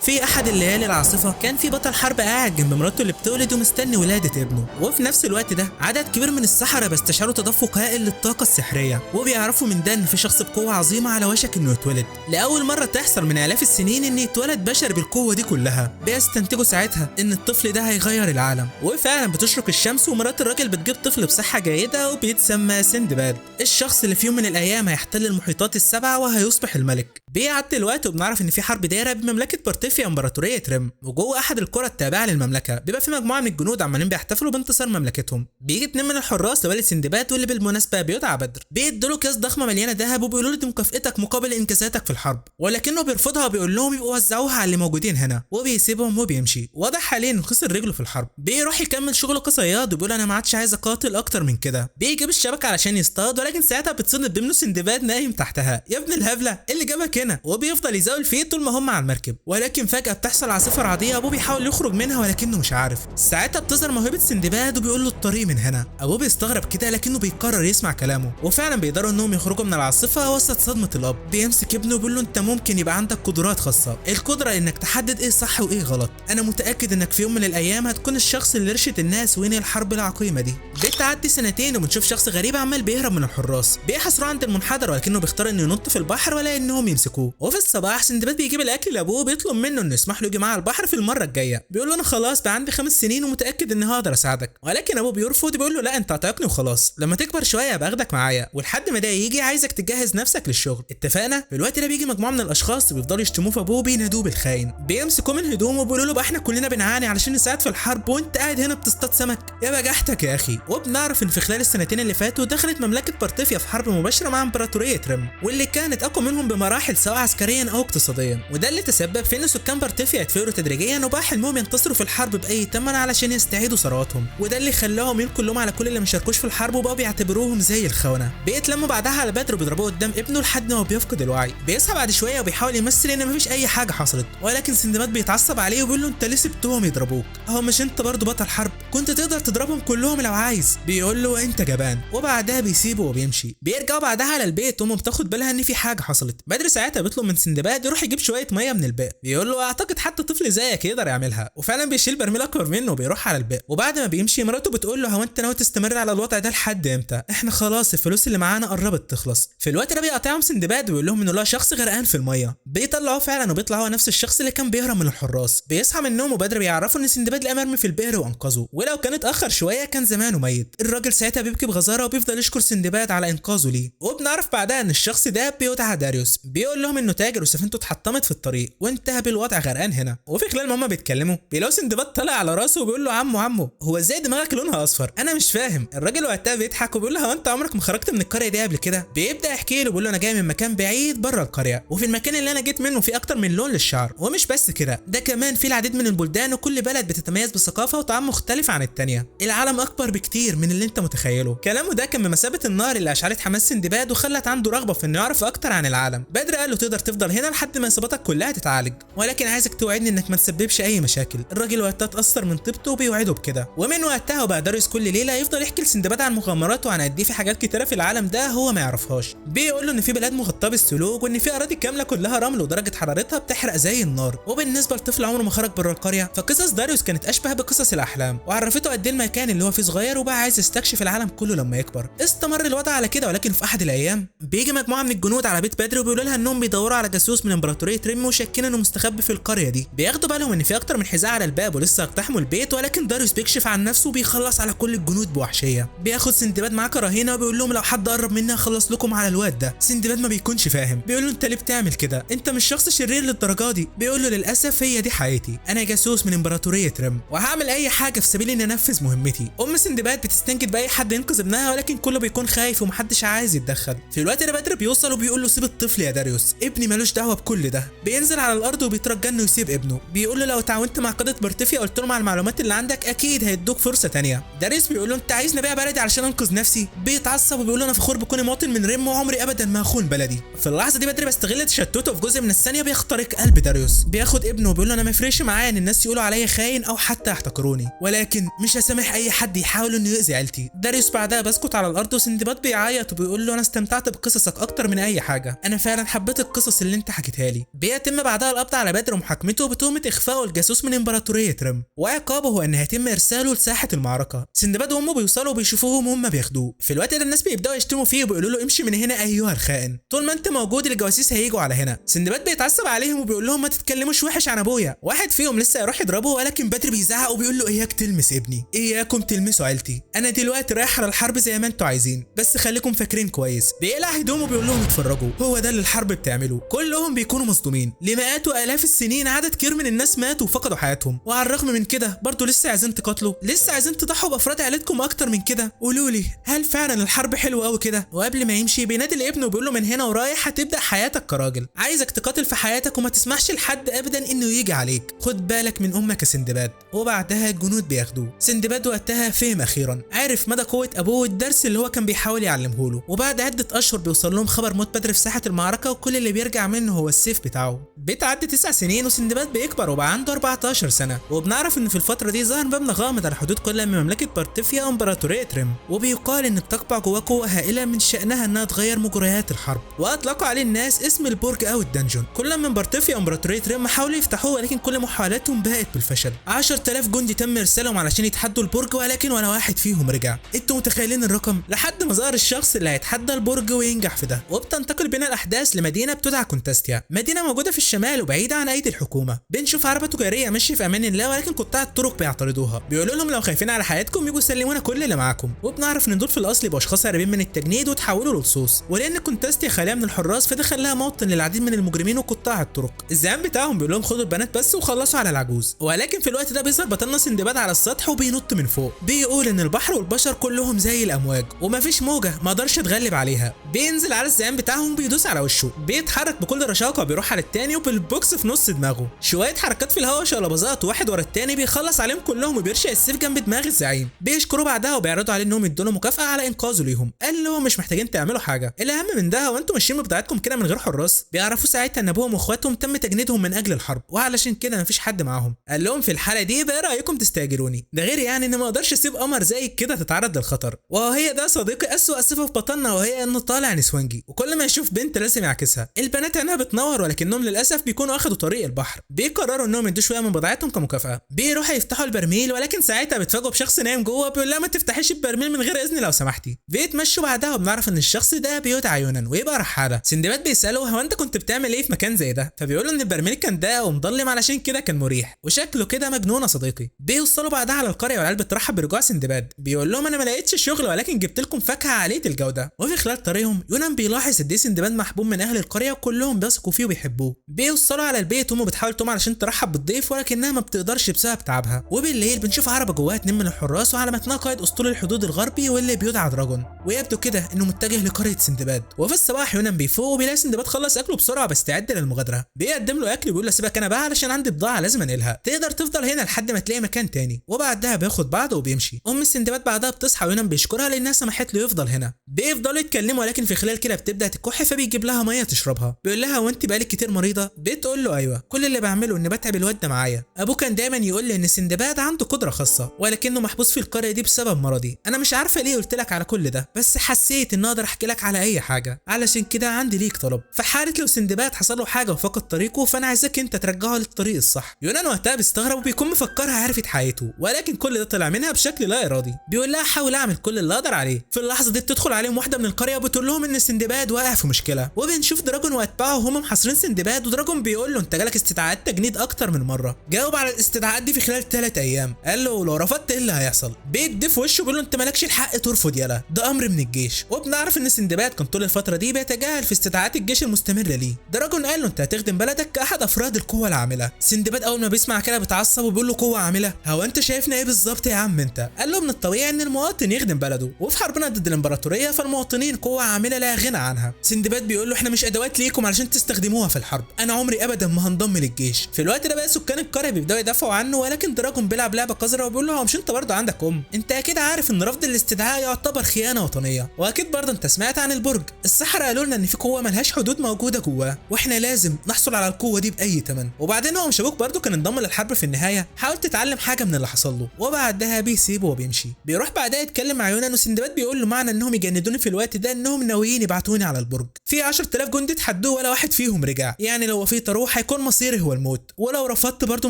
في احد الليالي العاصفة كان في بطل حرب قاعد جنب مراته اللي بتولد ومستني ولاده ابنه، وفي نفس الوقت ده عدد كبير من السحرة بيستشعروا تدفق هائل للطاقة السحريه، وبيعرفوا من ده ان في شخص بقوة عظيمة على وشك انه يتولد. لاول مرة تحصل من الاف السنين ان يتولد بشر بالقوة دي كلها. بيستنتجوا ساعتها ان الطفل ده هيغير العالم، وفعلا بتشرق الشمس ومرات الراجل بتجيب طفل بصحة جيدة وبيتسمى سندباد، الشخص اللي في يوم من الايام هيحتل المحيطات السبعة وهيصبح الملك. بيعدي الوقت وبنعرف ان في حرب دايرة بمملكه بارتيفيا امبراطورية ريم، وجوه احد القرى التابعة للمملكة بيبقى في مجموعة من الجنود عمالين بيحتفلوا بانتصار مملكتهم. بيجي اتنين من الحراس لوالد سندباد واللي بالمناسبة بيدعى بدر، بيدوا له اكياس ضخمة مليانة ذهب وبيقولوا له دي مكافئتك مقابل انجازاتك في الحرب، ولكنه بيرفضها وبيقول لهم يبقوا وزعوها على اللي موجودين هنا، وبيسيبهم وبيمشي. واضح عليه انه خسر رجله في الحرب. بيروح يكمل شغله كصياد وبيقول انا ما عادش عايز اقاتل اكتر من كده. بيجيب الشبكة علشان يصطاد، ولكن ساعتها بتصند بابنه سندباد نايم تحتها. يا ابن الهبلة اللي جابك هنا، وبيفضل يزاول فيه طول ما هم على المركب. ولكن فجأة بتحصل عاصفة رعدية، ابوه بيحاول يخرج منها ولكنه مش عارف. ساعتها بتظهر موهبة سندباد وبيقول له الطريق من هنا. ابوه بيستغرب كده لكنه بيقرر يسمع كلامه، وفعلا بيقدروا انهم يخرجوا من العاصفة وسط صدمة الاب. بيمسك ابنه وبيقول له انت ممكن يبقى عندك قدرات خاصة، القدرة انك تحدد ايه صح وايه غلط. انا متأكد انك في يوم من الايام هتكون الشخص اللي يرشد الناس وينهي الحرب العقيمة دي. بتعدي سنتين وبنشوف شخص غريب عمال بيهرب من الحراس، بيحاصروه عند المنحدر ولكنه بيختار انه ينط في البحر ولا انهم يمسكوه. وفي الصباح سندباد بيجيب الاكل لابوه وبيطلب منه انه يسمح له يجي معاه البحر في المرة الجاية. بيقول له انا خلاص بقى عندي 5 سنين ومتاكد اني هقدر اساعدك، ولكن ابوه بيرفض بيقول له لا انت هتعيقني وخلاص، لما تكبر شوية باخدك معايا، ولحد ما ده يجي عايزك تجهز نفسك للشغل، اتفقنا؟ في الوقت ده بيجي مجموعة من الاشخاص بيفضلوا يشتموه في ابوه بينادوه بالخاين، بيمسكوه من هدومه وبيقولوا له بقى احنا كلنا بنعاني علشان نساعد في الحرب وانت قاعد هنا بتصطاد سمك، يا بجحتك يا اخي. وبنعرف ان في خلال السنتين اللي فاتوا دخلت مملكة بارتيفيا في حرب مباشرة مع امبراطورية ريم، واللي كانت اقوى منهم بمراحل سواء عسكريا او اقتصاديا، وده اللي تسبب في ان سكان بارتيفيا يتفقروا تدريجيا وبقى حلمهم ينتصروا في الحرب باي ثمن علشان يستعيدوا ثرواتهم، وده اللي خلاهم يلقوا اللوم على كل اللي ما شاركوش في الحرب وبقوا بيعتبروهم زي الخونة. بيتلموا بعدها على بدر وبيضربوه قدام ابنه لحد ما بيفقد الوعي. بيصحى بعد شوية وبيحاول يمثل ان مفيش اي حاجة حصلت، ولكن سندباد بيتعصب عليه وبيقول له انت ليه سبتهم يضربوك؟ هو مش انت برضه بطل حرب؟ كنت تقدر تضربهم كلهم لو عايز. بيقول له انت جبان، وبعدها بيسيبه وبيمشي. بيرجعوا بعدها على البيت وامه بتاخد بالها ان في حاجة حصلت. بدر ساعتها بيطلب من سندباد يروح يجيب شوية مية من البئر، بيقول له اعتقد حتى طفل زيك يقدر يعملها، وفعلا بيشيل برميل اكبر منه وبيروح على البئر. وبعد ما بيمشي مراته بتقول له هو انت ناوي تستمر على الوضع ده لحد امتى؟ احنا خلاص الفلوس اللي معانا قربت تخلص. في الوقت ده بيقاطعهم سندباد ويقول لهم انه لا شخص غرقان في المية. بيطلعوه فعلا وبيطلع هو نفس الشخص اللي كان بيهرب من الحراس. بيصحى من النوم وبدر بيعرفه ان سندباد لقى مرمي في البئر وانقذه، ولو كان اتاخر شوية كان زمانه ميت. الراجل ساعتها بيبكي بغزاره وبيفضل يشكر سندباد على انقاذه ليه. وبنعرف بعدها ان الشخص ده بيدعى داريوس، بيقول لهم انه تاجر وسفينته اتحطمت في الطريق وانتهى بالوضع غرقان هنا. وفي خلال ما هما بيتكلموا بيلاقوا سندباد طالع على راسه وبيقول له عمو عمو هو ازاي دماغك لونها اصفر؟ انا مش فاهم. الراجل وقتها بيضحك وبيقول له هو انت عمرك ما خرجت من القرية دي قبل كده؟ بيبدا يحكي له بيقول له انا جاي من مكان بعيد بره القرية، وفي المكان اللي انا جيت منه في اكتر من لون للشعر، ومش بس كده ده كمان في العديد من البلدان وكل بلد بتتميز بثقافة وطعام مختلف عن الثانية. العالم اكبر بكتير من اللي انت متخيله. كلامه ده كان بمثابة النار اللي اشعلت حماس سندباد وخلت عنده رغبة في انه يعرف اكتر عن العالم. بدر قال له تقدر تفضل هنا لحد ما اصاباتك كلها تتعالج، ولكن عايزك توعدني انك ما تسببش اي مشاكل. الراجل وقتها اتاثر من طيبته وبيوعده بكده. ومن وقتها وبقى داريوس كل ليلة يفضل يحكي لسندباد عن مغامراته وعن قد ايه في حاجات كتيرة في العالم ده هو ما يعرفهاش. بيقول له ان في بلاد مغطاة بالثلوج وان في اراضي كاملة كلها رمل ودرجة حرارتها بتحرق زي النار. وبالنسبة لطفل عمره ما خرج بره القرية فقصص داريوس كانت اشبه بقصص الاحلام، وعرفته قد ايه المكان اللي هو فيه صغير وبقى عايز يستكشف العالم كله لما يكبر. استمر الوضع على كده، ولكن في احد الايام بيجي مجموعة من الجنود على بيت بدر وبيقولوا لها انهم بيدوروا على جاسوس من امبراطورية ريم وشاكين انه مستخبي في القرية دي. بياخدوا بالهم ان في اكتر من حذاء على الباب ولسه اقتحموا البيت، ولكن داريوس بيكشف عن نفسه وبيخلص على كل الجنود بوحشيه. بياخد سندباد معاه كرهينه وبيقول لهم لو حد قرب مني هخلص لكم على الواد ده. سندباد ما بيكونش فاهم، بيقول له انت ليه بتعمل كده؟ انت مش شخص شرير للدرجة دي. بيقول له للاسف هي دي حياتي، انا جاسوس من امبراطورية ريم وهعمل اي حاجة في سبيل اني انفذ مهمتي. ام سندباد بتستنجد باي حد ينقذ ابنها، ولكن كله بيكون خايف ومحدش عايز يتدخل. في الوقت ده بدر بيوصل وبيقول له سيب الطفل يا داريوس، ابني ملوش دعوه بكل ده. بينزل على الارض وبيترجى انه يسيب ابنه، بيقول له لو تعاونت مع قاده بارتيفيا قلت لهم على المعلومات اللي عندك اكيد هيدوك فرصة تانية. داريوس بيقول له انت عايزني ابيع بلدي علشان انقذ نفسي؟ بيتعصب وبيقول له انا فخور بكوني مواطن من ريم وعمري ابدا ما هخون بلدي. في اللحظة دي بدر بيستغل تشتته في جزء من الثانية بيخترق قلب داريوس، بياخد ابنه وبيقول له انا ما يفرقش معايا ان الناس يقولوا عليا خاين او حتى يحتقروني، ولكن مش هسامح اي حد يحاول انه يؤذي عيلتي. داريوس بعدها بسكت على الارض وسندباد بيعيط وبيقول له انا استمتعت بقصصك اكتر من اي حاجة، انا فعلا حبيت حبيت القصص اللي انت حكيتها لي. بيتم بعدها القبض على بدر ومحاكمته بتهمه اخفائه الجاسوس من امبراطورية رم، وعقابه هو ان هيتم ارساله لساحه المعركة. سندباد وامه بيوصلوا وبيشوفوهم وهم بياخدوه. في الوقت ده الناس بيبداوا يشتموا فيه وبيقولوا له امشي من هنا ايها الخائن، طول ما انت موجود الجواسيس هيجوا على هنا. سندباد بيتعصب عليهم وبيقول لهم ما تتكلموش وحش عن ابويا. واحد فيهم لسه يروح يضربه، ولكن بدر بيزعق وبيقول له اياك تلمس ابني، اياكم تلمسوا عيلتي، انا دلوقتي رايح على الحرب زي ما انتوا عايزين، بس خليكم فاكرين كويس. بيقلع هدومه وبيقول لهم اتفرجوا، هو ده اللي الحرب بتعمله. كلهم بيكونوا مصدومين، لمئات والاف السنين عدد كبير من الناس ماتوا وفقدوا حياتهم، وعلى الرغم من كده برضه لسه عايزين تقاتلوا، لسه عايزين تضحوا بافراد عيلتكم اكتر من كده. قولوا لي هل فعلا الحرب حلوة قوي كده؟ وقبل ما يمشي بينادي لابنه وبيقول له من هنا ورايح هتبدا حياتك كراجل، عايزك تقاتل في حياتك وما تسمحش لحد ابدا انه يجي عليك، خد بالك من امك يا سندباد. وبعدها الجنود بياخدوه. سندباد وقتها فهم اخيرا، عرف مدى قوة ابوه والدرس اللي هو كان بيحاول يعلمه له. وبعد عده اشهر بيوصل لهم خبر موت بدر في ساحة المعركة، وكل اللي بيرجع منه هو السيف بتاعه. بتعدي 9 سنين وسندباد بيكبر وبقى عنده 14 سنة، وبنعرف ان في الفترة دي ظهر مبنى غامض على حدود كل من مملكة بارتيفيا وامبراطوريه ريم، وبيقال ان بتقبع جواه قوة هائلة من شانها انها تغير مجريات الحرب، واطلقوا عليه الناس اسم البرج او ال dungeon. كل من بارتيفيا وامبراطوريه ريم حاولوا يفتحوه، ولكن كل محاولاتهم باءت بالفشل. 10000 جندي تم ارسالهم علشان يتحدوا البرج، ولكن ولا واحد فيهم رجع. انتوا متخيلين الرقم؟ لحد ما ظهر الشخص اللي هيتحدى البرج وينجح في ده. وبتنتقل بينا الاحداث لمدينة بتدعى كونتاستيا، مدينة موجودة في الشمال وبعيدة عن ايدي الحكومة. بنشوف عربه تجارية ماشية في امان الله، ولكن قطاع الطرق بيعترضوها، بيقولوا لهم لو خايفين على حياتكم يجوا سلمونا كل اللي معاكم. وبنعرف ان دول في الاصل يبقوا اشخاص هاربين من التجنيد وتحولوا للصوص، ولان كونتاستيا خالية من الحراس فده خلاها موطن للعديد من المجرمين وقطاع الطرق. الزعيم بتاعهم بيقول لهم خدوا البنات بس وخلصوا على العجوز، ولكن في الوقت ده بيظهر بطلنا سندباد على السطح وبينط من فوق، بيقول ان البحر والبشر كلهم زي الامواج ومفيش موجه ما اقدرش اتغلب عليها. بينزل على الزعيم بتاعهم بيدوس على وشه، بيتحرك بكل رشاقه، بيروح على التاني وبالبوكس في نص دماغه، شوية حركات في الهواء شقلباظات واحد ورا التاني، بيخلص عليهم كلهم وبيرشق السيف جنب دماغ الزعيم. بيشكروه بعدها وبيعرضوا عليه انهم يدوا له مكافاة على انقاذه ليهم. قال لهم مش محتاجين تعملوا حاجة، الاهم من ده هو انتوا ماشيين ببضاعتكم كده من غير حراس. بيعرفوا ساعتها ان ابوهم واخواتهم تم تجنيدهم من اجل الحرب، وعلشان كده مفيش حد معاهم. قال لهم في الحالة دي بقى رايكم تستاجروني، ده غير يعني ان ما اقدرش اسيب قمر زي كده تتعرض للخطر. وهي ده صديقي اسوأ صفة في بطلنا، وهي انه طالع نسوانجي وكل ما يشوف بنت لازم يعكسها. البنات عينها بتنور، ولكنهم للاسف بيكونوا اخدوا طريق البحر. بيقرروا انهم يدوا شوية من بضاعتهم كمكافاه. بيروحوا يفتحوا البرميل، ولكن ساعتها بيتفاجئوا بشخص نايم جوه، بيقول لها ما تفتحيش البرميل من غير اذن لو سمحتي. بيتمشوا بعدها وبنعرف ان الشخص ده بيدعى يونان ويبقى رحاله. سندباد بيساله هو انت كنت بتعمل ايه في مكان زي ده؟ فبيقول له ان البرميل كان ضيق ومضلم علشان كده كان مريح، وشكله كده مجنون يا صديقي. بيوصلوا بعدها على القرية والعيال بترحب برجوع سندباد، بيقول لهم انا ما لقيتش شغل ولكن جبت لكم فاكهة عالية الجودة. وفي خلال طريقهم يونان بيلاحظ قد ايه سندباد محبوب من اهل القرية وكلهم بيثقوا فيه وبيحبوه. بيوصلوا على البيت وامه بتحاول تقوم علشان ترحب بالضيف، ولكنها ما بتقدرش بسبب تعبها. وبالليل بنشوف عربه جواها 2 من الحراس وعلى متنها قائد اسطول الحدود الغربي واللي بيدعى دراجون، ويبدو كده انه متجه لقرية سندباد. وفي الصباح يونان بيفوق وبيلاقي سندباد خلص اكله بسرعة بيستعد للمغادره. بيقدم له اكل وبيقول له سيبك انا بقى علشان عندي بضاعة لازم انقلها، تقدر تفضل هنا لحد ما تلاقي مكان تاني. وبعدها بياخد بعضه وبيمشي. ام سندباد بعدها بتصحى ويونان بيشكرها لانها سمحت له يفضل هنا. بيفضلوا يتكلموا، ولكن في خلال كده بتبدا تكح فبيجيب لها مية تشربها. بيقول لها وانت بقالك كتير مريضه؟ بتقول له ايوه، كل اللي بعمله اني بتعب الواد ده معايا. ابوه كان دايما يقول لي ان سندباد عنده قدره خاصة ولكنه محبوس في القرية دي بسبب مرضي. انا مش عارفه ليه قلت لك على كل ده، بس حسيت ان اقدر احكي لك على اي حاجة، علشان كده عندي ليك طلب. في حاله لو سندباد حصل له حاجة وفقد طريقه فانا عايزاك انت ترجعه للطريق الصح. يونان وقتها بيستغرب وبيكون مفكرها عرفت حياته، ولكن كل ده طلع منها بشكل لا ارادي. بيقول لها حاول اعمل كل اللي اقدر عليه. في اللحظة دي بتدخل عليهم واحدة من القرية وبتقول لهم ان سندباد واقع في مشكلة. وبنشوف دراجون واتباعه وهم محاصرين سندباد، ودراجون بيقول له انت جالك استدعاءات تجنيد اكتر من مرة، جاوب على الاستدعاءات دي في خلال 3 ايام. قال له لو رفضت ايه اللي هيحصل؟ بيدي في وشه بيقول له انت مالكش الحق ترفض، يالا ده امر من الجيش. وبنعرف ان سندباد كان طول الفترة دي بيتجاهل في استدعاءات الجيش المستمرة ليه. دراجون قال له انت هتخدم بلدك كاحد افراد القوة العاملة. سندباد اول ما بيسمع كده بيتعصب وبيقول له قوة عامله؟ هو انت شايفنا ايه بالظبط يا عم انت؟ قال له من الطبيعي ان المواطن يخدم بلده، وفي حربنا ضد الامبراطورية فالمواطنين قوة عامله لا غنى عنها. سندباد بيقول له احنا مش ادوات ليكم علشان تستخدموها في الحرب، انا عمري ابدا ما هنضم للجيش. في الوقت ده بقى سكان القرية بيبداوا يدافعوا عنه، ولكن دراجون بيلعب لعبه قذرة وبيقول له هو مش انت برضه عندك ام؟ انت اكيد عارف ان رفض الاستدعاء يعتبر خيانة وطنية، واكيد برضه انت سمعت عن البرج. السحرة قالوا لنا ان في قوة ملهاش حدود موجودة جواه، واحنا لازم نحصل على القوة دي باي ثمن. وبعدين هو مش ابوك برضه كان انضم للحرب في النهاية؟ حاول تتعلم حاجة من اللي حصل له. وبعدها بيسيبه وبيمشي. بيروح بعدها يتكلم مع يونان، وسندباد بيقول له معنى انهم يجندوني في الوقت ده انهم ناويين يبعتوني على البرج. في 10000 جندي جندي اتحدوه ولا واحد فيهم رجع، يعني لو وافقت اروح هيكون مصيري هو الموت، ولو رفضت برضه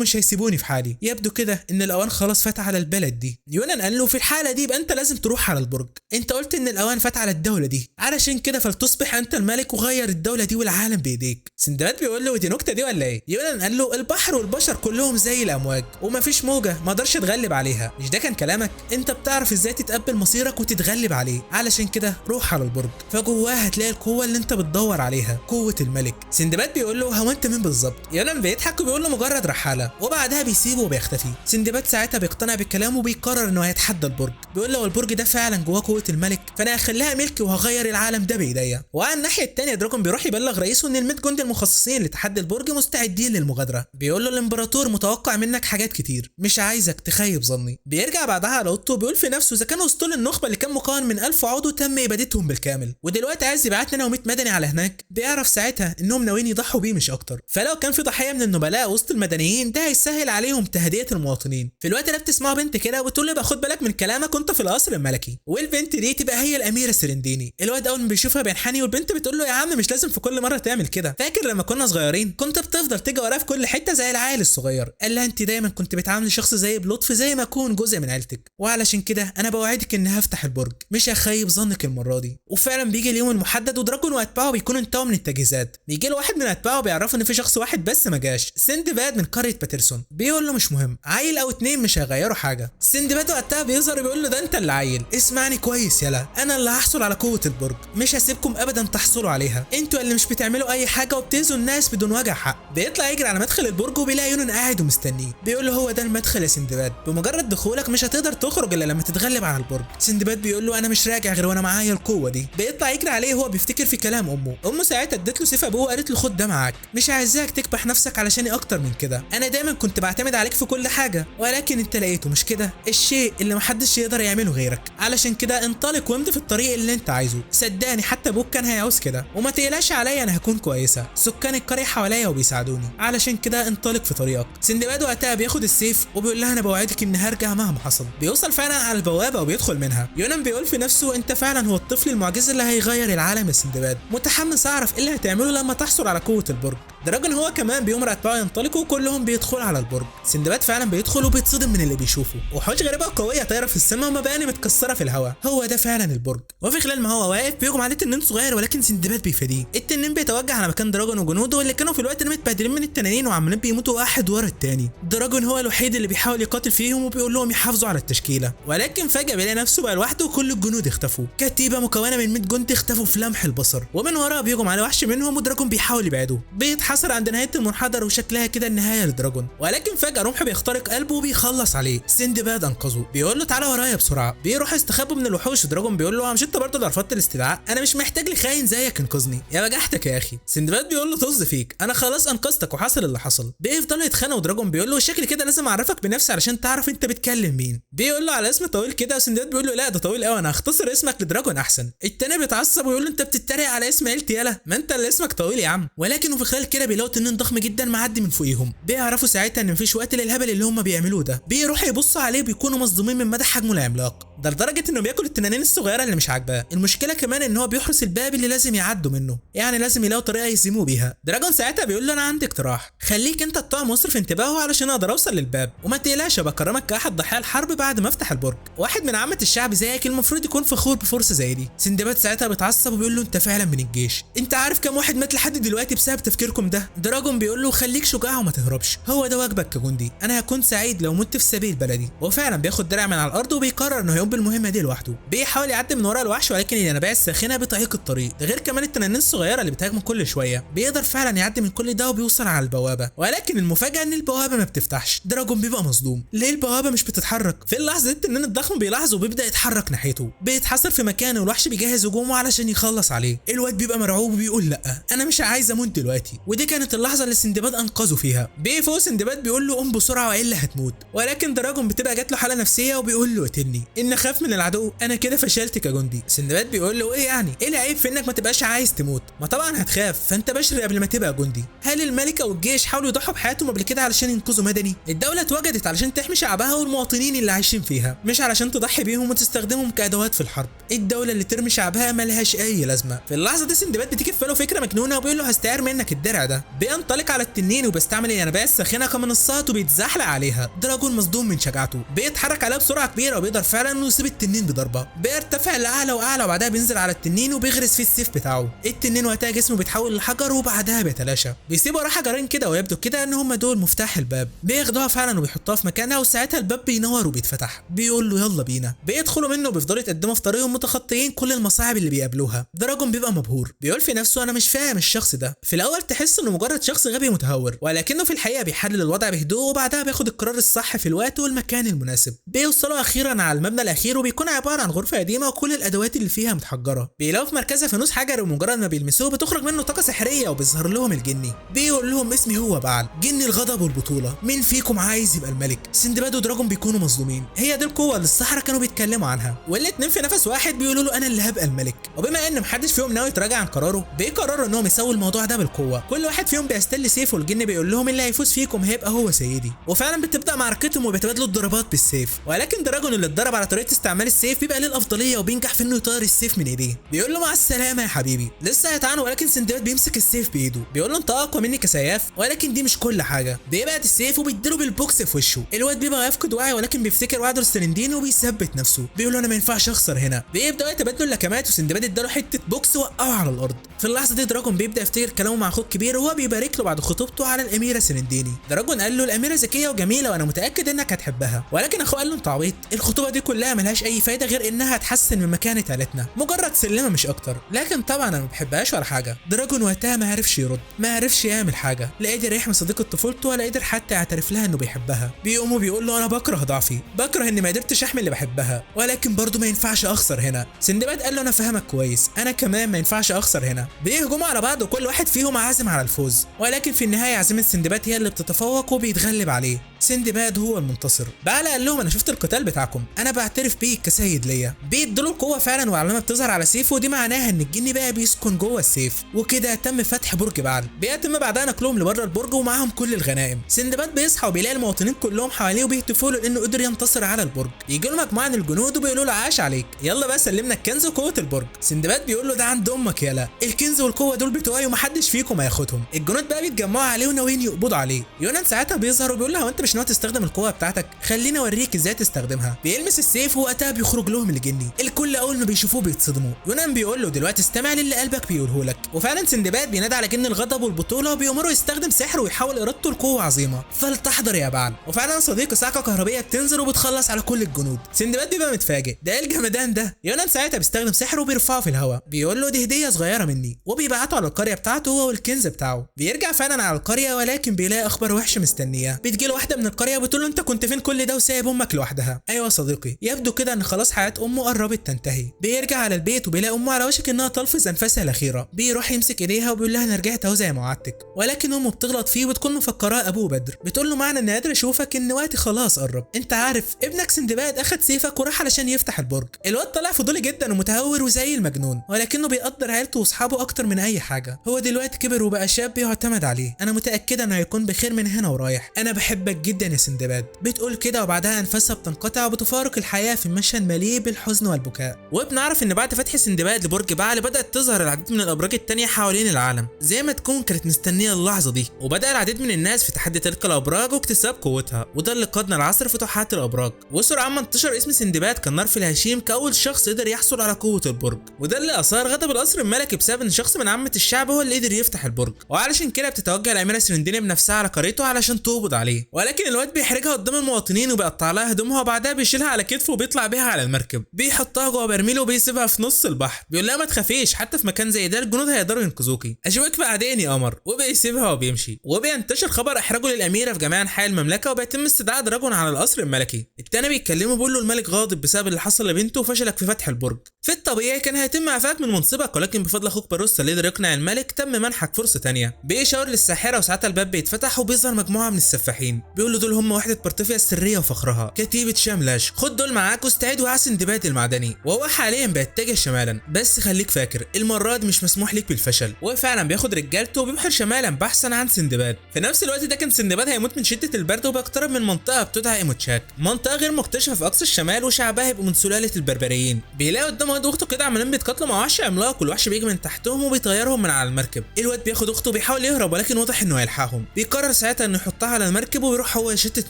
مش هيسيبوني في حالي. يبدو كده ان الاوان خلاص فات على البلد دي. يونان قال له في الحالة دي يبقى انت لازم تروح على البرج، انت قلت ان الاوان فات على الدولة دي، علشان كده فلتصبح انت الملك وغير الدولة دي والعالم بايديك. سندباد بيقول له دي نكتة دي ولا ايه؟ يونان قال له البحر والبشر كلهم زي الامواج ومفيش موجه ما اقدرش اتغلب عليها، مش ده كان كلامك؟ انت بتعرف ازاي تتقبل مصيرك وتتغلب عليه، علشان كده روح على البرج، فجواه هتلاقي القوة اللي انت بتدور عليها، قوة الملك. سندباد بيقول له هو انت مين بالظبط؟ يونان بيضحك وبيقول له مجرد رحاله، وبعدها بيسيبه وبيختفي. سندباد ساعتها بيقتنع بالكلام وبيقرر انه هيتحدى البرج، بيقول لو البرج ده فعلا جواه قوة الملك فانا هخليها ملكي وهغير العالم ده بايديا. وعلى الناحية الثانية دراجون بيروح يبلغ رئيسه ان ال100 جندي المخصصين لتحدي البرج مستعدين للمغادره، بيقول له الامبراطور متوقع منك حاجات كتير، مش عايزك تخيب ظني. بيرجع بعدها على اوضته بيقول في نفسه اذا كان اسطول النخبة اللي كان مكون من 1000 عضو تم ابادتهم بالكامل، ودلوقتي عايز يبعت لنا 100 مدني على هناك، بيعرف ساعتها انهم ناويين يضحوا بيه مش اكتر، فلو كان في ضحية من النبلاء وسط المدنيين ده هيسهل عليهم تهدئه المواطنين. في الوقت ده بتسمعه بنت كده وتقول له خد بالك من كلامك وانت في القصر الملكي، والبنت دي تبقى هي الاميرة سرنديني. الواد اول ما بيشوفها بينحني، والبنت بتقول له يا عم مش لازم في كل مرة تعمل كده، فاكر لما كنا صغيرين كنت بتفضل تيجي ورايا في كل حتة زي العيل الصغير؟ قال لها انت دايما كنت بتعاملي شخص زي بلطف زي ما اكون جزء من عيلتك، وعلشان كده انا بوعدك ان هفتح البرج، مش هخيب ظنك المرة دي. وفعلا بيجي اليوم المحدد ودراجون واتباعه بيكونوا انتهوا من التجهيزات. بيجي له واحد من اتباعه بيعرفوا ان في شخص واحد بس ما جاش، سندباد من قرية باترسون. بيقول له مش مهم، عيل او اتنين مش هيغيروا حاجة. سندباد وقتها بيظهر بيقول له ده انت اللي عيل، اسمعني كويس يلا، انا اللي هحصل على قوة البرج، مش هسيبكم ابدا تحصلوا عليها، انتوا اللي مش بتعملوا اي حاجة وبتاذوا الناس بدون وجع حق. بيطلع يجري على مدخل البرج وبيلاقي يونان قاعد ومستنيه، بيقول له هو ده المدخل يا سندباد، بمجرد دخولك مش هتقدر تخرج الا لما تتغلب على البرج. سندباد بيقول له انا مش راجع غير وانا معايا القوة دي. بيطلع يجري عليه وهو بيفتكر في كلام امه. امه ساعتها ادت له سيف ابوه وقالت له خد ده معاك، مش عايزاك تكبح نفسك علشاني اكتر من كده، انا دايما كنت بعتمد عليك في كل حاجة، ولكن انت لقيته مش كده، الشيء اللي محدش يقدر يعمله غيرك، علشان كده انطلق وامضي في الطريق اللي انت عايزه، صدقني حتى ابوك كان هيعوز كده، وما تقلقش عليا انا هكون كويسة، سكان القرية حواليا وبيساعدوني، علشان كده انطلق في طريقك. سندباد وقتها بياخد السيف وبيقول لها انا بوعدك ان هرجع مهما حصل. بيوصل فعلا على البوابة وبيدخل منها. يونان بيقول في نفسه انت فعلا هو الطفل المعجزة اللي هيغير العالم يا سندباد، متحمس اعرف ايه اللي هتعمله لما تحصل على قوة البرج. دراجون هو كمان بيأمر اتباعه ينطلقوا وكلهم بيدخلوا على البرج. سندباد فعلا بيدخل وبيتصدم من اللي بيشوفه، وحوش غريبة وقويه طايره في السماء ومباني متكسره في الهواء، هو ده فعلا البرج. وفي خلال ما هو واقف بيهجم عليه تنين صغير، ولكن سندباد بيفاديه. التنين بيتوجه على مكان دراجون وجنوده اللي كانوا في الوقت ده متبهدلين من التنانين وعمالين بيموتوا واحد ورا التاني. دراجون هو الوحيد اللي بيحاول يقاتل فيهم وبيقول لهم يحافظوا على التشكيلة، ولكن فجاة بيلاقي نفسه بقى لوحده وكل الجنود اختفوا. كتيبة مكونة من 100 جندي اختفوا في لمح البصر، ومن وراه بيهجم على وحش منهم ودراجون بيحاول يبعده. بيتحصر عند نهاية المنحدر وشكلها كده النهاية لدراجون، ولكن فجاة رمح بيخترق قلبه وبيخلص عليه. سندباد انقذه، بيقول له تعالى ورايا بسرعة. بيروح يستخبوا من الوحوش ودراجون بيقول له مش انت برضه اللي رفضت الاستدعاء؟ انا مش محتاج لخاين زيك انقذني، يا بجحتك يا اخي. سندباد بيقول له طز فيك، انا خلاص انقذتك وحصل اللي حصل. بيفضلوا يتخانقوا ودراجون بيقول له شكل كده لازم اعرفك بنفسي علشان تعرف انت بتكلم مين. بيقول له على اسم طويل كده، وسندباد بيقول له لا ده طويل قوي، انا هختصر اسمك لدراجون احسن. التاني بيتعصب ويقول له انت بتتريق على اسم عيلتي يالا، ما انت اللي اسمك طويل يا عم. ولكن وفي خلال كده بيلاقوا تنين ضخم جدا معدي من فوقيهم. بيعرفوا ساعتها ان مفيش وقت للهبل اللي هم بيعملوه ده. بيروحوا يبصوا عليه بيكونوا مصدومين من مدى حجمه العملاق ده، لدرجة انه بياكل التنانين الصغيرة اللي مش عاجباه. المشكلة كمان ان هو بيحرس الباب اللي لازم يعدوا منه، يعني لازم يلاقوا طريقه يهزموه بيها. دراجون ساعتها بيقول له انا عندي اقتراح، خليك انت الطعم واصرف انتباهه علشان اقدر اوصل للباب، وما تقلقش بكرمك كاحد ضحايا الحرب بعد ما افتح البرج. واحد من عامة الشعب زيك المفروض يكون فخور بفرصه زي دي. سندباد ساعتها بيتعصب وبيقول له انت فعلا من الجيش، انت عارف كام واحد مات لحد دلوقتي بسبب تفكيركم ده؟ دراجون بيقول له خليك شجاع وما تهربش، هو ده واجبك كجندي، انا هكون سعيد لو مت في سبيل بلدي. وفعلا بياخد درع من على الارض وبيقرر انه هيقوم بالمهمه دي لوحده. بيحاول يعدي من ورا الوحش، ولكن الينابيع الساخنة بتعيق الطريق، ده غير كمان التنانين الصغيرة اللي بتهاجمه كل شوية. بيقدر فعلا يعدي من كل ده وبيوصل على البوابة، ولكن المفاجاة ان البوابة ما بتفتحش. دراجون بيبقى مصدوم، ليه البوابة مش بتتحرك؟ في اللحظة دي التنين الضخم بيلاحظه وبيبدا يتحرك ناحيته، بيتحصر في مكانه والوحش بيجهز هجومه علشان يخلص عليه. الواد بيبقى مرعوب وبيقول لا انا مش عايز اموت دلوقتي، ودي ودي كانت اللحظة اللي سندباد انقذه فيها. بيفوق سندباد بيقول له قوم بسرعة والا هتموت، ولكن دراجون بتبقى جات له حاله نفسية وبيقول له اقتلني، ان خاف من العدو انا كده فشلت كجندي. سندباد بيقول له ايه يعني، ايه العيب في انك ما تبقاش عايز تموت؟ ما طبعا هتخاف، فانت بشري قبل ما تبقى جندي. هل الملكة والجيش حاولوا يضحوا بحياتهم قبل كده علشان ينقذوا مدني؟ الدولة اتوجدت علشان تحمي شعبها والمواطنين اللي عايشين فيها، مش علشان تضحي بيهم وتستخدمهم كادوات في الحرب. الدولة اللي ترمي شعبها ملهاش اي لازمه. في اللحظة دي سندباد بتيجي في باله فكرة مجنونة وبيقول له هستعير منك الدرع ده. بينطلق على التنين وبيستعمل الينابيع الساخنة كمنصات وبيتزحلق عليها. دراجون مصدوم من شجاعته، بيتحرك عليها بسرعة كبيرة وبيقدر فعلا انه يصيب التنين بضربه. بيرتفع لاعلى واعلى وبعدها بينزل على التنين وبيغرس فيه السيف بتاعه. التنين وقتها جسمه بيتحول لحجر وبعدها بيتلاشى. بيسيب وراه حجرين كده ويبدو كده ان هم دول مفتاح الباب. بياخدوها فعلا وبيحطوها في مكانها، وساعتها الباب بينور وبيتفتح. بيقول له يلا بينا. بيدخلوا منه وبيفضلوا يتقدموا في طريقهم متخطيين كل المصاعب اللي بيقابلوها. دراجون بيبقى مبهور، بيقول في نفسه انا مش فاهم الشخص ده. في الاول تحس انه مجرد شخص غبي متهور، ولكنه في الحقيقة بيحلل الوضع بهدوء وبعدها بياخد القرار الصح في الوقت والمكان المناسب. بيوصلوا اخيرا على المبنى الاخير وبيكون عبارة عن غرفة قديمة وكل الادوات اللي فيها متحجره. بيلاقوا في مركزها فانوس حجر، ومجرد ما بيلمسوه بتخرج منه طاقة سحريه وبيظهر لهم الجني. بيقول لهم اسمي هو بعل، جني الغضب والبطوله، مين فيكم عايز يبقى الملك؟ سندباد ودراجون بيكونوا مظلومين، هي دي القوة اللي السحرة كانوا بيتكلموا عنها، والاتنين في نفس واحد بيقولوا له انا اللي هبقى الملك. وبما ان محدش فيهم ناوي يتراجع عن قراره، بيقرروا انهم يسووا الموضوع ده بالقوة. كل واحد فيهم بيستل سيفه والجن بيقول لهم اللي هيفوز فيكم هيبقى هو سيدي. وفعلا بتبدا معركتهم وبيتبادلوا الضربات بالسيف، ولكن دراجون اللي اتضرب على طريقه استعمال السيف بيبقى ليه الافضلية وبينجح في انه يطير السيف من ايديه. بيقول له مع السلامة يا حبيبي. لسه هيتعانوا ولكن سندباد بيمسك السيف بايده، بيقول له انت اقوى مني كسياف، ولكن دي مش كل حاجة. بيبعد السيف وبيديله بالبوكس في وشه. الواد بيبقى يفقد وعي، ولكن بيفتكر وعده لسرنديني وبيثبت نفسه، بيقول له انا ما ينفعش اخسر هنا. بيبداوا يتبادلوا اللكمات وسندباد اداله حتة بوكس وقعه على الارض. في اللحظة دي دراجون بيبدا يفتكر كلامه مع اخوه الكبير وهو بيبارك له بعد خطوبته على الاميرة سرنديني. دراجون قال له الاميرة ذكية وجميلة وانا متاكد انك هتحبها، ولكن اخوه قال له انت عبيط، الخطوبة دي كلها ملهاش اي فايده غير انها هتحسن من مكانه عيلتنا، مجرد سلمه مش اكتر، لكن طبعا انا ما بحبهاش ولا حاجة. دراجون وقتها ما عرفش يرد، ما عرفش يعمل حاجة، لا قدر يحمي صديقه طفولته ولا قدر حتى يعترف لها انه بيحبها. بيقوم وبيقول له انا بكره ضعفي، بكره اني ما قدرتش احمي اللي بحبها، ولكن برضه ما ينفعش اخسر هنا. سندباد قال له انا فاهمك كويس، انا كمان ما ينفعش اخسر هنا. بيهجموا على بعض وكل واحد فيهم عازم على الفوز، ولكن في النهاية عزيمة سندباد هي اللي بتتفوق وبيتغلب عليه. سندباد هو المنتصر. بعل قال لهم انا شفت القتال بتاعكم، انا بعترف بيك كسيد ليا. بيدوا القوة فعلا وعلامة بتظهر على سيفه، ودي معناها ان الجن بقى بيسكن جوه السيف، وكده تم فتح برج بعل. بيتم بعدها نقلهم لبره البرج ومعاهم كل الغنائم. سندباد بيصحى وبيلاقي المواطنين كلهم حواليه وبيهتفوا له لانه قدر ينتصر على البرج. يجي له مجموعة من الجنود وبيقولوا له عاش عليك، يلا بقى سلمنا الكنز وقوه البرج. سندباد بيقول له ده عند امك يالا، الكنز والقوه دول بتوعي ومحدش فيكم هياخدهم. الجنود بقى بيتجمعوا عليه وناويين يقبضوا عليه. يونان ساعتها بيظهر وبيقول له هو انت مش ناوي تستخدم القوة بتاعتك؟ خليني اوريك ازاي تستخدمها. بيلمس السيف ووقتها بيخرج لهم الجني. الكل اول ما بيشوفوه بيتصدموا. يونان بيقول له دلوقتي استمع للي قلبك بيقوله لك. وفعلا سندباد بينادي على جن الغضب والبطوله وبيأمره يستخدم سحر ويحول ارادته لقوه عظيمة، فلتحضر يا بعل. وفعلا صديقه صاعقة كهربيه بتنزل وبتخلص على كل الجنود. سندباد بيبقى متفاجئ، ده ايه الجمدان ده؟ يونان ساعتها بيستخدم سحره وبيرفعه في الهواء، بيقول له دي هديه صغيرة مني، وبيبعته على القرية بتاعته هو والكنز بتاعه. بيرجع فعلا على القرية ولكن بيلاقي اخبار وحشة مستنيه. بتجيله واحدة من القرية بتقول له انت كنت فين كل ده وسايب امك لوحدها؟ ايوه صديقي، يبدو كده ان خلاص حياة امه قربت تنتهي. بيرجع على البيت وبيلاقي امه على وشك انها تلفظ انفاسها الاخيرة. بيروح يمسك ايديها وبيقول لها انا رجعت اهو زي ما وعدتك، ولكن امه بتغلط فيه وبتكون مفكراه ابوه بدر. بتقول له معنى اني قادر اشوفك ان وقتي خلاص قرب، انت عارف ابنك سندباد اخد سيفك وراح علشان يفتح البرج. الواد طلع فضولي جدا ومتهور وزي المجنون، ولكنه بيقدر عيلته واصحابه اكتر من اي حاجة. هو دلوقتي كبر وبقى شاب يعتمد عليه، انا متاكدة انه هيكون بخير من هنا ورايح، انا بحبك جدا يا سندباد. بتقول كده وبعدها انفاسها بتنقطع وبتفارق الحياة في مشهد مليء بالحزن والبكاء. وبنعرف ان بعد فتح سندباد لبرج بعل بدات تظهر العديد من الابراج التانية حوالين العالم، زي ما تكون كانت مستنيه اللحظة دي. وبدا العديد من الناس في تحدي تلك الابراج واكتساب قوتها، وده اللي قادنا لعصر فتوحات الابراج. وسرعان ما انتشر اسم سندباد كالنار في الهشيم كاول شخص قدر يحصل على قوة البرج، وده اللي اثار غضب القصر الملكي بسبب ان شخص من عامة الشعب هو اللي قدر يفتح البرج. وعلشان كده بتتوجه الاميرة سرنديني بنفسها على قريته علشان تقبض عليه، ولكن الواد بيحرجها قدام المواطنين وبيقطع لها هدومها، وبعدها بيشيلها على كتفه وبيطلع بيها على المركب، بيحطها جوه برميل وبيسيبها في نص البحر. بيقول لها ما تخافيش، حتى في مكان زي ده الجنود هيقدروا ينقذوكي، اشوفك بعدين يا قمر. وبيسيبها وبيمشي. وبينتشر خبر احراجه للاميره في جميع انحاء المملكة، وبيتم استدعاء دراجون على القصر الملكي. التاني بيتكلمه بيقول له الملك غاضب بسبب اللي حصل لبنته وفشلك في فتح البرج، في الطبيعي كان هيتم اعفائك من منصبك، ولكن بفضل اخوك باروسا اللي قدر يقنع الملك تم منحك فرصة تانية. الثانية. بيشاور للساحره وساعتها الباب بيتفتح وبيظهر مجموعة من السفاحين. بيقول له دول هم وحده بارتوفيا السرية وفخرها كتيبة شاملاش، خد دول معاك واستعد وعا سندباد المعدني. وهو حاليا بيتجه شمالا، بس خليك فاكر المرة دي مش مسموح ليك بالفشل. وفعلا بياخد رجالته وبيبحر شمالا بحثا عن سندباد. في نفس الوقت ده كان سندباد هيموت من شده البرد وبيقترب من منطقة بتدعى ايموتشاك، منطقة غير مكتشفه في اقصى الشمال وشعبها يبقوا من سلالة البربريين. بيلاقي قدامه واد واخته كده عمالين بيتقاتلوا مع وحش عملاق، والوحش بيجي من تحتهم وبيطيرهم من على المركب. الواد بياخد اخته وبيحاول يهرب ولكن واضح انه هيلحقهم. بيقرر ساعتها انه يحطها على المركب ويروح هو يشتت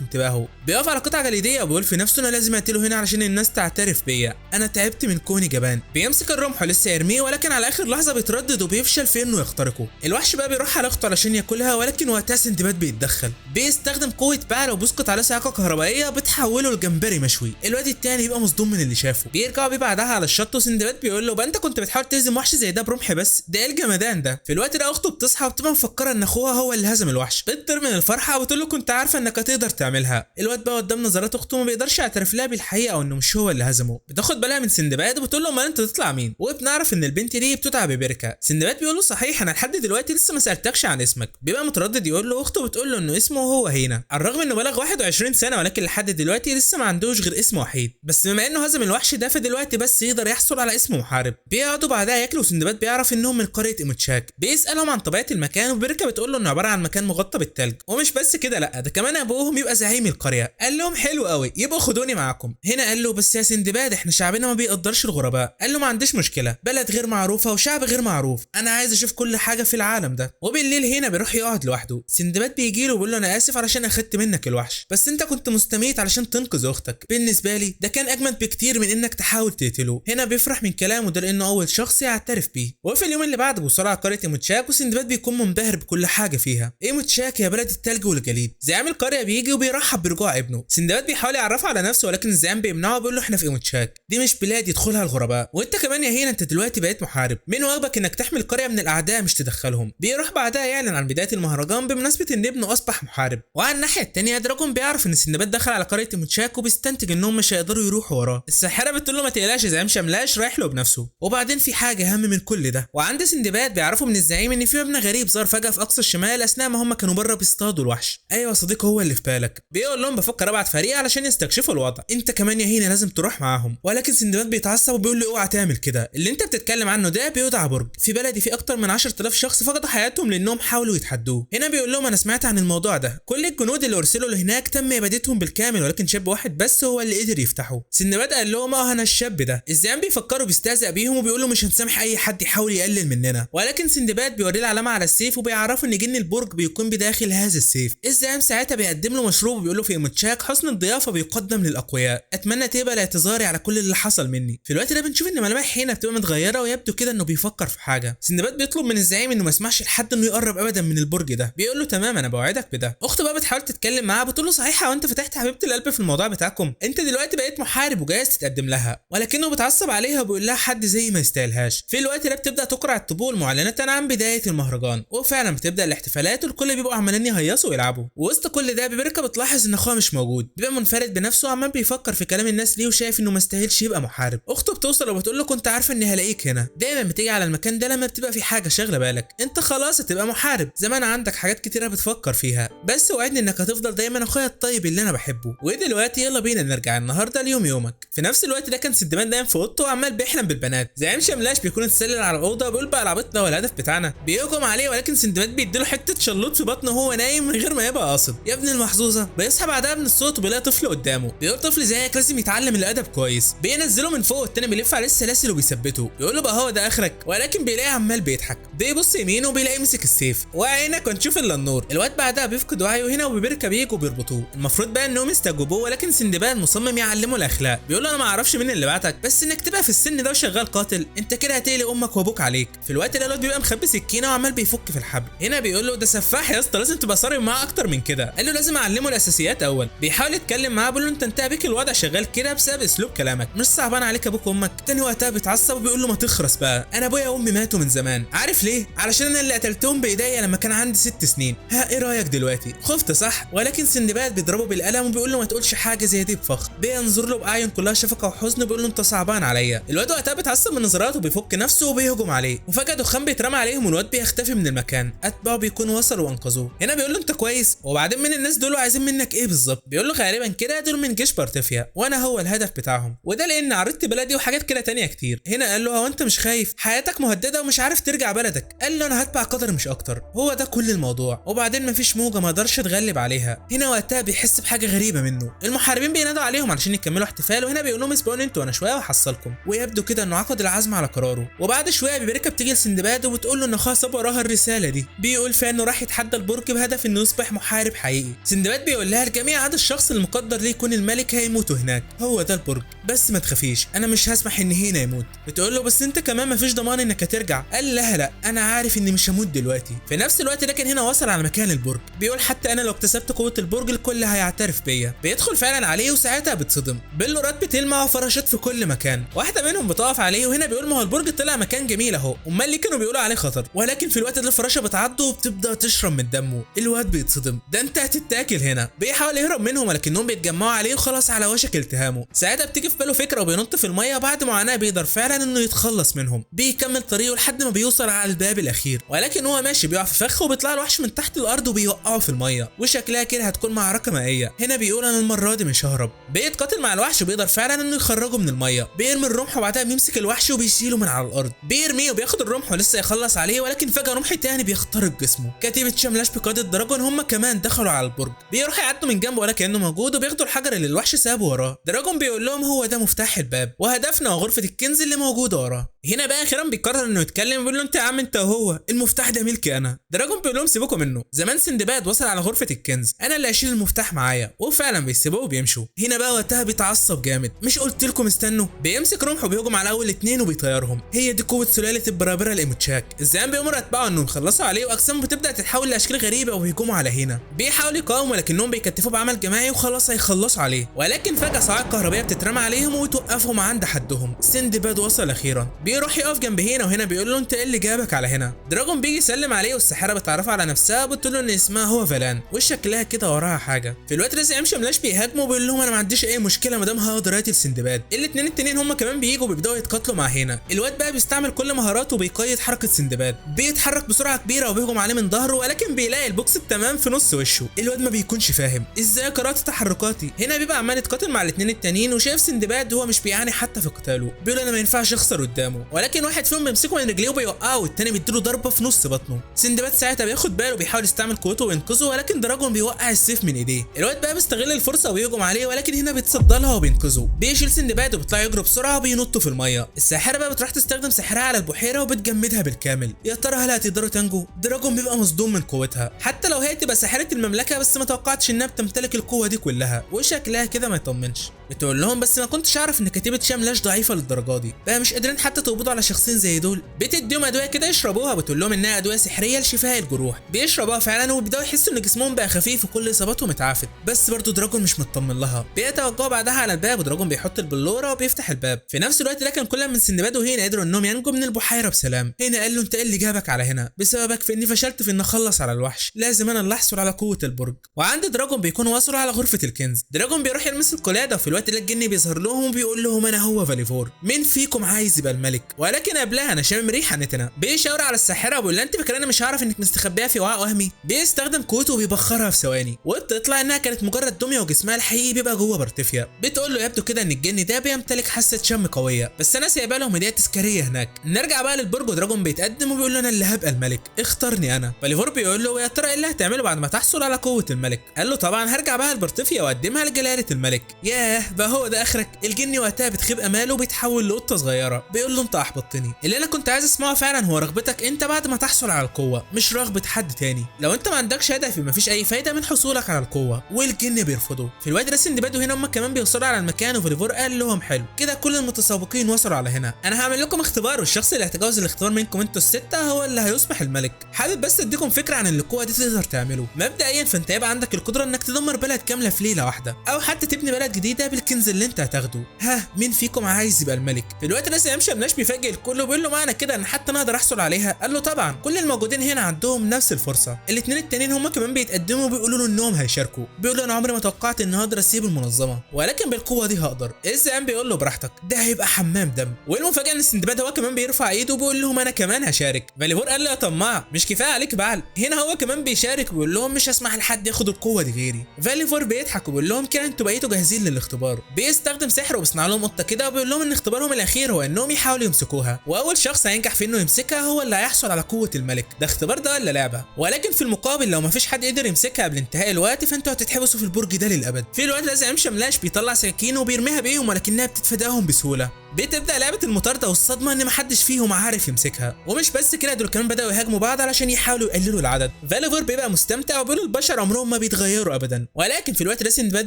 انتباهه. بيقف على قطعه جليديه وبيقول في نفسه انا لازم اقتله هنا علشان الناس تعترف بيا، انا تعبت من كوني جبان. بيمسك الرمح ولسه يرميه ولكن على اخر لحظة بيتردد وبيفشل في انه يخترقه. الوحش بقى بيروح على اخته علشان ياكلها ولكن وقتها سندباد بيتدخل، بيستخدم قوة بعل وبيسقط عليه صاعقة كهربائية بتحوله لجمبري مشوي. الواد التاني بيبقى مصدوم من اللي شافه. بيرجعوا بيه بعدها على الشط وسندباد بيقول له بقى انت كنت بتحاول تهزم وحش زي ده برمح بس، ده ايه الجمدان ده؟ في الوقت ده اخته بتصحى وبتبقى مفكرة ان اخوها هو اللي هزم الوحش. بتطير من الفرحة وبتقول له كنت عارفه انك هتقدر تعملها. الواد بقى قدام نظرات اخته ما بيقدرش يعترف لها بالحقيقة وانه مش هو اللي هزمه. بتاخد بالها من سندباد وبتقول له امال انت تطلع مين؟ وبنعرف ان البنت دي بتدعى ببركة. سندباد بيقول له صحيح انا لحد دلوقتي لسه ما سالتكش عن اسمك. بيبقى متردد يقول له، اخته بتقول له انه اسمه هو هنا، على الرغم انه بلغ 21 سنة ولكن لحد دلوقتي لسه ما عندوش غير اسم وحيد، بس بما انه هزم الوحش ده فدلوقتي بس يقدر يحصل على اسم محارب. بيقعدوا بعدها ياكلوا وسندباد بيعرف انهم من قرية ايموتشاك. بيسالهم عن طبيعة المكان وبركة بتقول له انه عبارة عن مكان مغطى بالثلج، ومش بس كده لا ده كمان ابوهم يبقى زعيم القرية. قال لهم حلو قوي يبقوا خدوني معاكم. هنا قال له بس يا سندباد احنا شعبنا ما بيقدرش الغرباء. قال له ما عنديش مشكلة، بلد غير معروفة وشعب غير معروف، انا عايز اشوف كل حاجة في العالم ده. وبالليل هنا بيروح يقعد لوحده. سندباد بيجي له وبيقول له انا اسف علشان اخدت منك الوحش، بس انت كنت مستميت علشان تنقذ اختك، بالنسبة لي ده كان اجمد بكتير من انك تحاول تقتله. هنا بيفرح من كلامه ده لانه اول شخص يعترف بيه. وفي اليوم اللي بعده بيوصلوا على قرية ايموتشاك وسندباد بيكون منبهر بكل حاجة فيها. ايموتشاك يا بلد التلج والجليد. زعيم القرية بيجي وبيرحب برجوع ابنه. سندباد بيحاول يعرفه على نفسه ولكن الزعيم بيمنعه وبيقول له احنا في ايموتشاك، دي مش بلاد يدخلها الغرباء، وانت كمان يا هينا انت دلوقتي بقيت محارب، من واجبك انك تحمي القرية من الاعداء مش تدخلهم. بيروح بعدها يعلن عن بداية المهرجان بمناسبة ان ابنه اصبح محارب. وعلى الناحية الثانية دراجون بيعرف ان سندباد دخل على قرية ايموتشاك وبيستنتج انهم مش هيقدروا يروحوا وراه. الساحرة بتقول له ما تقلقش زعيم شملاش رايح له بنفسه. وبعدين في حاجة اهم من كل ده، وعند سندباد بيعرفوا من الزعيم ان في مبنى غريب ظهر فجاة في اقصى الشمال اثناء ما هم كانوا بره بيصطادوا الوحش. ايوه يا صديقي هو اللي في بالك. بيقول لهم بفكر ابعت فريق علشان يستكشفوا الوضع، انت كمان يا هينا لازم تروح معاهم. ولكن سندباد بيتعصب وبيقول له اوعى تعمل كده، اللي انت بتتكلم عنه ده بيدعى برج، في بلدي في اكتر من 10000 شخص فقدوا حياتهم لانهم حاولوا يتحدوه. هنا بيقول لهم انا سمعت عن الموضوع ده، كل الجنود اللي ارسلوا لهناك تم ابادتهم بالكامل ولكن شاب واحد بس هو اللي قدر يفتحه. سندباد قال لهم اه انا الشاب ده. الزعيم بيفكروا بيستهزأ بيهم وبيقولوا مش هنسامح اي حد يحاول يقلل مننا، ولكن سندباد بيوريه العلامة على السيف وبيعرفوا ان جن البرج بيكون بداخل هذا السيف. الزعيم ساعتها بيقدم له مشروب وبيقول له في ايموتشاك حسن الضيافة بيقدم للاقوياء، اتمنى تقبل اعتذاري على كل اللي حصل مني. في الوقت ده بنشوف ان ملامح هنا بتبقى متغيرة ويبدو كده انه بيفكر في حاجة. سندباد بيطلب من الزعيم انه ما يسمحش لحد انه يقرب ابدا من البرج ده. بيقول له تمام انا بوعدك بده. اخته بقى بتحاول تتكلم معاه بتقول له صحيح هو انت فتحت حبيبه القلب في الموضوع بتاعكم، انت دلوقتي بقيت محارب وجايز تتقدم لها، ولكنه بيتعصب عليها وبيقول لها حد زي ما يستاهلهاش. في الوقت ده بتبدا تقرع الطبول معلنة عن بداية المهرجان، وفعلا بتبدا الاحتفالات والكل بيبقوا عمالين يهيصوا ويلعبوا. وسط كل ده ببركة بتلاحظ ان اخوها مش موجود، بيبقى منفرد بنفسه وعمال بيفكر في كلام الناس ليه وشايف انه ما يستاهلش يبقى محارب. اخته بتوصل وبتقول له كنت عارفه اني هلاقيك هنا، دايما بتيجي على المكان ده لما بتبقى في حاجة شاغله بالك، انت خلاص هتبقى محارب، زمان عندك حاجات كتيرة بتفكر فيها، بس وعدني انك هتفضل دايما اخويا الطيب اللي انا بحبه. ودلوقتي يلا بينا نرجع النهارده ليوم يومك. في نفس الوقت ده كان سندباد نايم في اوضته وعمال بيحلم بالبنات. زعيم شملاش بيكون اتسلل على الاوضة بيقول بقى العبيط ده هو الهدف بتاعنا، بيهجم عليه ولكن سندباد بيديله حتة شلوط في بطنه وهو نايم من غير ما يبقى قاصد. يا ابن المحظوظه. بيصحى بعدها من الصوت وبيلاقي طفل قدامه، بيقول طفل زيك لازم يتعلم الادب كويس. بينزله من فوق والتاني بيلف عليه السلاسل وبيثبته، بيقول له بقى هو ده اخرك، ولكن بيلاقيه عمال بيضحك. بيبص يمينه وبيلاقيه مسك السيف، وعينك ونشوف الا النور. الواد بعدها بيفقد وعيه هنا وبيركب يجوا وبيربطوه. المفروض بقى انهم يستجوبوه ولكن سندباد مصمم يعلمه الاخلاق، بيقول له انا ما اعرفش مين اللي بعتك، بس انك تبقى في السن ده وشغال قاتل انت كده هتقلق امك وابوك عليك. في الوقت ده الواد بيبقى مخبي سكينة وعمال بيفك في الحبل. هنا بيقول له ده سفاح يا اسطى، لازم تبقى صارم معاه اكتر من كده. قال له لازم اعلمه الاساسيات اول. بيحاول يتكلم معاه بيقول له انت انتهى بيك الوضع شغال كده بسبب اسلوب كلامك، مش صعبان عليك ابوك وامك؟ تاني وقتها بيتعصب وبيقول له ما تخرس بقى، انا ابويا وامي ماتوا من زمان، عارف ليه؟ علشان انا اللي قتلتهم بايديا لما كان عندي 6 سنين. ها ايه رايك دلوقتي؟ خفت صح؟ ولكن سندباد بيضربه بالقلم وبيقول له ما تقولش حاجة زي دي بفخر. بينظر له باعين كلها شفقة وحزن وبيقول له انت صعبان عليا. الواد وقتها بيتعصب من نظراته وبيفك نفسه وبيهجم عليه، وفجاة دخان بيترمى عليهم والواد بيختفي بيختفي من المكان، اتباعه بيكونوا وصلوا وانقذوه. هنا بيقول له انت كويس؟ وبعدين من الناس دول عايزين منك ايه بالظبط؟ بيقول له غالبا كده دول من جيش بارتيفيا وانا هو الهدف بتاعهم، وده لان عرضت بلدي وحاجات كده تانية كتير. هنا قال له هو انت مش خايف؟ حياتك مهددة ومش عارف ترجع بلدك. قال له انا هتبع قدر مش اكتر، هو ده كل الموضوع، وبعدين مفيش موجه ما اقدرش اتغلب عليها. هنا وقتها بيحس بحاجة غريبة منه، المحاربين بينادوا عليهم علشان يكملوا احتفال، وهنا بيقول لهم اسبقوني انتوا وانا شوية وهحصلكم. ويبدو كده انه عقد العزم على قراره. وبعد شوية بيبريكا بتيجي لسندباد وبتقول له ان اخوها ساب وراها الرسالة دي، بيقول فيها انه راح يتحدى البرج بهدف انه يصبح محارب حقيقي. سندباد بيقول لها الجميع عدا الشخص المقدر ليه يكون الملك هيموتوا هناك، هو ده البرج، بس ما تخافيش انا مش هسمح ان هنا يموت. بتقول له بس انت كمان مفيش ضمان انك هترجع. قال لها لا انا عارف اني مش هموت دلوقتي. في نفس الوقت لكن هنا وصل على مكان البرج، بيقول حتى انا لو اكتسبت قوة البرج الكل هيعترف بيا. بيدخل فعلا عليه وساعتها بتصدم، بلورات بتلمع وفراشات في كل مكان، واحدة منهم بتقف عليه وهنا بيقول ما هو البرج طلع مكان جميل اهو، امال ليه كانوا بيقولوا عليه خطر؟ ولكن في الوقت ده الفراشة بتعضه وبتبدا تشرب من دمه. الواد بيتصدم، ده انت هتتاكل هنا. بيحاول يهرب منهم ولكنهم بيتجمعوا عليه وخلاص على وشك التهامه. ساعتها بتيجي في باله فكرة وبينط في المية، بعد معاناة بيقدر فعلا انه يتخلص منهم. بيكمل طريقه لحد ما بيوصل على الباب الاخير، ولكن هو ماشي بيقع في فخ وبيطلع له وحش من تحت الارض وبيوقعه في المية، وشكلها كده هتكون معركة مائية. هنا بيقول انا المرة دي مش ههرب. بيتقاتل مع الوحش وبيقدر فعلا انه يخرجه من المية، بيرمي الرمح وبعدها بيمسك الوحش وبيشيله من على الارض، بيرميه وبياخد الرمح ولسه يخلص عليه، ولكن فجاة رمح تاني بيخترق جسمه. كتيبة شملاش بقيادة دراجون هم كمان دخلوا على البرج، بيروحوا يعدوا من جنبه ولا كانه موجود، وبياخدوا الحجر اللي الوحش سابه وراه. دراجون بيقول لهم هو ده مفتاح الباب وهدفنا غرفة الكنز اللي موجودة وراه. هنا بقى اخيرا بيقرر انه يتكلم، بيقول له انت يا عم انت وهو المفتاح ده ملكي انا. دراجون بيقول لهم سيبوكم منه، زمان سندباد وصل على غرفة الكنز، انا اللي هشيل المفتاح معايا، وفعلا بيسيبوه وبيمشوا. هنا بقى وقتها بيتعصب جامد، مش قلت لكم استنوا؟ بيمسك رمحه وبيهجم على اول اتنين وبيطيرهم. هي دي قوة سلالة البرابره الاموتشاك. الزعيم بيأمر اتباعه انهم يخلصوا عليه، واجسامهم بتبدا تتحول لاشكال غريبة وبيهجموا على هنا. بيحاول يقاوم ولكنهم بيكتفوه بعمل جماعي وخلاص هيخلصوا عليه، ولكن فجاة صواعق كهربائية بتترمى عليهم وتوقفهم عند حدهم. سندباد وصل اخيرا، بيروح يقف جنب هنا وهنا بيقول له انت ايه اللي جابك على هنا؟ دراجون بيجي يسلم عليه والساحره بتعرفه على نفسها وبتقول له ان اسمها هو فالان وشكلها كده وراها حاجة. في الوقت ده زعيم شملاش بيهاجمه وبيقول لهم انا ما عنديش اي مشكلة ما دام هقدر اقتل سندباد. الاثنين التانيين هم كمان بييجوا وبيبداوا يتقاتلوا مع هنا. الواد بقى بيستعمل كل مهاراته وبيقيد حركة سندباد، بيتحرك بسرعة كبيرة وبيهجم عليه من ظهره، ولكن بيلاقي البوكس التمام في نص وشه. الواد ما بيكونش فاهم ازاي قرات تحركاتي. هنا بيبقى عمال يتقاتل مع الاثنين التانيين وشايف سندباد هو مش بيعاني حتى في قتاله، بيقول انا ما ينفعش اخسر قدامه، ولكن واحد فيهم بيمسكه من رجليه وبيوقعه والتاني بيديله ضربه في نص بطنه. سندباد ساعتها بياخد باله وبيحاول يستعمل قوته وينقذه، ولكن دراجون بيوقع السيف من ايديه. الواد بقى بيستغل الفرصة ويهجم عليه، ولكن هنا بيتصدى لها وبينقذه. بيشيل سندباد وبيطلع يجري بسرعة وبينطوا في المية. الساحرة بقى بتروح تستخدم سحرها على البحيرة وبتجمدها بالكامل. يا ترى هل هتقدروا تنجوا؟ دراجون بيبقى مصدوم من قوتها، حتى لو هي تبقى ساحرة المملكة بس ما توقعتش انها بتمتلك القوة دي كلها، وشكلها كده ما يطمنش. بتقول لهم بس ما كنتش اعرف ان كتيبة شملاش ضعيفة للدرجة دي، بقى مش قادرين حتى تقبضوا على شخصين زي دول. بتديهم ادوية كده يشربوها، بتقول لهم انها ادوية سحريه لشفاء الجروح. بيشربوها فعلا وبيبداوا يحسوا ان جسمهم بقى خفيف وكل اصاباتهم اتعافت، بس برضه دراجون مش مطمن لها. بيتوجهوا بعدها على الباب ودراجون بيحط البلوره وبيفتح الباب. في نفس الوقت لكن كل من سندباد وهنا قدروا انهم ينجوا من البحيرة بسلام. هنا قال له انت ايه اللي جابك على هنا؟ بسببك في اني فشلت في ان اخلص على الوحش، لازم انا اللي احصل على قوة البرج. وعند دراجون بيكونوا وصلوا على غرفة الكنز. دراجون بيروح يلمس القلادة، وفي الوقت اللي الجن بيظهر لهم وبيقول لهم انا هو فاليفور، مين فيكم عايز يبقى الملك؟ ولكن قبلها انا شامم ريحه نتنه. بيشاور على الساحرة وبيقول لها انت فاكره انا مش هعرف انك مستخبيه في وعاء وهمي؟ بيستخدم قوته وبيبخرها في ثواني، وبتطلع انها كانت مجرد دمية وجسمها الحقيقي بيبقى جوه بارتيفيا. بتقول له يبدو كده ان الجن ده بيمتلك حاسه شم قوية، بس انا سايبه لهم هديه تذكارية هناك. نرجع بقى للبرج ودراجون بيتقدم وبيقول له انا اللي هبقى الملك، اختارني انا. فاليفور بيقول له يا ترى ايه اللي هتعمله بعد ما تحصل على قوة الملك؟ قال له طبعا هرجع بقى لبارتيفيا واقدمها لجلاله الملك. ياه بقى هو ده اخرك؟ الجن وقتها بتخيب اماله وبيتحول لقطة صغيرة. بيقول له انت احبطتني، اللي انا كنت عايز اسمعه فعلا هو رغبتك انت بعد ما تحصل على القوة، مش رغبة حد تاني. لو انت ما عندكش هدف مفيش اي فايده من حصولك على القوة. والجن بيرفضه. في الوقت ده سندباد وهنا هم كمان بيوصلوا على المكان، وفاليفور قال لهم حلو كده كل المتسابقين وصلوا على هنا، انا هعمل لكم اختبار والشخص اللي هيتجاوز الاختبار منكم انتوا الستة هو اللي هيصبح الملك. حابب بس اديكم فكرة عن اللي القوة دي تقدر تعمله. مبدئيا فانت يبقى عندك القدرة انك تدمر بلد كاملة في ليلة واحدة، او حتى تبني بلد جديدة بالكنز اللي انت هتاخده. ها مين فيكم عايز يبقى الملك؟ في الوقت ده زعيم شملاش بيفاجئ الكل وبيقول له معنى كده ان حتى انا اقدر احصل عليها؟ قال له طبعا كل الموجودين هنا عندهم نفس الفرصة. الاثنين التانيين هم كمان بيتقدموا وبيقولوا له انهم هيشاركوا. بيقولوا انا عمري ما توقعت ان هقدر اسيب المنظمة، ولكن بالقوة دي هقدر. الزعيم بيقول له براحتك، ده هيبقى حمام دم. والمفاجاه ان سندباد هو كمان بيرفع ايده وبيقول لهم انا كمان هشارك. فاليفور قال له يا طماع مش كفاية عليك بعل؟ هنا هو كمان بيشارك وبيقول لهم مش هسمح لحد ياخد القوة دي غيري. فاليفور بيضحك وبيقول لهم كده انتوا بقيتوا جاهزين للاختبار. بيستخدم سحر وبيصنع لهم قطة كده وبيقول لهم ان اختبارهم الاخير هو انهم يحاولوا يمسكوها، واول شخص هينجح في انه يمسكها هو اللي هيحصل على قوة الملك. ده اختبار ده ولا لعبه؟ ولكن في المقابل لو مفيش حد قدر يمسكها قبل انتهاء الوقت فانتوا هتتحبسوا في البرج ده للابد. في الوقت ده زعيم شملاش بيطلع سكاكين وبيرميها بيهم ولكنها بتتفاداهم بسهولة. بتبدا لعبه المطارده والصدمه ان محدش فيهم عارف يمسكها، ومش بس كده دول كمان بداوا يهاجموا بعض علشان يحاولوا يقللوا العدد. فاليفور بيبقى مستمتع وبيقول البشر عمرهم ما بيتغيروا ابدا، ولكن في الوقت ده سندباد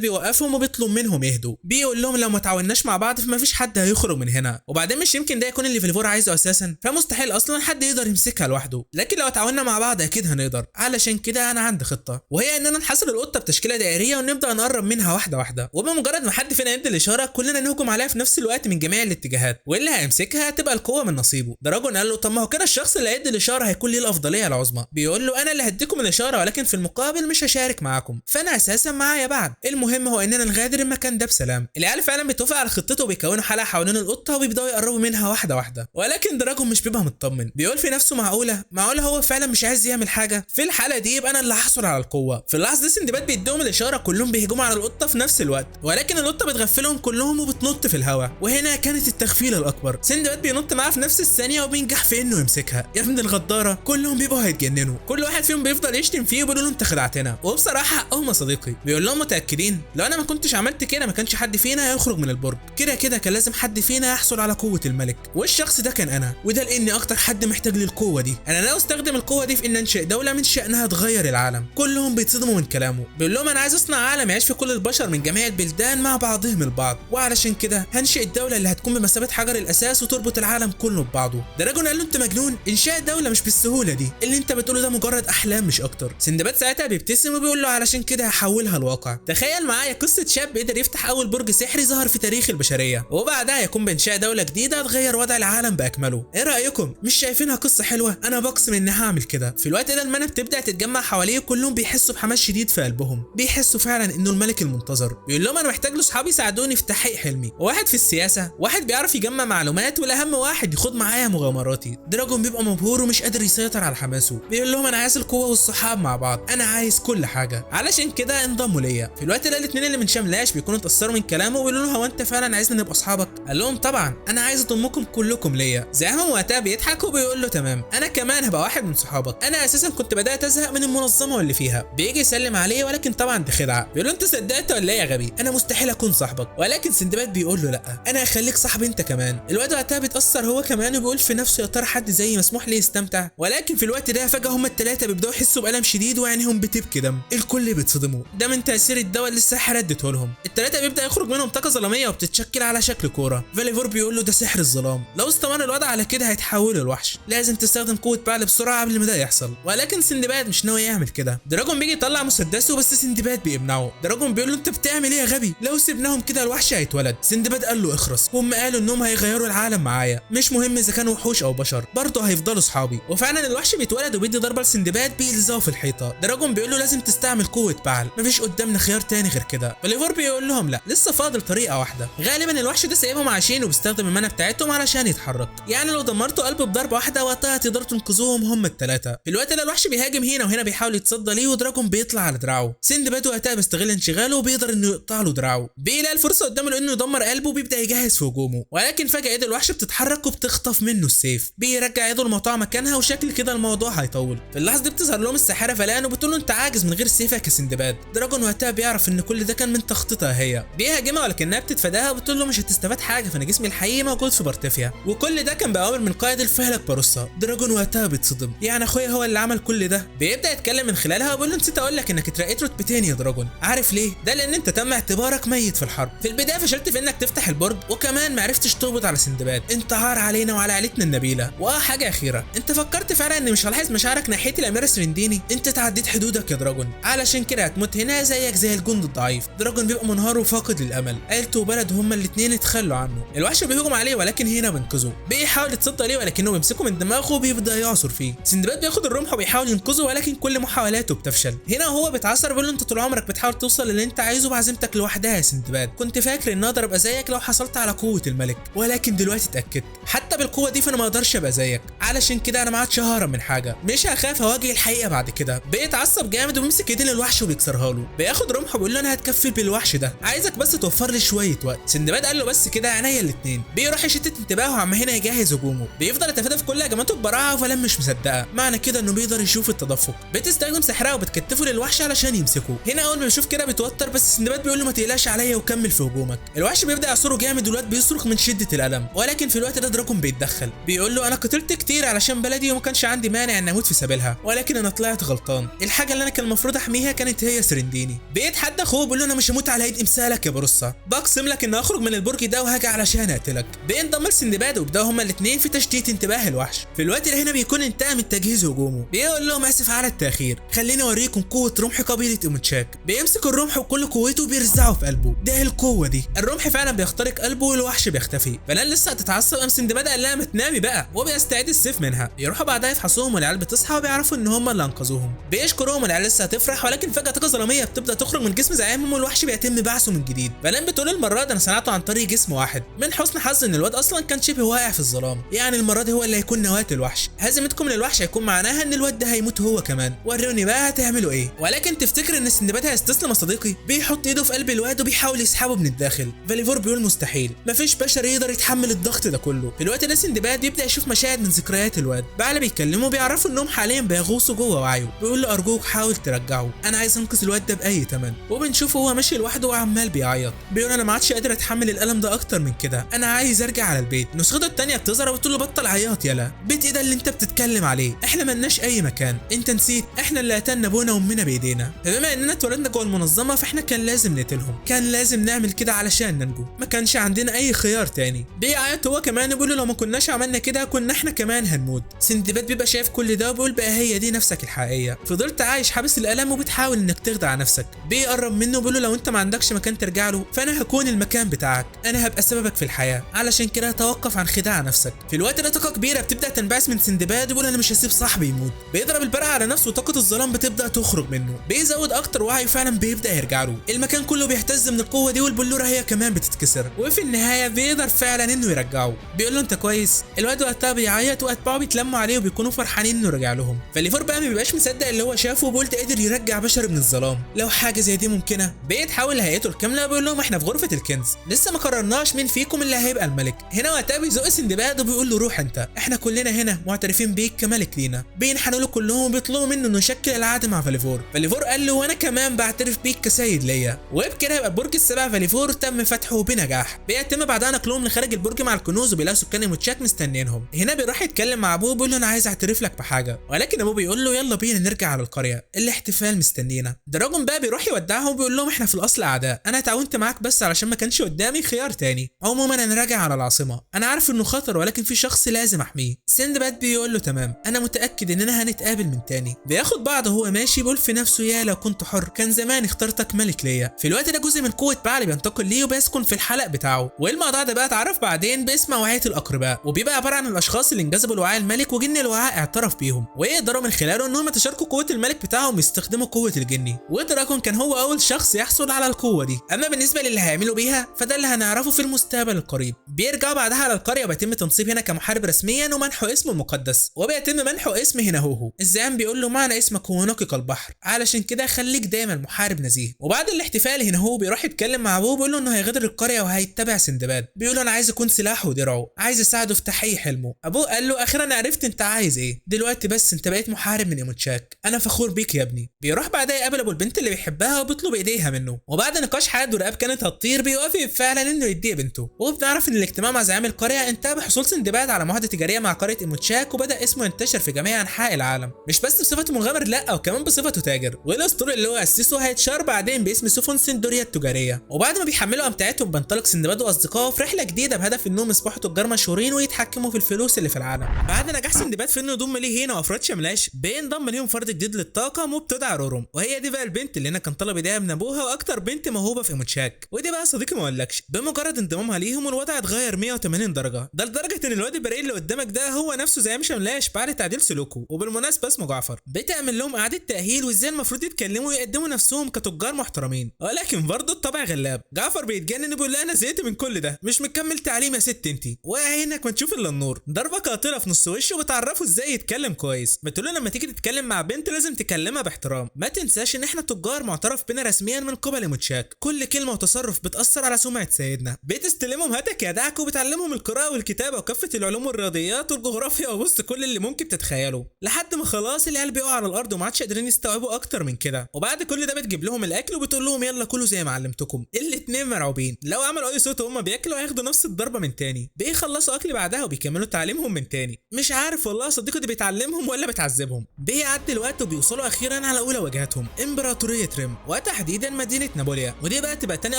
بيوقفهم وبيطلب منهم يهدوا، بيقول لهم لو ما تعاوناش مع بعض فما فيش حد هيخرج من هنا، وبعدين مش يمكن ده يكون اللي فاليفور عايزه اساسا، فمستحيل اصلا حد يقدر يمسكها لوحده، لكن لو تعاوننا مع بعض اكيد هنقدر. علشان كده انا عندي خطه، وهي اننا نحاصر القطة بتشكيله دائريه ونبدا نقرب منها واحدة واحدة، وبمجرد ما حد فينا يدي الاشارة كلنا نهجم عليها في نفس الوقت من جميع الاتجاهات، واللي هيمسكها هتبقى القوة من نصيبه. دراجون قال له طب ما هو كده الشخص اللي هيدي الاشارة هيكون ليه الافضلية العظمى. بيقول له انا اللي هديكم الاشارة ولكن في المقابل مش هشارك معاكم، فانا اساسا معايا بعد. المهم هو اننا نغادر المكان ده بسلام. العيال فعلا بيتوافق على خطته وبيكونوا حلقة حوالين القطة وبيبداوا يقربوا منها واحدة واحدة، ولكن دراجون مش بيبقى مطمن، بيقول في نفسه معقولة معقولة هو فعلا مش عايز يعمل حاجة؟ في الحالة دي يبقى انا اللي هحصل على القوة. في اللحظة دي سندباد بيديهم الاشارة، كلهم بيهجموا على القطة في نفس الوقت، ولكن القطة بتغفلهم كلهم وبتنط في الهواء، وهنا كانت التغفيله الاكبر. سندباد بينط معاها في نفس الثانية وبينجح في انه يمسكها. يا ابن الغداره، كلهم بيبقوا هيتجننوا، كل واحد فيهم بيفضل يشتم فيه وبيقول له انت خدعتنا، وبصراحة حقهم يا صديقي. بيقول لهم متاكدين؟ لو انا ما كنتش عملت كده ما كانش حد فينا هيخرج من البرج، كده كده كان لازم حد فينا يحصل على قوة الملك، والشخص ده كان انا، وده لاني اكتر حد محتاج للقوة دي. انا ناوي استخدم القوة دي في ان انشئ دولة من شانها تغير العالم. كلهم بيتصدموا من كلامه، بيقول لهم انا عايز اصنع عالم يعيش فيه كل البشر من جميع البلدان مع بعضهم البعض، وعلشان كده هنشئ الدولة اللي هتكون بمثابة حجر الاساس وتربط العالم كله ببعضه. دراجون قال له انت مجنون، انشاء دولة مش بالسهولة دي، اللي انت بتقوله ده مجرد احلام مش اكتر. سندباد ساعتها بيبتسم وبيقول له علشان كده هحولها لواقع. تخيل معايا قصة شاب قدر يفتح اول برج سحري ظهر في تاريخ البشرية، وبعدها يقوم بانشاء دولة جديدة تغير وضع العالم باكمله. ايه رايكم؟ مش شايفينها قصة حلوة؟ انا بقسم اني هعمل كده. في الوقت ده المنى بتبدا تتجمع حواليه، كلهم بيحسوا بحماس شديد في قلبهم، بيحسوا فعلا انه الملك المنتظر. بيقول لهم انا محتاج لاصحابي يساعدوني في تحقيق حلمي، واحد في السياسة، واحد بيعرف يجمع معلومات، والاهم واحد يخوض معايا مغامراتي. دراجون بيبقى مبهور ومش قادر يسيطر على حماسه، بيقول لهم انا عايز القوة والصحاب مع بعض، انا عايز كل حاجة، علشان كده انضموا ليا. في الوقت ده الاثنين اللي من شملاش بيكونوا اتاثروا من كلامه وبيقولوا له هو انت فعلا عايزنا نبقى اصحابك؟ قال لهم طبعا انا عايز اضمكم كلكم ليا. زعيمهم وقتها بيضحك وبيقول له تمام انا كمان هبقى واحد من صحابك، انا اساسا كنت بدات ازهق من المنظمة واللي فيها. بيجي يسلم عليه ولكن طبعا دي خدعه، بيقول له انت صدقت ولا ايه يا غبي؟ انا مستحيل اكون صاحبك. ولكن سندباد بيقول له لا انا هخليك صاحبي انت كمان. الواد وقتها بيتاثر هو كمان وبيقول في نفسه يا ترى حد زيي مسموح لي يستمتع؟ ولكن في الوقت ده فجاة هما الثلاثة بيبداوا يحسوا بالم شديد وعينيهم بتبكي دم، الكل بيتصدموا، ده من تاثير الدواء اللي الساحرة اديته لهم. الثلاثة بيبدا يخرج منهم طاقة ظلامية وبتتشكل على شكل كورة. فاليفور بيقول له ده سحر الظلام، لو استمر الوضع على كده هيتحولوا لوحش، لازم تستخدم قوة بعل بسرعة قبل ما ده يحصل. ولكن سندباد مش ناوي يعمل كده. دراجون بيجي يطلع مسدسه بس سندباد بيمنعه. دراجون بيقول له انت بتعمل ايه يا غبي؟ لو سيبناهم كده الوحش هيتولد. سندباد قال له اخرس، هم قالوا انهم هيغيروا العالم معايا، مش مهم اذا كانوا وحوش او بشر، برضه هيفضلوا صحابي. وفعلا الوحش بيتولد وبيدي ضربه لسندباد بيلزقه في الحيطة. دراجون بيقول له لازم تستعمل قوة بعل، مفيش قدامنا خيار تاني غير كده. فاليفور بيقول لهم لا لسه فاضل طريقه واحدة، غالبا الوحش ده سايبهم عايشين وبيستخدم المانا بتاعتهم علشان يتحرك، يعني لو دمرتوا قلبه بضربه واحدة وقتها تقدروا تنقذوهم هم الثلاثة. في الوقت ده الوحش بيهاجم هنا وهنا بيحاول يتصدى ليه، ودراجون بيطلع على دراعه. سندباد وقتها بيستغل انشغاله وبيقدر انه يقطع له دراعه. بيلاقي الفرصة قدامه لانه يدمر قلبه وبيبدا يجهز في هجومه، ولكن فجاة ايد الوحش بتتحرك وبتخطف منه السيف، بيرجع ايده المقطوعة مكانها وشكل كده الموضوع هيطول. في اللحظة دي بتظهر لهم الساحرة فلان وبتقول له انت عاجز من غير سيفك يا سندباد. دراجون وقتها بيعرف ان كل ده كان من تخطيطها هي، بيهاجمها ولكنها بتتفاداها وبتقول له مش هتستفاد حاجة، فانا جسمي الحقيقي موجود في بارتيفيا، وكل ده كان باوامر من قائد الفهلك باروسا. دراجون وقتها بيتصدم، يعني اخويا هو اللي عمل كل ده؟ بيبدا يتكلم من خلالها وبيقول له نسيت اقول لك انك اترقيت رتبتين يا دراجون، عارف ليه؟ ده لان انت تم اعتبارك ميت في الحرب، في البداية فشلت في انك تفتح البرج، وكمان معرفتش تقبض على سندباد، انت عار علينا وعلى عيلتنا النبيلة. وحاجه اخيرة، انت فكرت فعلا ان مش هلاحظ مشاعرك ناحية الاميرة سرنديني؟ انت تعديت حدودك يا دراجون، علشان كده هتموت هنا زيك زي الجند الضعيف. دراجون بيبقى منهار وفاقد للامل، عيلته وبلده هما الاثنين اتخلوا عنه. الوحش بيهجم عليه ولكن هنا بينقذه، بيحاول يتصدى ليه ولكنه بيمسكه من دماغه وبيبدا يعصر فيه. سندباد بياخد الرمح وبيحاول ينقذه ولكن كل محاولاته بتفشل. هنا هو بيتعصر بيقول له انت طول عمرك بتحاول توصل للي انت عايزه بعزيمتك لوحدها يا سندباد، كنت فاكر ان اقدر ابقى زيك لو حصلت على قوة الملك، ولكن دلوقتي اتاكدت حتى بالقوة دي فانا ما اقدرش ابقى زيك، علشان كده انا ما عادش ههرب من حاجة، مش هخاف اواجه الحقيقة بعد كده. بيتعصب جامد وبيمسك ايدين الوحش وبيكسرها له، بياخد رمحه وبيقول له انا هتكفل بالوحش ده، عايزك بس توفر لي شوية وقت. سندباد قال له بس كده عينيا الاثنين. بيروح يشتت انتباهه عم هنا يجهز هجومه، بيفضل يتفادى في كل هجماته ببراعه وفلان مش مصدقه، معنى كده انه بيقدر يشوف التدفق. بتستخدم سحرها وبتكتفه للوحش علشان يمسكه. هنا اول ما بيشوف كده بيتوتر، بس سندباد بيقول له ما تقلقش عليا وكمل في هجومك. الوحش بيبدا يعصره جامد والواد بيصرخ من شده الالم، ولكن في الوقت ده دراكون بيتدخل بيقول له انا قتلت كتير علشان بلدي وما كانش عندي مانع ان اموت في سبيلها، ولكن انا طلعت غلطان، الحاجة اللي انا كان المفروض احميها كانت هي سرنديني. بيتحدى اخوه بيقول له انا مش هموت على ايد امثالك يا بروسا، بقسم لك ان اخرج من البرج ده وهاجي علشان اقتلك. بينضم لسندباد وبداوا هما الاثنين في تشتيت انتباه الوحش. في الوقت اللي هنا بيكون انتهى من تجهيز هجومه، بيقول لهم اسف على التاخير، خليني اوريكم قوة رمح قبيلة اومتشاك. بيمسك الرمح وكل قوته بيرزعه في قلبه، ده القوة دي. الرمح فعلا بيخترق قلبه والوحش بيختفي. فلان لسه هتتعصب، قام سندباد قال لها ما تنامي بقى، وبيستعيد السيف منها. يروحوا بعدها يفحصوهم والعيال بتصحى وبيعرفوا ان هم اللي انقذوهم، بيشكرهم والعيال لسه هتفرح، ولكن فجاة طاقة ظلامية بتبدا تخرج من جسم زعيمهم والوحش بيتم بعثه من جديد. فلان بتقول المرة دي انا صنعته عن طريق جسم واحد، من حسن حظ ان الواد اصلا كان شبه واقع في الظلام، يعني المرة دي هو اللي هيكون نواه الوحش. هزيمتكم للوحش هيكون معناها ان الواد ده هيموت هو كمان، وروني بقى هتعملوا ايه. ولكن تفتكر ان سندباد هيستسلم يا صديقي؟ بيحط ايده في قلب الواد وبيحاول يسحبه من الداخل. فاليفور بيقول مستحيل، مفيش بشر يقدر يتحمل الضغط ده كله. في الوقت ده سندباد يبدا يشوف مشاهد من ذكريات الواد. بعد بيكلمه بيعرفوا انهم حاليا بيغوصوا جوه وعيه، بيقول له ارجوك حاول ترجعه، انا عايز انقذ الواد ده باي ثمن. وبنشوفه هو ماشي لوحده وعمال بيعيط، بيقول انا ما عادش قادر اتحمل الالم ده اكتر من كده، انا عايز ارجع على البيت. نسخته الثانية بتظهر وبتقول له بطل عياط يلا، بيت ايه ده اللي انت بتتكلم عليه؟ احنا ملناش اي مكان، انت نسيت احنا اللي قتلنا ابونا وامنا بايدينا، فبما اننا اتولدنا جوه المنظمة فاحنا كان لازم نقتلهم، كان لازم نعمل كده علشان ننجو، ما كانش عندنا اي خيار تاني. بيعيط هو كمان وبيقول له لو ما كناش عملنا كده كنا احنا كمان هنموت. سندباد بيبقى شايف كل ده وبيقول بقى هي دي نفسك الحقيقية، فضلت عايش حابس الالم وبتحاول انك تخدع نفسك. بيقرب منه وبيقول له لو انت ما عندكش مكان ترجع له فانا هكون المكان بتاعك، انا هبقى سببك في الحياة، علشان كده توقف عن خداع نفسك. في الوقت ده طاقة كبيرة بتبدا تنبعث من سندباد وبيقول انا مش هسيب صاحبي يموت. بيضرب البرق على نفسه وطاقة الظلام بتبدا تخرج منه، بيزود اكتر وعيه فعلا بيبدا يرجع له. المكان كله بيهتز من القوة دي والبلوره هي كمان بتتكسر، وفي النهاية بيقدر فعلا انه يرجعه. بيقول له انت كويس؟ الواد وقتها بيعيط واتباعه بيتلموا عليه وبيكونوا فرحانين انه رجع لهم. فاليفور بقى ما بيبقاش مصدق اللي هو شافه وبيقول ده قدر يرجع بشر من الظلام، لو حاجة زي دي ممكنة. بيتحول لهيئته الكاملة بيقول لهم احنا في غرفة الكنز، لسه ما قررناش مين فيكم اللي هيبقى الملك. هنا وقتها بيزق سندباد وبيقول له روح انت، احنا كلنا هنا معترفين بيك كملك لينا. بينحنوا له كلهم وبيطلبوا منه انه يشكل العهد مع فاليفور. فاليفور قال له وانا كمان بعترف بيك كسيد ليا. وبكده يبقى برج السبع فاليفور تم فتحه بنجاح. بيتم بعدها نقلهم لخارج البرج مع الكنوز وبيلاقوا سكان موتشاك مستنيينهم. هنا بيروح يتكلم مع ابوه بيقول له انا عايز اعترف لك بحاجة، ولكن ابوه بيقول له يلا بينا نرجع على القرية، الاحتفال مستنينا. دراجون بقى بيروح يودعهم وبيقول لهم احنا في الاصل اعداء، انا اتعاونت معاك بس علشان ما كانش قدامي خيار تاني، عموما انا راجع على العاصمة، انا عارف انه خطر ولكن في شخص لازم احميه. سندباد بيقول له تمام، انا متاكد اننا هنتقابل من تاني. بياخد بعضه وهو ماشي بيقول في نفسه يا لو كنت حر كان زمان اخترتك ملك ليا. في الوقت ده جزء من قوة بعل بينتقل ليه وبيسكن في الحلق بتاعه، والموضوع ده بقى اتعرف بعدين باسم اوعيه الاقرباء، وبيبقى عبارة عن الاشخاص اللي انجذبوا لوعاء الملك وجن الوعاء اعترف بيهم، ويقدروا من خلاله انهم يتشاركوا قوة الملك بتاعهم ويستخدموا قوة الجني. ودراكون كان هو اول شخص يحصل على القوة دي. اما بالنسبة للي هيعملوا بيها فده اللي هنعرفه في المستقبل القريب. بيرجعوا بعدها على القرية وبيتم تنصيب هنا كمحارب رسميا ومنحه اسمه المقدس، وبيتم منحه اسم هنا هوهو. الزعيم بيقول له معنى اسمك هو نقي البحر، علشان كده خليك دايما محارب نزيه. وبعد الاحتفال هنا هو بيروح يتكلم مع ابوه بيقول له انه هيغادر القرية وهيتبع سندباد، بيقول له انا عايز اكون سلاحه ودرعه، عايز اساعده في تحقيق حلمه. ابوه قال له اخيرا عرفت انت عايز ايه، دلوقتي بس انت بقيت محارب من ايموتشاك، انا فخور بيك يا ابني. بيروح بعدها يقابل ابو البنت اللي بيحبها وبيطلب ايديها منه، وبعد نقاش حاد ورقاب كانت هتطير بيوافق فعلا انه يديه بنته. وبنعرف ان الاجتماع مع زعيم القرية انتهى بحصول سندباد على معاهدة تجارية مع قرية ايموتشاك، وبدا اسمه ينتشر في جميع انحاء العالم، مش بس بصفته مغامر لا وكمان بصفته تاجر. والاسطول اللي هو اسسه هيتشار بعدين باسم سفن سندوريا التجارية. وبعد ما بيحملوا امتعتهم بينطلق سندباد واصدقائه في رحله جديدة بهدف انهم يصبحوا تجار مشهورين ويتحكموا في الفلوس اللي في العالم. بعد نجاح سندباد في انه يضم ليه هنا وافراد شملاش، بينضم ليهم فرد جديد للطاقم وبتدعى روروم، وهي دي بقى البنت اللي هنا كان طلب ايديها من ابوها واكتر بنت موهوبه في ايموتشاك. ودي بقى صديقي ما اقولكش، بمجرد انضمامها ليهم الوضع اتغير 180 درجه، ده لدرجة ان الواد البريء اللي قدامك ده هو نفسه زعيم شملاش بعد تعديل سلوكه، وبالمناسبة اسمه جعفر. بتعمل لهم اعاده تاهيل وازاي المفروض يتكلموا ويقدموا نفسهم كتجار محترمين، ولكن برضه الطبع غلاب. جعفر بيتجنن وبيقول لها انا زهقت من كل ده، ده؟ مش مكمل تعليم يا ست انت، وعينك ما تشوف الا النور. ضربه قاتله في نص وشه وبتعرفه ازاي يتكلم كويس. بتقول له لما تيجي تتكلم مع بنت لازم تكلمها باحترام، ما تنساش ان احنا تجار معترف بنا رسميا من قبل موتشاك، كل كلمة وتصرف بتاثر على سمعه سيدنا. بتستلمهم هاتك يا دعك وبتعلمهم القراءة والكتابة وكافة العلوم والرياضيات والجغرافيا وبص كل اللي ممكن تتخيله، لحد ما خلاص العيال بيقعوا على الارض وما عادش قادرين يستوعبوا اكتر من كده. وبعد كل ده بتجيب لهم الاكل وبتقول لهم يلا كلوا زي ما علمتكم. الاتنين مرعوبين، لو عملوا اي صوت وهم بياكلوا هياخدوا نفس الضربة من تاني. بيخلصوا اكل بعدها وبيكملوا تعليمهم من تاني. مش عارف والله صديقه دي بتعلمهم ولا بتعذبهم. بيعدي الوقت وبيوصلوا اخيرا على اولى وجهاتهم، امبراطورية ريم، وتحديدا مدينة نابوليا، ودي بقى تبقى تاني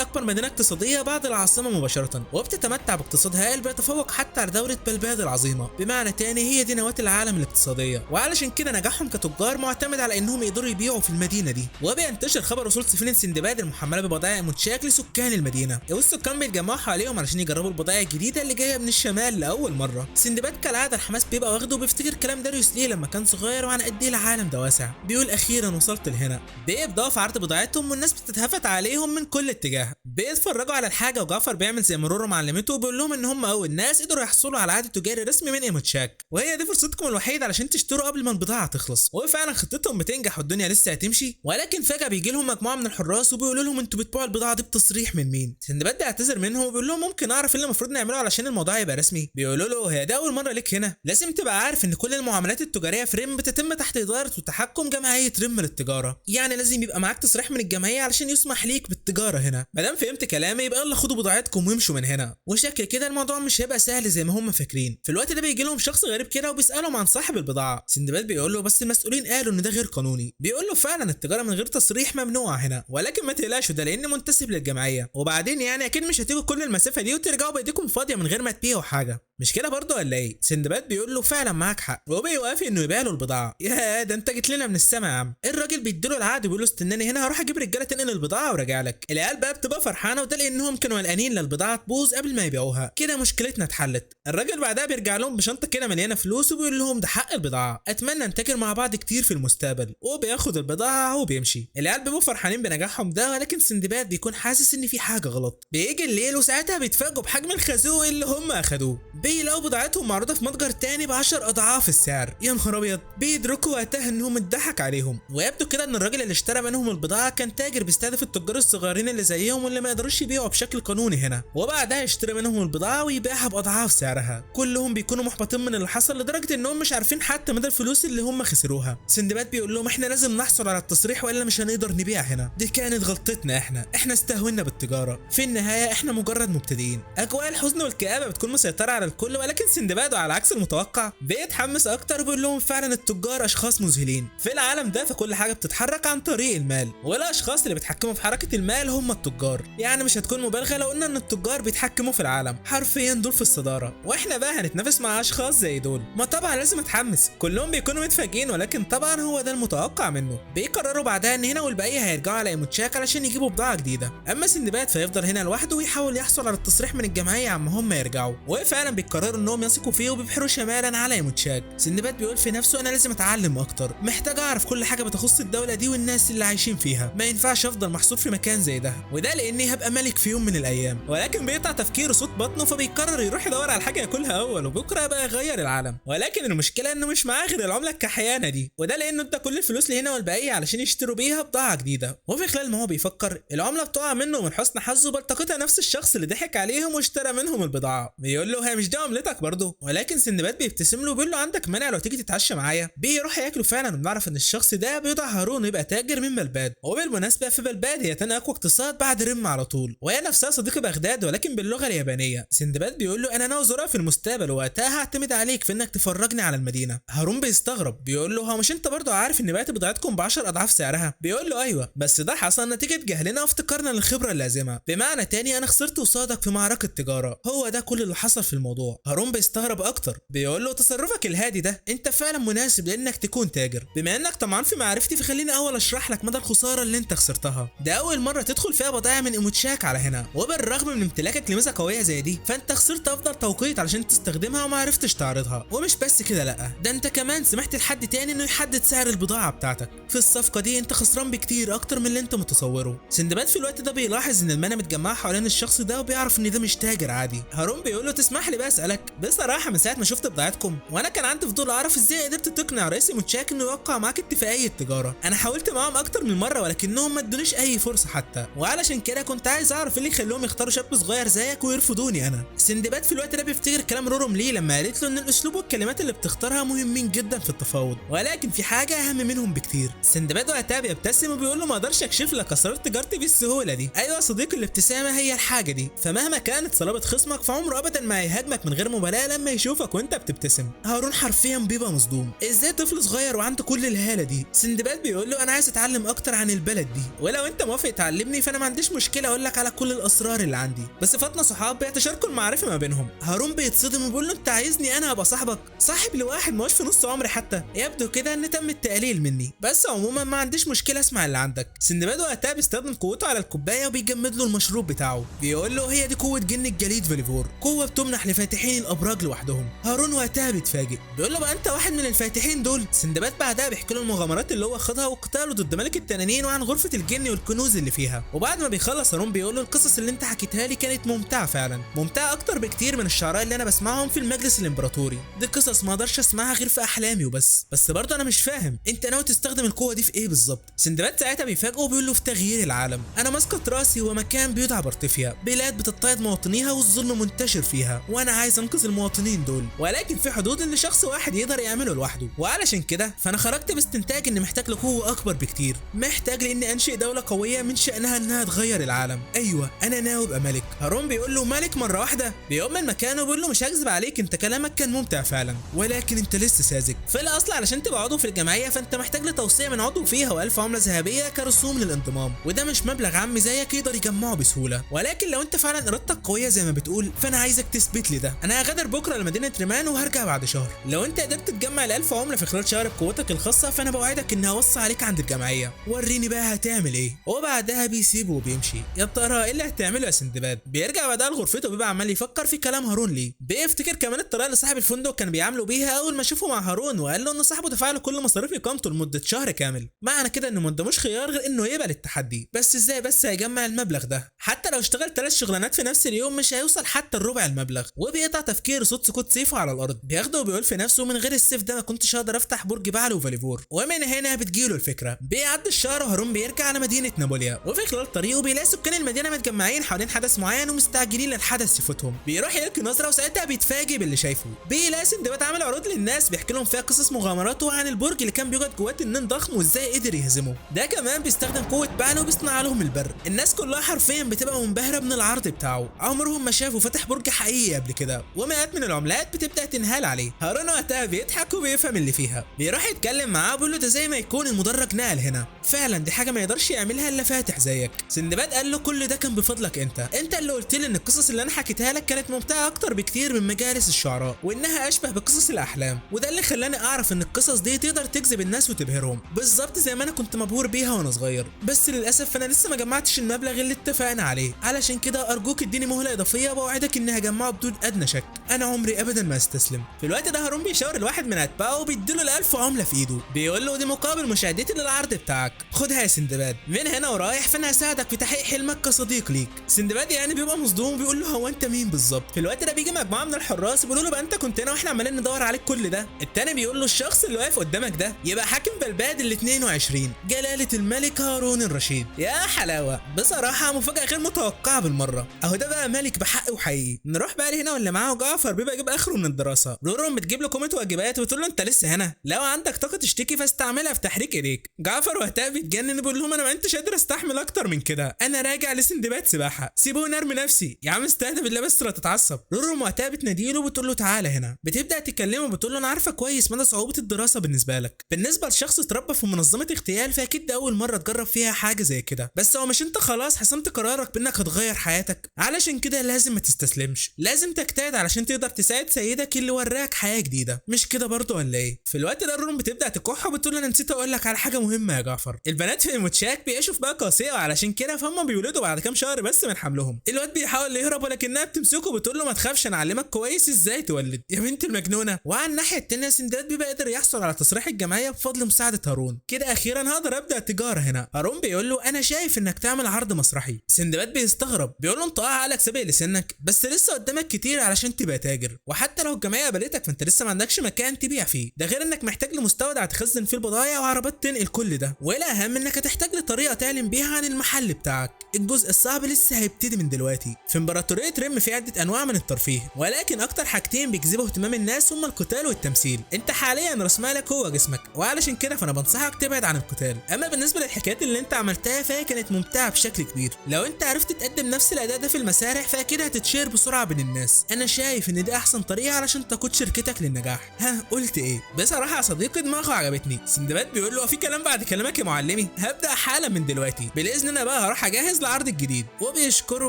اكبر مدينة اقتصادية بعد العاصمة مباشرة، وبتتمتع باقتصاد هائل بيتفوق حتى على دولة بلباد العظيمة. بمعنى تاني هي دي نواه العالم الاقتصادية، وعلشان كده نجاحهم كتجار معتمد على انهم يقدروا يبيعوا في المدينة دي. وبينتشر خبر وصول سفينة سندباد المحمله ببضائع موتشاك لسكان المدينة، والسكان بيتجمعوا حواليهم علشان يجربوا البضائع الجديدة اللي جاية من الشمال لاول مرة. سندباد كالعادة الحماس بيبقى واخده وبيفتكر كلام داريوس ليه لما كان صغير وعن قد ايه العالم ده واسع، بيقول اخيرا وصلت لهنا. بيبداوا في عرض بضاعتهم والناس بتتهفت عليهم من كل اتجاه، بيتفرجوا على الحاجة وجعفر بيعمل زي مرورو معلمته وبيقول لهم ان هم اول ناس قدروا يحصلوا على عقد تجاري رسمي من ايموتشاك، وهي دي فرصتكم الوحيدة علشان تشتروا قبل ما البضاعة تخلص. وفعلا خطتهم بتنجح والدنيا لسه هتمشي، ولكن فجاة بيجي لهم مجموعة من الحراس وبيقولوا لهم انتوا بتبيعوا البضاعة دي بتصريح من مين؟ سندباد بيعتذر منهم وبيقول لهم ممكن اعرف اللي المفروض نعمله علشان الموضوع يبقى رسمي؟ بيقولوا له هي ده اول مرة ليك هنا، لازم تبقى عارف ان كل المعاملات التجارية في ريم بتتم تحت ادارة وتحكم جمعية ريم للتجارة، يعني لازم يبقى معاك تصريح من الجمعية علشان يسمح ليك بالتجارة هنا. ما دام فهمت كلامي يبقى يلا خدوا بضاعتكم وامشوا من هنا. وشكل كده الموضوع مش هيبقى سهل زي ما هم فاكرين. في الوقت ده بيجي لهم شخص غريب كده وبيسالهم عن صاحب البضاعة. سندباد بيقول له بس المسؤولين قالوا ان ده غير قانوني. بيقول له فعلا التجارة من غير تصريح ممنوعة هنا، ولكن ما تقلقش ده لان منتسب للجمعية، وبعدين يعني اكيد مش هتيجوا كل المسافة دي وترجعوا بايديكم فاضية من غير ما تبيعوا حاجة، مش كده برضه ولا ايه؟ سندباد بيقول له فعلا معاك حق، وبيوافق انه يبيع له البضاعة. يا ده انت جيت لنا من السما يا عم. الراجل بيديله العقد وبيقول له استناني هنا هروح اجيب رجاله تنقل البضاعة وراجع لك. العيال بقى بتبقى فرحانة، وده لانهم كانوا قلقانين للبضاعه تبوظ قبل ما يبيعوها، كده مشكلتنا اتحلت. الراجل بعدها بيرجع لهم بشنطه كده مليانة فلوس وبيقول لهم ده حق البضاعة، اتمنى نتاجر مع بعض كتير في المستقبل. وبياخد البضاعة وبيمشي. العيال بيبقوا فرحانين بنجاحهم ده، ولكن سندباد بيكون حاسس ان في حاجة غلط. بيجي الليل وساعتها بيتفاجئوا بحجم الخازوق اللي هم اخدوه، بيلاقوا بضاعتهم معروضة في متجر تاني ب10 اضعاف السعر. يا نهار ابيض. بيدركوا وقتها انهم اتضحك عليهم، ويبدو كده ان الراجل اللي اشترى منهم البضاعة كان تاجر بيستهدف التجار الصغيرين اللي زيهم واللي ما يقدروش يبيعوا بشكل قانوني هنا، وبعدها يشتري منهم البضاعة ويبيعها باضعاف سعرها. كلهم بيكونوا محبطين من اللي حصل لدرجة انهم مش عارفين حتى مدى الفلوس اللي هم خسروها. سندباد بيقول لهم احنا لازم نحصل على التصريح والا مش هنقدر نبيع هنا، دي كانت غلطتنا، احنا استهونا بالتجارة، في النهاية احنا مجرد مبتدئين. اجواء الحزن والكآبة بتكون مسيطرة على الكل، ولكن سندباد على عكس المتوقع بيتحمس اكتر وبيقول لهم فعلا التجار اشخاص مذهلين في العالم ده، فكل حاجة بتتحرك عن طريق المال، والاشخاص اللي بيتحكموا في حركة المال هم التجار. يعني مش هتكون مبالغه لو قلنا ان التجار بيتحكموا في العالم، حرفيا دول في الصدارة، واحنا بقى هنتنافس مع اشخاص زي دول. ما طبعا لازم اتحمس. كلهم بيكونوا متفاجئين، ولكن طبعا هو ده المتوقع منه. بيقرروا بعدها ان هنا والبقية هيرجعوا على ايموتشاك علشان يجيبوا بضاعة جديدة، اما سندباد فيفضل هنا لوحده ويحاول يحصل على التصريح من الجمعية عما هم يرجعوا. وفعلا بيقرروا انهم يثقوا فيه وبيبحروا شمالا على ايموتشاك. سندباد بيقول في نفسه انا لازم اتعلم اكتر، محتاج اعرف كل حاجة بتخص الدولة دي والناس اللي عايشين فيها، ما ينفعش افضل محصور في مكان زي ده، وده لاني هبقى ملك في يوم من الايام. ولكن بيقطع تفكيره صوت بطنه، فبيقرر يروح يدور على حاجة ياكلها اول، وبكره بقى يغير العالم. ولكن المشكلة انه مش معاه غير العملة الكحيانه دي، وده لانه ادى كل الفلوس اللي هنا والبقية علشان يشتروا بيها بضاعة جديدة. وفي خلال ما هو بيفكر العملة بتقع منه، ومن حسن حظه بلتقطها نفس الشخص اللي ضحك عليهم واشترى منهم البضاعة. بيقول له هي مش دي عملتك برضه؟ ولكن سندباد بيبتسم له وبيقول له عندك مانع لو تيجي تتعشى معايا؟ بيروح ياكلوا فعلا، وبنعرف ان الشخص ده بيدعى هارون ويبقى تاجر من بلباد. وبالمناسبة في بلباد هي تاني اقوى اقتصاد بعد رم على طول، وهي نفسها صديق بغداد ولكن باللغة اليابانية. سندباد بيقول له انا ناوي ازورها في المستقبل، وقتها هعتمد عليك في انك تفرجني على المدينة. هارون بيستغرب بيقول له هو مش انت برضه عارف ان بعت بضاعتكم ب10 اضعاف سعرها؟ بيقول له ايوه، بس ده حصل نتيجة جهلنا وافتقارنا للخبره اللازمة، بمعنى تاني انا خسرت قصادك في معركة تجارة، هو ده كل اللي حصل في الموضوع. الموضوع. هارون بيستغرب اكتر، بيقول له تصرفك الهادي ده انت فعلا مناسب لانك تكون تاجر، بما انك طمعان في معرفتي فخليني اول اشرح لك مدى الخسارة اللي انت خسرتها. ده اول مرة تدخل فيها بضائع من ايموتشاك على هنا، وبالرغم من امتلاكك لميزه قوية زي دي فانت خسرت افضل توقيت علشان تستخدمها وما عرفتش تعرضها. ومش بس كده، لا ده انت كمان سمحت لحد تاني انه يحدد سعر البضاعة بتاعتك. في الصفقة دي انت خسران بكتير اكتر من اللي انت متصورة. سندباد في الوقت ده بيلاحظ ان المانه متجمعه حوالين الشخص ده وبيعرف ان ده مش تاجر عادي. هارون بيقول له تسمح لي بقى اسالك، بصراحة من ساعة ما شفت بضاعتكم وانا كان عندي فضول اعرف ازاي قدرت تقنع رئيس موتشاك انه يوقع معاك اتفاقية تجارة. انا حاولت معاهم اكتر من مرة ولكنهم ما ادونيش اي فرصة حتى، وعلشان كده كنت عايز اعرف ايه اللي يخليهم يختاروا شاب صغير زيك ويرفضوني انا. سندباد في الوقت ده بيفتكر كلام روروم ليه لما قالت له ان الاسلوب والكلمات اللي بتختارها مهمين جدا في التفاوض، ولكن في حاجة اهم منهم بكتير. سندباد وقتها بيبتسم وبيقول له ما اقدرش اكشف لك اسرار تجارتي بالسهولة دي. ايوه يا صديقي، الابتسامة هي الحاجة دي، فمهما كانت صلابة خصمك فعمره ابدا ما هيهاجمك من غير مبالاة لما يشوفك وانت بتبتسم. هارون حرفيا بيبقى مصدوم، ازاي طفل صغير وعنده كل الهالة دي؟ سندباد بيقول له انا عايز اتعلم اكتر عن البلد دي، ولو انت موافق تعلمني فانا ما عنديش مشكلة اقول لك على كل الاسرار اللي عندي. بس فاطمة صحاب بيتشاركوا المعرفة ما بينهم. هارون بيتصدم وبيقول له انت عايزني انا ابقى صاحبك؟ صاحب لواحد ما هوش في نص عمري حتى، يبدو كده ان تم التقليل مني، بس عموما ما عنديش مشكلة اسمع اللي عندك. سندباد وقتها بيستخدم قوته على الكوباية وبيجمد له المشروب بتاعه، بيقول له هي دي قوة جن الجليد فاليفور، قوة بتمنح لفاتحين الابراج لوحدهم. هارون وقتها بيتفاجئ، بيقول له بقى انت واحد من الفاتحين دول؟ سندباد بعدها بيحكي له المغامرات اللي هو خاضها وقتاله ضد ملك التنانين وعن غرفة الجن والكنوز اللي فيها. وبعد ما بيخلص هارون بيقول له القصص اللي انت حكيتها لي كانت ممتعة فعلا، ممتعة اكتر بكتير من الشعراء اللي انا بسمعهم في المجلس الامبراطوري، دي قصص ما اقدرش اسمعها غير في احلامي وبس. بس برضه انا مش فاهم انت ناوي تستخدم القوة دي في ايه بالظبط؟ سندباد ساعتها بيفاجئه وبيقول له في تغيير العالم. انا مسقط راسي ومكان بيدعى بارتفيا، بلاد بتضطهد مواطنيها والظلم منتشر فيها، وانا عايز انقذ المواطنين دول، ولكن في حدود ان شخص واحد يقدر يعمله لوحده، وعلشان كده فانا خرجت باستنتاج اني محتاج لقوه اكبر بكتير، محتاج لاني انشئ دولة قوية من شانها انها تغير العالم. ايوه انا ناوي ابقى ملك. هارون بيقول له ملك مرة واحدة؟ بيقوم من مكانه وبيقول له مش هكذب عليك، انت كلامك كان ممتع فعلا، ولكن انت لسه ساذج. في الاصل علشان تبقى عضو في الجمعية فانت محتاج لتوصيه من عضو فيها و1000 عمله ذهبية كرسوم للانضمام، وده مش مبلغ عم زيك يقدر يجمعه بسهولة، ولكن لو انت فعلا ارادتك قوية زي ما بتقول فانا عايزك تثبت لي ده. انا هغادر بكره لمدينة ريمان وهرجع بعد شهر، لو انت قدرت تجمع ال1000 عمله في خلال شهر بقوتك الخاصة فانا بوعدك اني هوصي عليك عند الجمعية، وريني بقى هتعمل ايه. وبعدها بيسيبه وبيمشي. يا ترى ايه اللي هتعمله يا سندباد؟ بيرجع بعدها لغرفته وبيبقى عمال يفكر في كلام هارون ليه، بيفتكر كمان الطريقة اللي صاحب الفندق كان بيعامله بيها اول ما شافه مع هارون وقال له ان صاحبه دفع له كل مصاريف اقامته لمدة شهر كامل، معنى كده انه ما قداموش خيار غير انه يقبل التحدي. بس ازاي بس هيجمع المبلغ ده؟ حتى لو اشتغل 3 شغلانات في نفس اليوم مش هيوصل حتى الربع المبلغ. وبيقطع تفكير صوت سكوت سيفه على الارض، بياخده وبيقول في نفسه من غير السيف ده ما كنتش هقدر افتح برج بعل وفاليفور. ومن هنا بتجيله الفكرة. بيعدي الشهر وهارون بيرجع على مدينة نابوليا، وفي خلال طريقه بيلاقي سكان المدينة متجمعين حوالين حدث معين ومستعجلين للحدث يفوتهم. بيروح يلقي نظره وساعتها بيتفاجئ باللي شايفه، بيلاقي سندباد عامل عروض للناس بيحكي لهم فيها قصص مغامراته عن البرج اللي كان بيوجد جواه تنين ضخم وازاي قدر يهزمه. ده كمان بيستخدم قوة بعله وبيصنع لهم البر. الناس كلها حرفيا بتبقى منبهره من العرض بتاعه، عمرهم ما شافوا فاتح برج حقيقي قبل كده، ومئات من العملات بتبدا تنهال عليه. هارون وقتها بيضحك وبيفهم اللي فيها، بيروح يتكلم معاه وبيقول له ده زي ما يكون المدرج نقل هنا، فعلا دي حاجة ما يقدرش يعملها الا فاتح زيك. سندباد قال له كل ده كان بفضلك انت اللي قلت لي ان القصص اللي انا حكيتها لك كانت ممتعة اكتر بكتير من مجالس الشعراء وانها اشبه بقصص الاحلام، وده اللي خلاني اعرف ان القصص دي تقدر تجذب الناس وتبهرهم بالظبط زي ما انا كنت مبهور بيها وانا صغير. بس للاسف انا لسه ما جمعتش المبلغ اللي اتفقنا عليه، علشان كده ارجوك اديني مهله اضافية واوعدك اني هجمعه بدون ادنى شك، انا عمري ابدا ما استسلم. في الوقت ده هارون بيشاور الواحد من اتباعه وبيديله ال1000 عمله في ايده، بيقول له دي مقابل مشاهدتي للعرض بتاعك، خدها يا سندباد، من هنا ورايح فانا هساعدك في تحقيق حلمك كصديق ليك. سندباد يعني بيبقى مصدوم وبيقول له هو انت مين بالظبط؟ في الوقت ده بيجي مجموعة من الحراس بيقولوا له بقى انت كنت هنا واحنا عمالين ندور عليك كل ده. التاني بيقول له الشخص اللي واقف قدامك ده يبقى حاكم بلباد ال 22 جلاله الملك هارون الرشيد. يا حلاوة، بصراحة مفاجاة غير متوقعه بالمرة، اهو ده بقى ملك بحق وحقيقي. نروح بقى لهنا ولا معاه جعفر بيبقى جاب اخره من الدراسة. رورم بتجيب له كومة واجبات وتقول له انت لسه هنا، لو عندك طاقة تشتكي فاستعملها في تحريك ايديك. جعفر وقتها بيتجنن بيقول لهم انا ما انتش قادر استحمل اكتر من كده، انا راجع لسندباد سباحة، سيبوني ارمي نفسي يا عم، استهدى بالله بس لا تتعصب. رورم وقتها بتناديله وبتقول له تعالى هنا، بتبدا تكلمه وبتقول له انا عارفه كويس مدى صعوبة الدراسة بالنسبة لك، بالنسبة لشخص اتربى في منظمة اغتيال فاكيد ده اول مرة تجرب فيها حاجة زي كده، بس هو مش انت خلاص حسمت قرارك بانك هتغير حياتك؟ علشان كده لازم ما تستسلمش، لازم تجتهد تجتهد علشان تقدر تساعد سيدك اللي وراك حياة جديدة، مش كده برضه ولا ايه؟ في الوقت ده رورم بتبدا تكح وبتقول انا نسيت اقول لك على حاجة مهمة يا جعفر، البنات في الموتشاك بيعيشوا في بقى قاسية وعلشان كده فهم بيولدوا بعد كام شهر بس من حملهم. الواد بيحاول يهرب ولكنها بتمسكه وبتقول له ما تخافش انا اعلمك كويس ازاي تولد يا بنت المجنونة. وعلى الناحية الثانية سندباد بيبقى قادر يحصل على تصريح الجمعية بفضل مساعدة هارون. كده اخيرا هقدر ابدا تجارة هنا. هارون بيقول له انا شايف انك تعمل عرض مسرحي. سندباد بيستغرب بيقول له انت عقلك سابق لسنك، بس لسه قدامك كتير علشان تبقى تاجر، وحتى لو الجمعية قبلتك فانت لسه ما عندكش مكان تبيع فيه، ده غير انك محتاج لمستودع تخزن فيه البضايع وعربات تنقل كل ده، والاهم انك هتحتاج لطريقه تعلن بيها عن المحل بتاعك. الجزء الصعب لسه هيبتدي من دلوقتي. في امبراطورية ريم في عده انواع من الترفيه، ولكن اكتر حاجتين بيجذبوا اهتمام الناس هما القتال والتمثيل. انت حاليا راس مالك هو جسمك، وعلشان كده فانا بنصحك تبعد عن القتال. اما بالنسبة للحكايات اللي انت عملتها فهي كانت ممتعة بشكل كبير، لو انت عرفت تقدم نفس الاداء ده في المسارح فاكيد هتتشير بسرعة بين الناس. انا شايف ان دي احسن طريقه علشان تقود شركتك للنجاح. ها قلت ايه؟ بصراحة يا صديقي دماغه عجبتني. سندباد بيقول له في كلام بعد كلامك يا معلمي، هبدا حالا من دلوقتي باذن الله بقى هروح اجهز العرض الجديد. وبيشكره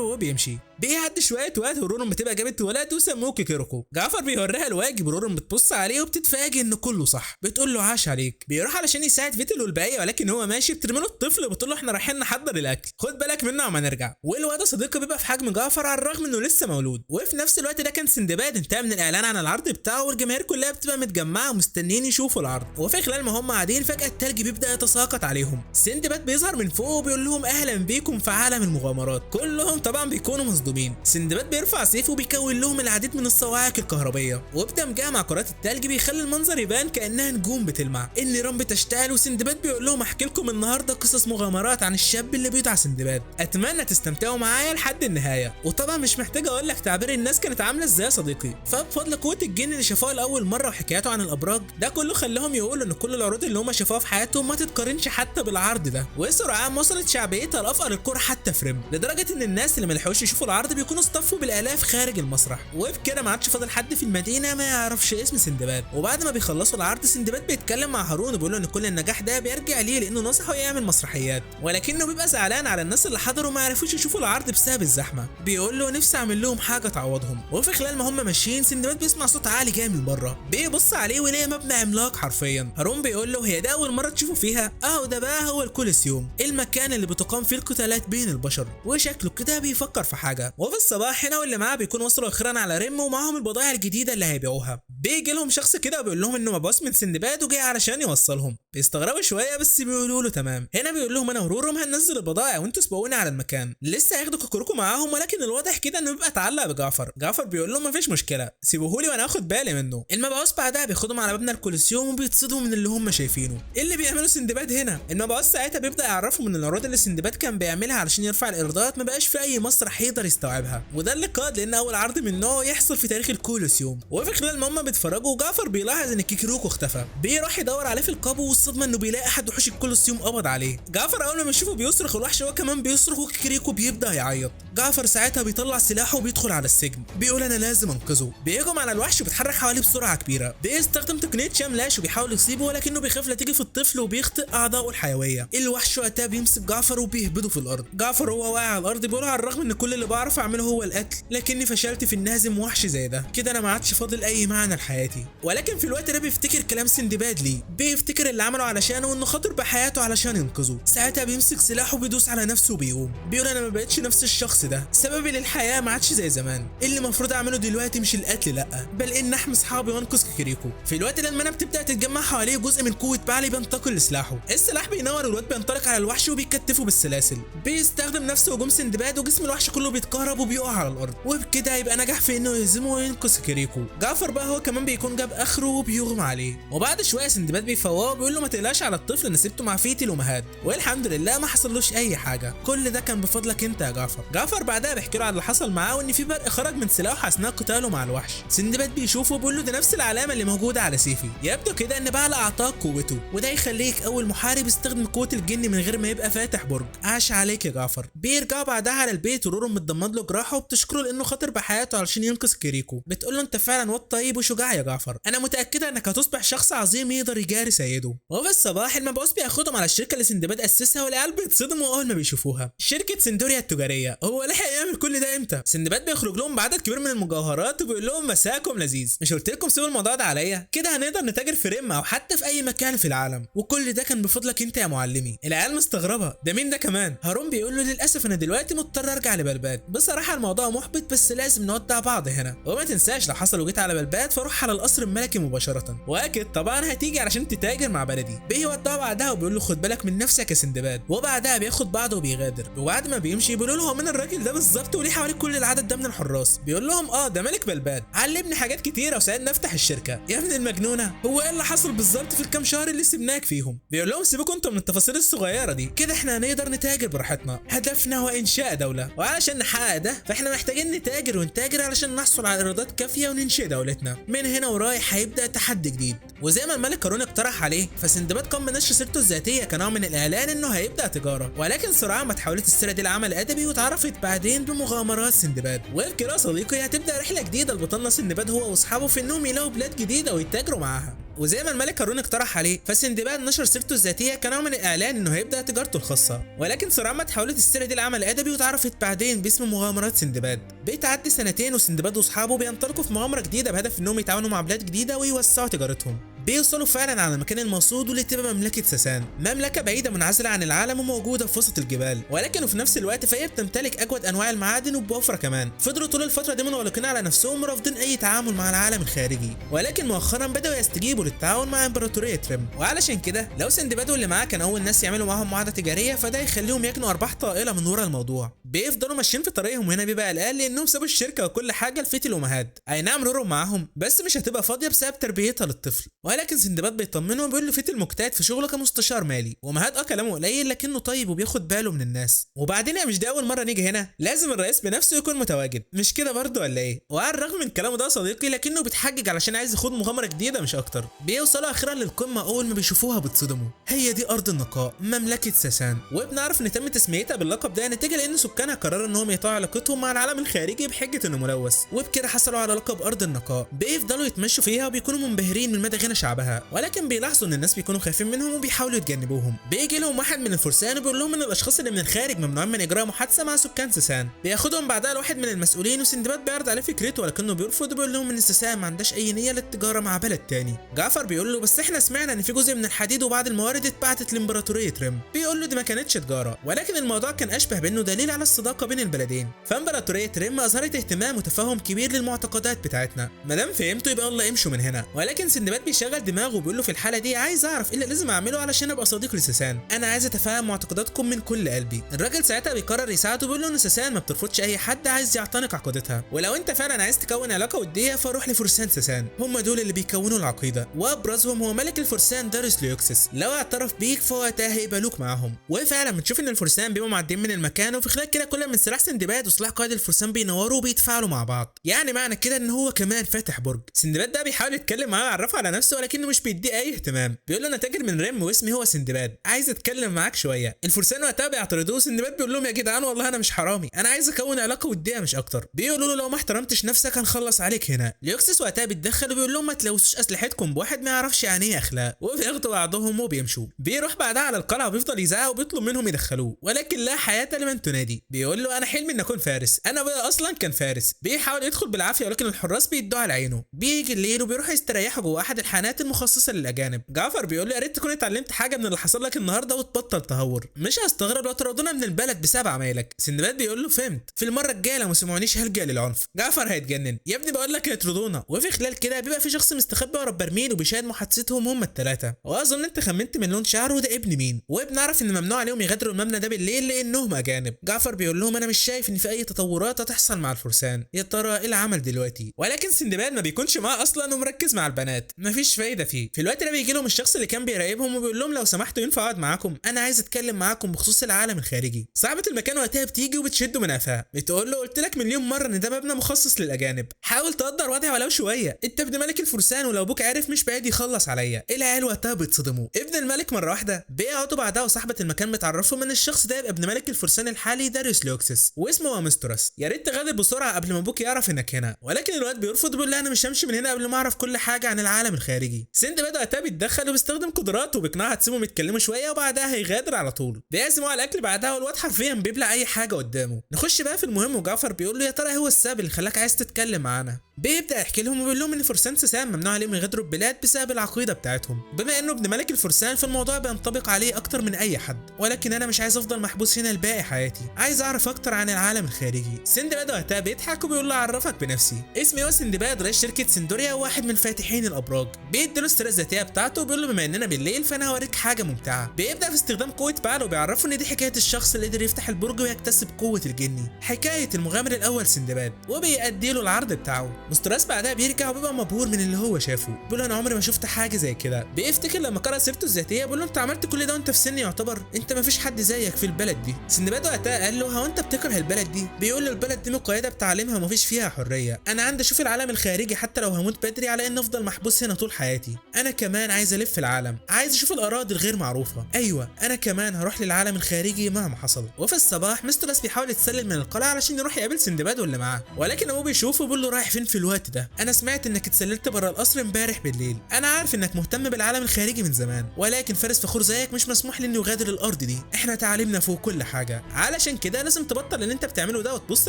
وبيمشي. بيعدي شوية وقت ورورم بتبقى جابت ولد وسموه كيكيروكو. جعفر بيوريها الواجب ورورم بتبص عليه وبتتفاجئ ان كله صح، بتقول له عاش عليك. بيروح علشان يساعد فيتل والباقي، ولكن هو ماشي بترمي له الطفل وبتقول له احنا رايحين نحضر الاكل، خد بالك منه عما نرجع. والواد صديقه بيبقى في حجم جعفر على الرغم انه لسه مولود. وفي نفس الوقت ده كان سندباد انتهى من الاعلان عن العرض بتاعه، والجماهير كلها بتبقى متجمعه ومستنيين يشوفوا العرض. وفي خلال ما هم قاعدين فجاة التلج بيبدا يتساقط عليهم. سندباد بيظهر من فوق وبيقول لهم اهلا بيكم في عالم المغامرات. كلهم طبعا بيكونوا مصدومين. سندباد بيرفع سيفه وبيكون لهم العديد من الصواعق الكهربيه، وبدمجها مع كرات التلج بيخلي المنظر يبان كانها نجوم بتلمع. النيران بتشتعل وسندباد بيقول لهم احكي لكم النهارده قصص مغامرات عن الشاب اللي بيدعى سندباد، اتمنى تستمتعوا معايا لحد النهاية. وطبعا مش محتاج اقول لك تعبير الناس كانت عامله ازاي يا صديقي، فبفضل قوة الجن اللي شافوها لاول مرة وحكاياته عن الابراج ده كله خلاهم يقولوا ان كل العروض اللي هم شافوها في حياتهم ما تتقارنش حتى بالعرض ده. وسرعان ما وصلت شعبيتها لافقر الكره حتى في ريم، لدرجة ان الناس اللي ما لحقوش يشوفوا العرض بيكونوا اصطفوا بالالاف خارج المسرح. وبكده ما عادش فاضل حد في المدينة ما يعرفش اسم سندباد. وبعد ما بيخلصوا العرض سندباد بيتكلم مع هارون وبيقول له ان كل النجاح ده بيرجع ليه لانه نصحه يعمل مسرحيات، ولكنه بيبقى زعلان على الناس اللي حضروا ما عرفوش يشوفوا العرض بسبب الزحمة. بيقول له نفسي اعمل لهم حاجة تعوضهم. وفي خلال ما هم ماشيين سندباد بيسمع صوت عالي جاي من بره، بيبص عليه ويلاقي مبنى عملاق حرفيا. هارون بيقول له هي ده اول مرة تشوفه فيها؟ اهو ده بقى هو الكوليسيوم، المكان اللي بتقام فيه القتالات بين البشر. وشكله كده بيفكر في حاجة. وفي الصباح هنا واللي معاه بيكون وصلوا اخيرا على ريم ومعاهم البضائع الجديدة اللي هيبيعوها. بيجي لهم شخص كده وبيقول لهم انه مبعوث من سندباد وجاي علشان يوصلهم. بيستغربوا شوية بس بيقولوا له تمام. هنا بيقول لهم انا ورورم هننزل البضائع وانتوا سبقونا على المكان. لسه هياخدوا كوكوروكو معاهم، ولكن الواضح كده انه بيبقى اتعلق بجعفر. جعفر بيقول لهم مفيش مشكلة سيبوهولي وانا هاخد بالي منه. المبعوث بعدها بياخدهم على مبنى الكوليسيوم وبيتصدموا من اللي هم شايفينه. ايه اللي بيعمله سندباد هنا؟ المبعوث ساعتها بيبدا يعرفهم ان العروض اللي سندباد كان بيعملها علشان يرفع الايرادات ما بقاش في اي مسرح يقدر يستوعبها، وده اللي قاد لان اول عرض من نوعه يحصل في تاريخ الكوليسيوم. وفي خلال ما هم بيتفرجوا جعفر بيلاحظ ان كيكيروكو اختفى، بيروح يدور عليه في القبو، والصدمه انه بيلاقي احد وحوش الكوليسيوم قبض عليه. جعفر اول ما بيشوفه بيصرخ، والوحش هو كمان بيصرخ، وكيكيروكو بيبدا يعيط. جعفر ساعتها بيطلع سلاحه وبيدخل على السجن، بيقول انا لازم انقذه. بيهجم على الوحش وبيتحرك حواليه بسرعة كبيرة، بيستخدم تقنية شاملاش وبيحاول يصيبه، ولكنه بيخاف لا تيجي في الطفل وبيخطئ اعضائه الحيوية. الوحش وقتها بيمسك جعفر وبيهبده في الارض. جعفر هو واقع على الارض بيقول على الرغم ان كل اللي بعرف اعمله هو القتل، لكني فشلت في ان اهزم وحش زي ده، كده انا ما عادش فاضل اي معنى لحياتي. ولكن في الوقت ده بيفتكر كلام سندباد ليه، بيفتكر اللي عمله علشانه وانه خاطر بحياته علشان ينقذه. ساعتها بيمسك سلاحه وبيدوس على نفسه وبيقوم، بيقول انا ما بقتش نفس الشخص ده، سببي للحياة ما عادش زي زمان، اللي المفروض اعمله دلوقتي مش القتل لا، بل ان احمي اصحابي وانقذ كيكيريكو. في الوقت ده المنى بتبدا تتجمع حواليه جزء من قوة بعلي بينتقل لسلاحه. السلاح بينور والواد بينطلق على الوحش وبيكتفه بالسلاسل. بيستخدم نفس هجوم سندباد وجسم الوحش كله بيتكهرب وبيقع على الارض، وبكده يبقى نجح في انه يهزمه وينقذ كيكيريكو. جعفر بقى هو كمان بيكون جاب اخره وبيغمى عليه. وبعد شوية سندباد بيفوقه وبيقول له ما تقلقش على الطفل انا سبته مع فيتل ومهاد، والحمد لله ما حصلوش اي حاجة، كل ده كان بفضلك انت يا جعفر. جعفر بعدها بيحكي له على اللي حصل معاه وان في برق خرج من سلاحه اثناء قتاله مع الوحش. سندباد بيشوفه وبيقول له ده نفس العلامة اللي موجودة على سيفي، يبدو كده ان بعل اعطاك قوته، وده يخليك اول محارب يستخدم قوة الجن من غير ما يبقى فاتح برج. عاش عليك يا جعفر. بيرجعوا بعدها على البيت ورورم متدمره بتضمد له جراحه وبتشكره لانه خاطر بحياته علشان ينقذ كيريكو. بتقول له انت فعلا واد طيب وشجاع يا جعفر، انا متاكدة انك هتصبح شخص عظيم يقدر يجاري سيده. وفي الصباح المبعوث بياخدهم على الشركة اللي سندباد اسسها، والعيال بيتصدموا اول ما بيشوفوها، شركة سندوريا التجارية. هو لحق يعمل كل ده امتى؟ سندباد بيخرج لهم بعدد كبير من المجوهرات وبيقول لهم مساكم لذيذ، مش قلت لكم سيبوا الموضوع ده عليا؟ كده هنقدر نتاجر في ريم او حتى في اي مكان في العالم، وكل ده كان بفضلك انت يا معلمي. العيال مستغربه ده مين ده كمان؟ هارون بيقول له للاسف انا دلوقتي مضطر ارجع لبلباد، بصراحة الموضوع محبط بس لازم نودع بعض هنا، وما تنساش لو حصل وجيت على بلباد فروح على القصر الملكي مباشرة، واكيد طبعا هتيجي علشان تتاجر مع بلدي. بيودعه بعدها وبيقول له خد بالك من نفسك يا سندباد، وبعدها بياخد بعضه وبيغادر. وبعد ما بيمشي بيقولوا له هو مين الراجل ده بالظبط وليه حواليه كل العدد ده من الحراس؟ بيقول لهم ده ملك بلباد، علمني حاجات كتيرة وساعدني افتح الشركة. يا ابن المجنونة، هو ايه اللي حصل بالظبط في الكام شهر اللي سيبناك فيهم؟ بيقول لهم سيبكم انتم من التفاصيل الصغيرة دي، كده احنا هنقدر نتاجر براحتنا، هدفنا هو انشاء دولة، وعلشان نحقق ده فاحنا محتاجين نتاجر ونتاجر علشان نحصل على ايرادات كافيه وننشئ دولتنا. من هنا ورايح هيبدا تحدي جديد، وزي ما الملك هارون اقترح عليه فسندباد قام بنشر سيرته الذاتية كنوع من الاعلان انه هيبدا تجارة، ولكن سرعان ما تحولت السيرة دي لعمل ادبي واتعرفت بعدين بمغامرات سندباد. وبكده يا صديقي هتبدا رحله جديدة لبطلنا سندباد هو واصحابه في انهم يلاقوا بلاد جديدة ويتاجروا معاها. وزي ما الملك هارون اقترح عليه فسندباد نشر سيرته الذاتية كنوع من الاعلان انه هيبدا تجارته الخاصة، ولكن سرعان ما تحولت السيرة دي لعمل ادبي واتعرفت بعدين باسم مغامرات سندباد. بتعدي سنتين وسندباد واصحابه بينطلقوا في مغامرة جديدة بهدف انهم يتعاونوا مع بلاد جديدة ويوسعوا تجارتهم. بيوصلوا فعلا على المكان المقصود واللي تبقى مملكة ساسان، مملكة بعيدة منعزله عن العالم وموجودة في وسط الجبال، ولكن في نفس الوقت فهي بتمتلك اجود انواع المعادن وبوفره كمان. فضلوا طول الفترة دي منغلقين على نفسهم ورافضين اي تعامل مع العالم الخارجي، ولكن مؤخرا بداوا يستجيبوا للتعاون مع امبراطورية ريم. وعلشان كده لو سندباد واللي معاه كان اول ناس يعملوا معاهم معاهدة تجارية فده يخليهم يجنوا ارباح طائلة من ورا الموضوع. بيفضلوا ماشيين في طريقهم، وهنا بيبقى قلقان لانهم سابوا الشركة وكل حاجة لفيتل ومهاد. اي نعم رورو معاهم بس مش هتبقى فاضية بسبب تربيتها للطفل، ولكن سندباد بيطمنه وبيقول له فيتل مجتهد في شغله كمستشار مالي، ومهاد كلامه قليل لكنه طيب وبياخد باله من الناس. وبعدين يا مش دي اول مرة نيجي هنا، لازم الرئيس بنفسه يكون متواجد، مش كده برضه ولا ايه؟ وعلى الرغم من كلامه ده صديقي لكنه بيتحجج علشان عايز يخوض مغامرة جديدة مش اكتر. بيوصلوا اخيرا للقمه، اول ما بيشوفوها بيتصدموا، هي دي ارض النقاء، مملكة ساسان. وبنعرف ان تم تسميتها باللقب ده نتيجة لان سكانها قرروا انهم يقطعوا علاقتهم مع العالم الخارجي بحجة انه ملوث، وبكده حصلوا على لقب ارض النقاء. بيفضلوا يتمشوا فيها وبيكونوا منبهرين من مدى غنى شعبها، ولكن بيلاحظوا ان الناس بيكونوا خايفين منهم وبيحاولوا يتجنبوهم. بيجي لهم واحد من الفرسان وبيقول لهم ان الاشخاص اللي من الخارج ممنوعين من اجراء محادثة مع سكان ساسان. بياخدهم بعدها لواحد من المسؤولين، وسندباد بيعرض عليه فكرته ولكنه بيرفض وبيقول لهم ان ساسان ما عندهاش اي نيه للتجارة مع بلد تاني. جعفر بيقول له بس احنا سمعنا ان في جزء من الحديد وبعض الموارد اتبعتت لامبراطوريه ريم. بيقول له دي ما كانتش تجارة، ولكن الموضوع كان اشبه بانه دليل على الصداقة بين البلدين، فامبراطوريه ريم اظهرت اهتمام وتفاهم كبير للمعتقدات بتاعتنا، ما دام فهمتوا يبقى يلا امشوا من هنا. ولكن سندباد بيشغل دماغه وبيقول له في الحالة دي عايز اعرف ايه اللي لازم اعمله علشان ابقى صديق لساسان، انا عايز اتفهم معتقداتكم من كل قلبي. الراجل ساعتها بيقرر يساعده وبيقول له ان ساسان ما بترفضش اي حد عايز يعتنق عقيدتها، ولو انت فعلا عايز تكون علاقة وديه فروح لفرسان ساسان، هم دول اللي بيكونوا العقيدة، وابرزهم هو ملك الفرسان داريوس ليوكسس، لو اعترف بيك فوقتها هيقبلوك معاهم. وفعلا بنشوف ان الفرسان بيبقوا معديين من المكان، وفي خلال كده كل من سلاح سندباد وسلاح قائد الفرسان بينوروا وبيتفاعلوا مع بعض، يعني معنى كده ان هو كمان فاتح برج. سندباد ده بيحاول يتكلم معاه ويعرفه على نفسه ولكنه مش بيديه اي اهتمام، بيقول له انا تاجر من ريم واسمي هو سندباد، عايز اتكلم معاك شوية. الفرسان وقتها بيعترضوه، سندباد بيقول لهم يا جدعان والله انا مش حرامي، انا عايز اكون علاقة وديه مش اكتر. بيقولوا له لو ما احترمتش نفسك هنخلص عليك هنا. ليوكسس وقتها بيتدخل وبيقول لهم ما تلوثوش اسلحتكم بواحد ما يعرفش يعني ايه اخلاق، وبياخدوا بعضهم وبيمشوا. بيروح بعدها على القلعة وبيفضل يزعق وبيطلب منهم يدخلوه، ولكن لا حياة لمن تنادي. بيقول له انا حلمي ان اكون فارس، انا ابويا اصلا كان فارس. بيحاول يدخل بالعافية ولكن الحراس بيدوه على عينه. بيجي الليل وبيروحوا يستريحوا جوه احد الحانات المخصصة للاجانب. جعفر بيقول له يا ريت تكون اتعلمت حاجة من اللي حصل لك النهارده وتبطل تهور، مش هستغرب لو طردونا من البلد بسبب عمايلك. سندباد بيقول له فهمت، في المرة الجاية لو ما سمعونيش هلجأ للعنف. جعفر هيتجنن، يا ابني بقول لك هيطردونا. وفي خلال كده بيبقى في شخص مستخبي ورا البرميل وبيشاهد محادثتهم هم الثلاثة، واظن انت خمنت من لون شعره ده ابن مين. وبنعرف ان ممنوع عليهم يغادروا المبنى ده بالليل لانهم اجانب. جعفر بيقول لهم انا مش شايف ان في اي تطورات هتحصل مع الفرسان، يا ترى ايه العمل دلوقتي؟ ولكن سندباد ما بيكونش معاه اصلا ومركز مع البنات، مفيش فايده فيه. في الوقت ده بيجي لهم الشخص اللي كان بيراقبهم وبيقول لهم لو سمحتوا ينفع اقعد معاكم، انا عايز اتكلم معاكم بخصوص العالم الخارجي. صاحبه المكان وقتها بتيجي وبتشده من قفاه، بتقول له قلت لك مليون مرة ان ده مبنى مخصص للاجانب، حاول تقدر وضعي ولو شوية، انت ابن ملك الفرسان ولو ابوك عرف مش بعيد يخلص عليا. العيال وقتها بيتصدموا، ابن الملك مرة واحدة. بيقعدوا بعدها وصاحبه المكان بتعرفهم ان الشخص ده يبقى ابن ملك الفرسان الحالي داريوس لوكسس واسمه امستراس، يا ريت تغادر بسرعة قبل ما ابوك يعرف انك هنا. ولكن الواد بيرفض بيقول لها انا مش همشي من هنا قبل ما اعرف كل حاجة عن العالم الخارجي. سندباد وقتها بيتدخل وبيستخدم قدراته وبيقنعها تسيبهم يتكلموا شوية وبعدها هيغادر على طول. بيعزموا على الاكل بعدها والواد حرفيا بيبلع اي حاجة قدامه. نخش بقى في المهم، وجعفر بيقول له يا ترى هو السبب اللي خلاك عايز تتكلم معانا؟ بيبدا يحكي لهم وبيقول لهم ان فرسان سسان ممنوع عليهم يغادروا البلاد بسبب العقيدة بتاعتهم، بما انه ابن ملك الفرسان فالموضوع بينطبق عليه اكتر من اي حد، ولكن انا مش عايز افضل محبوس هنا لباقي حياتي، عايز اعرف اكتر عن العالم الخارجي. سندباد وقتها بيضحك وبيقول له اعرفك بنفسي، اسمي هو سندباد رئيس شركة سندوريا وواحد من فاتحين الابراج. بيديله السيرة الذاتية بتاعته وبيقول له بما اننا بالليل فانا هوريك حاجة ممتعة. بيبدا في استخدام قوة بعل وبيعرفه ان دي حكاية الشخص اللي قدر يفتح البرج ويكتسب قوة الجني، حكاية المغامر الاول سندباد، وبيأدي له العرض بتاعه. مستراس بعدها بيرجع وبيبقى مبهور من اللي هو شافه، بيقول انا عمري ما شفت حاجة زي كده. بيفتكر لما قرأ سيرته الذاتية بيقول له انت عملت كل ده وانت في سن يعتبر انت ما فيش حد زيك في البلد دي. سندباد وقتها قال له هو انت بتكره البلد دي؟ بيقول له البلد دي مقيده بتعليمها وما فيش فيها حرية، انا عندي اشوف العالم الخارجي حتى لو هموت بدري على ان افضل محبوس هنا طول حياتي، انا كمان عايز الف العالم، عايز اشوف الاراضي الغير معروفة، ايوه انا كمان هروح للعالم الخارجي مهما حصل. وفي الصباح مستراس بيحاول يتسلل من القلعة علشان يروح يقابل سندباد واللي معاه، ولكن ابوه بيشوفه وبيقول له رايح فين في الوقت ده؟ انا سمعت انك اتسللت بره القصر امبارح بالليل، انا عارف انك مهتم بالعالم الخارجي من زمان، ولكن فارس فخور زيك مش مسموح له انه يغادر الارض دي، احنا تعليمنا فوق كل حاجة، علشان كده لازم تبطل اللي انت بتعمله ده وتبص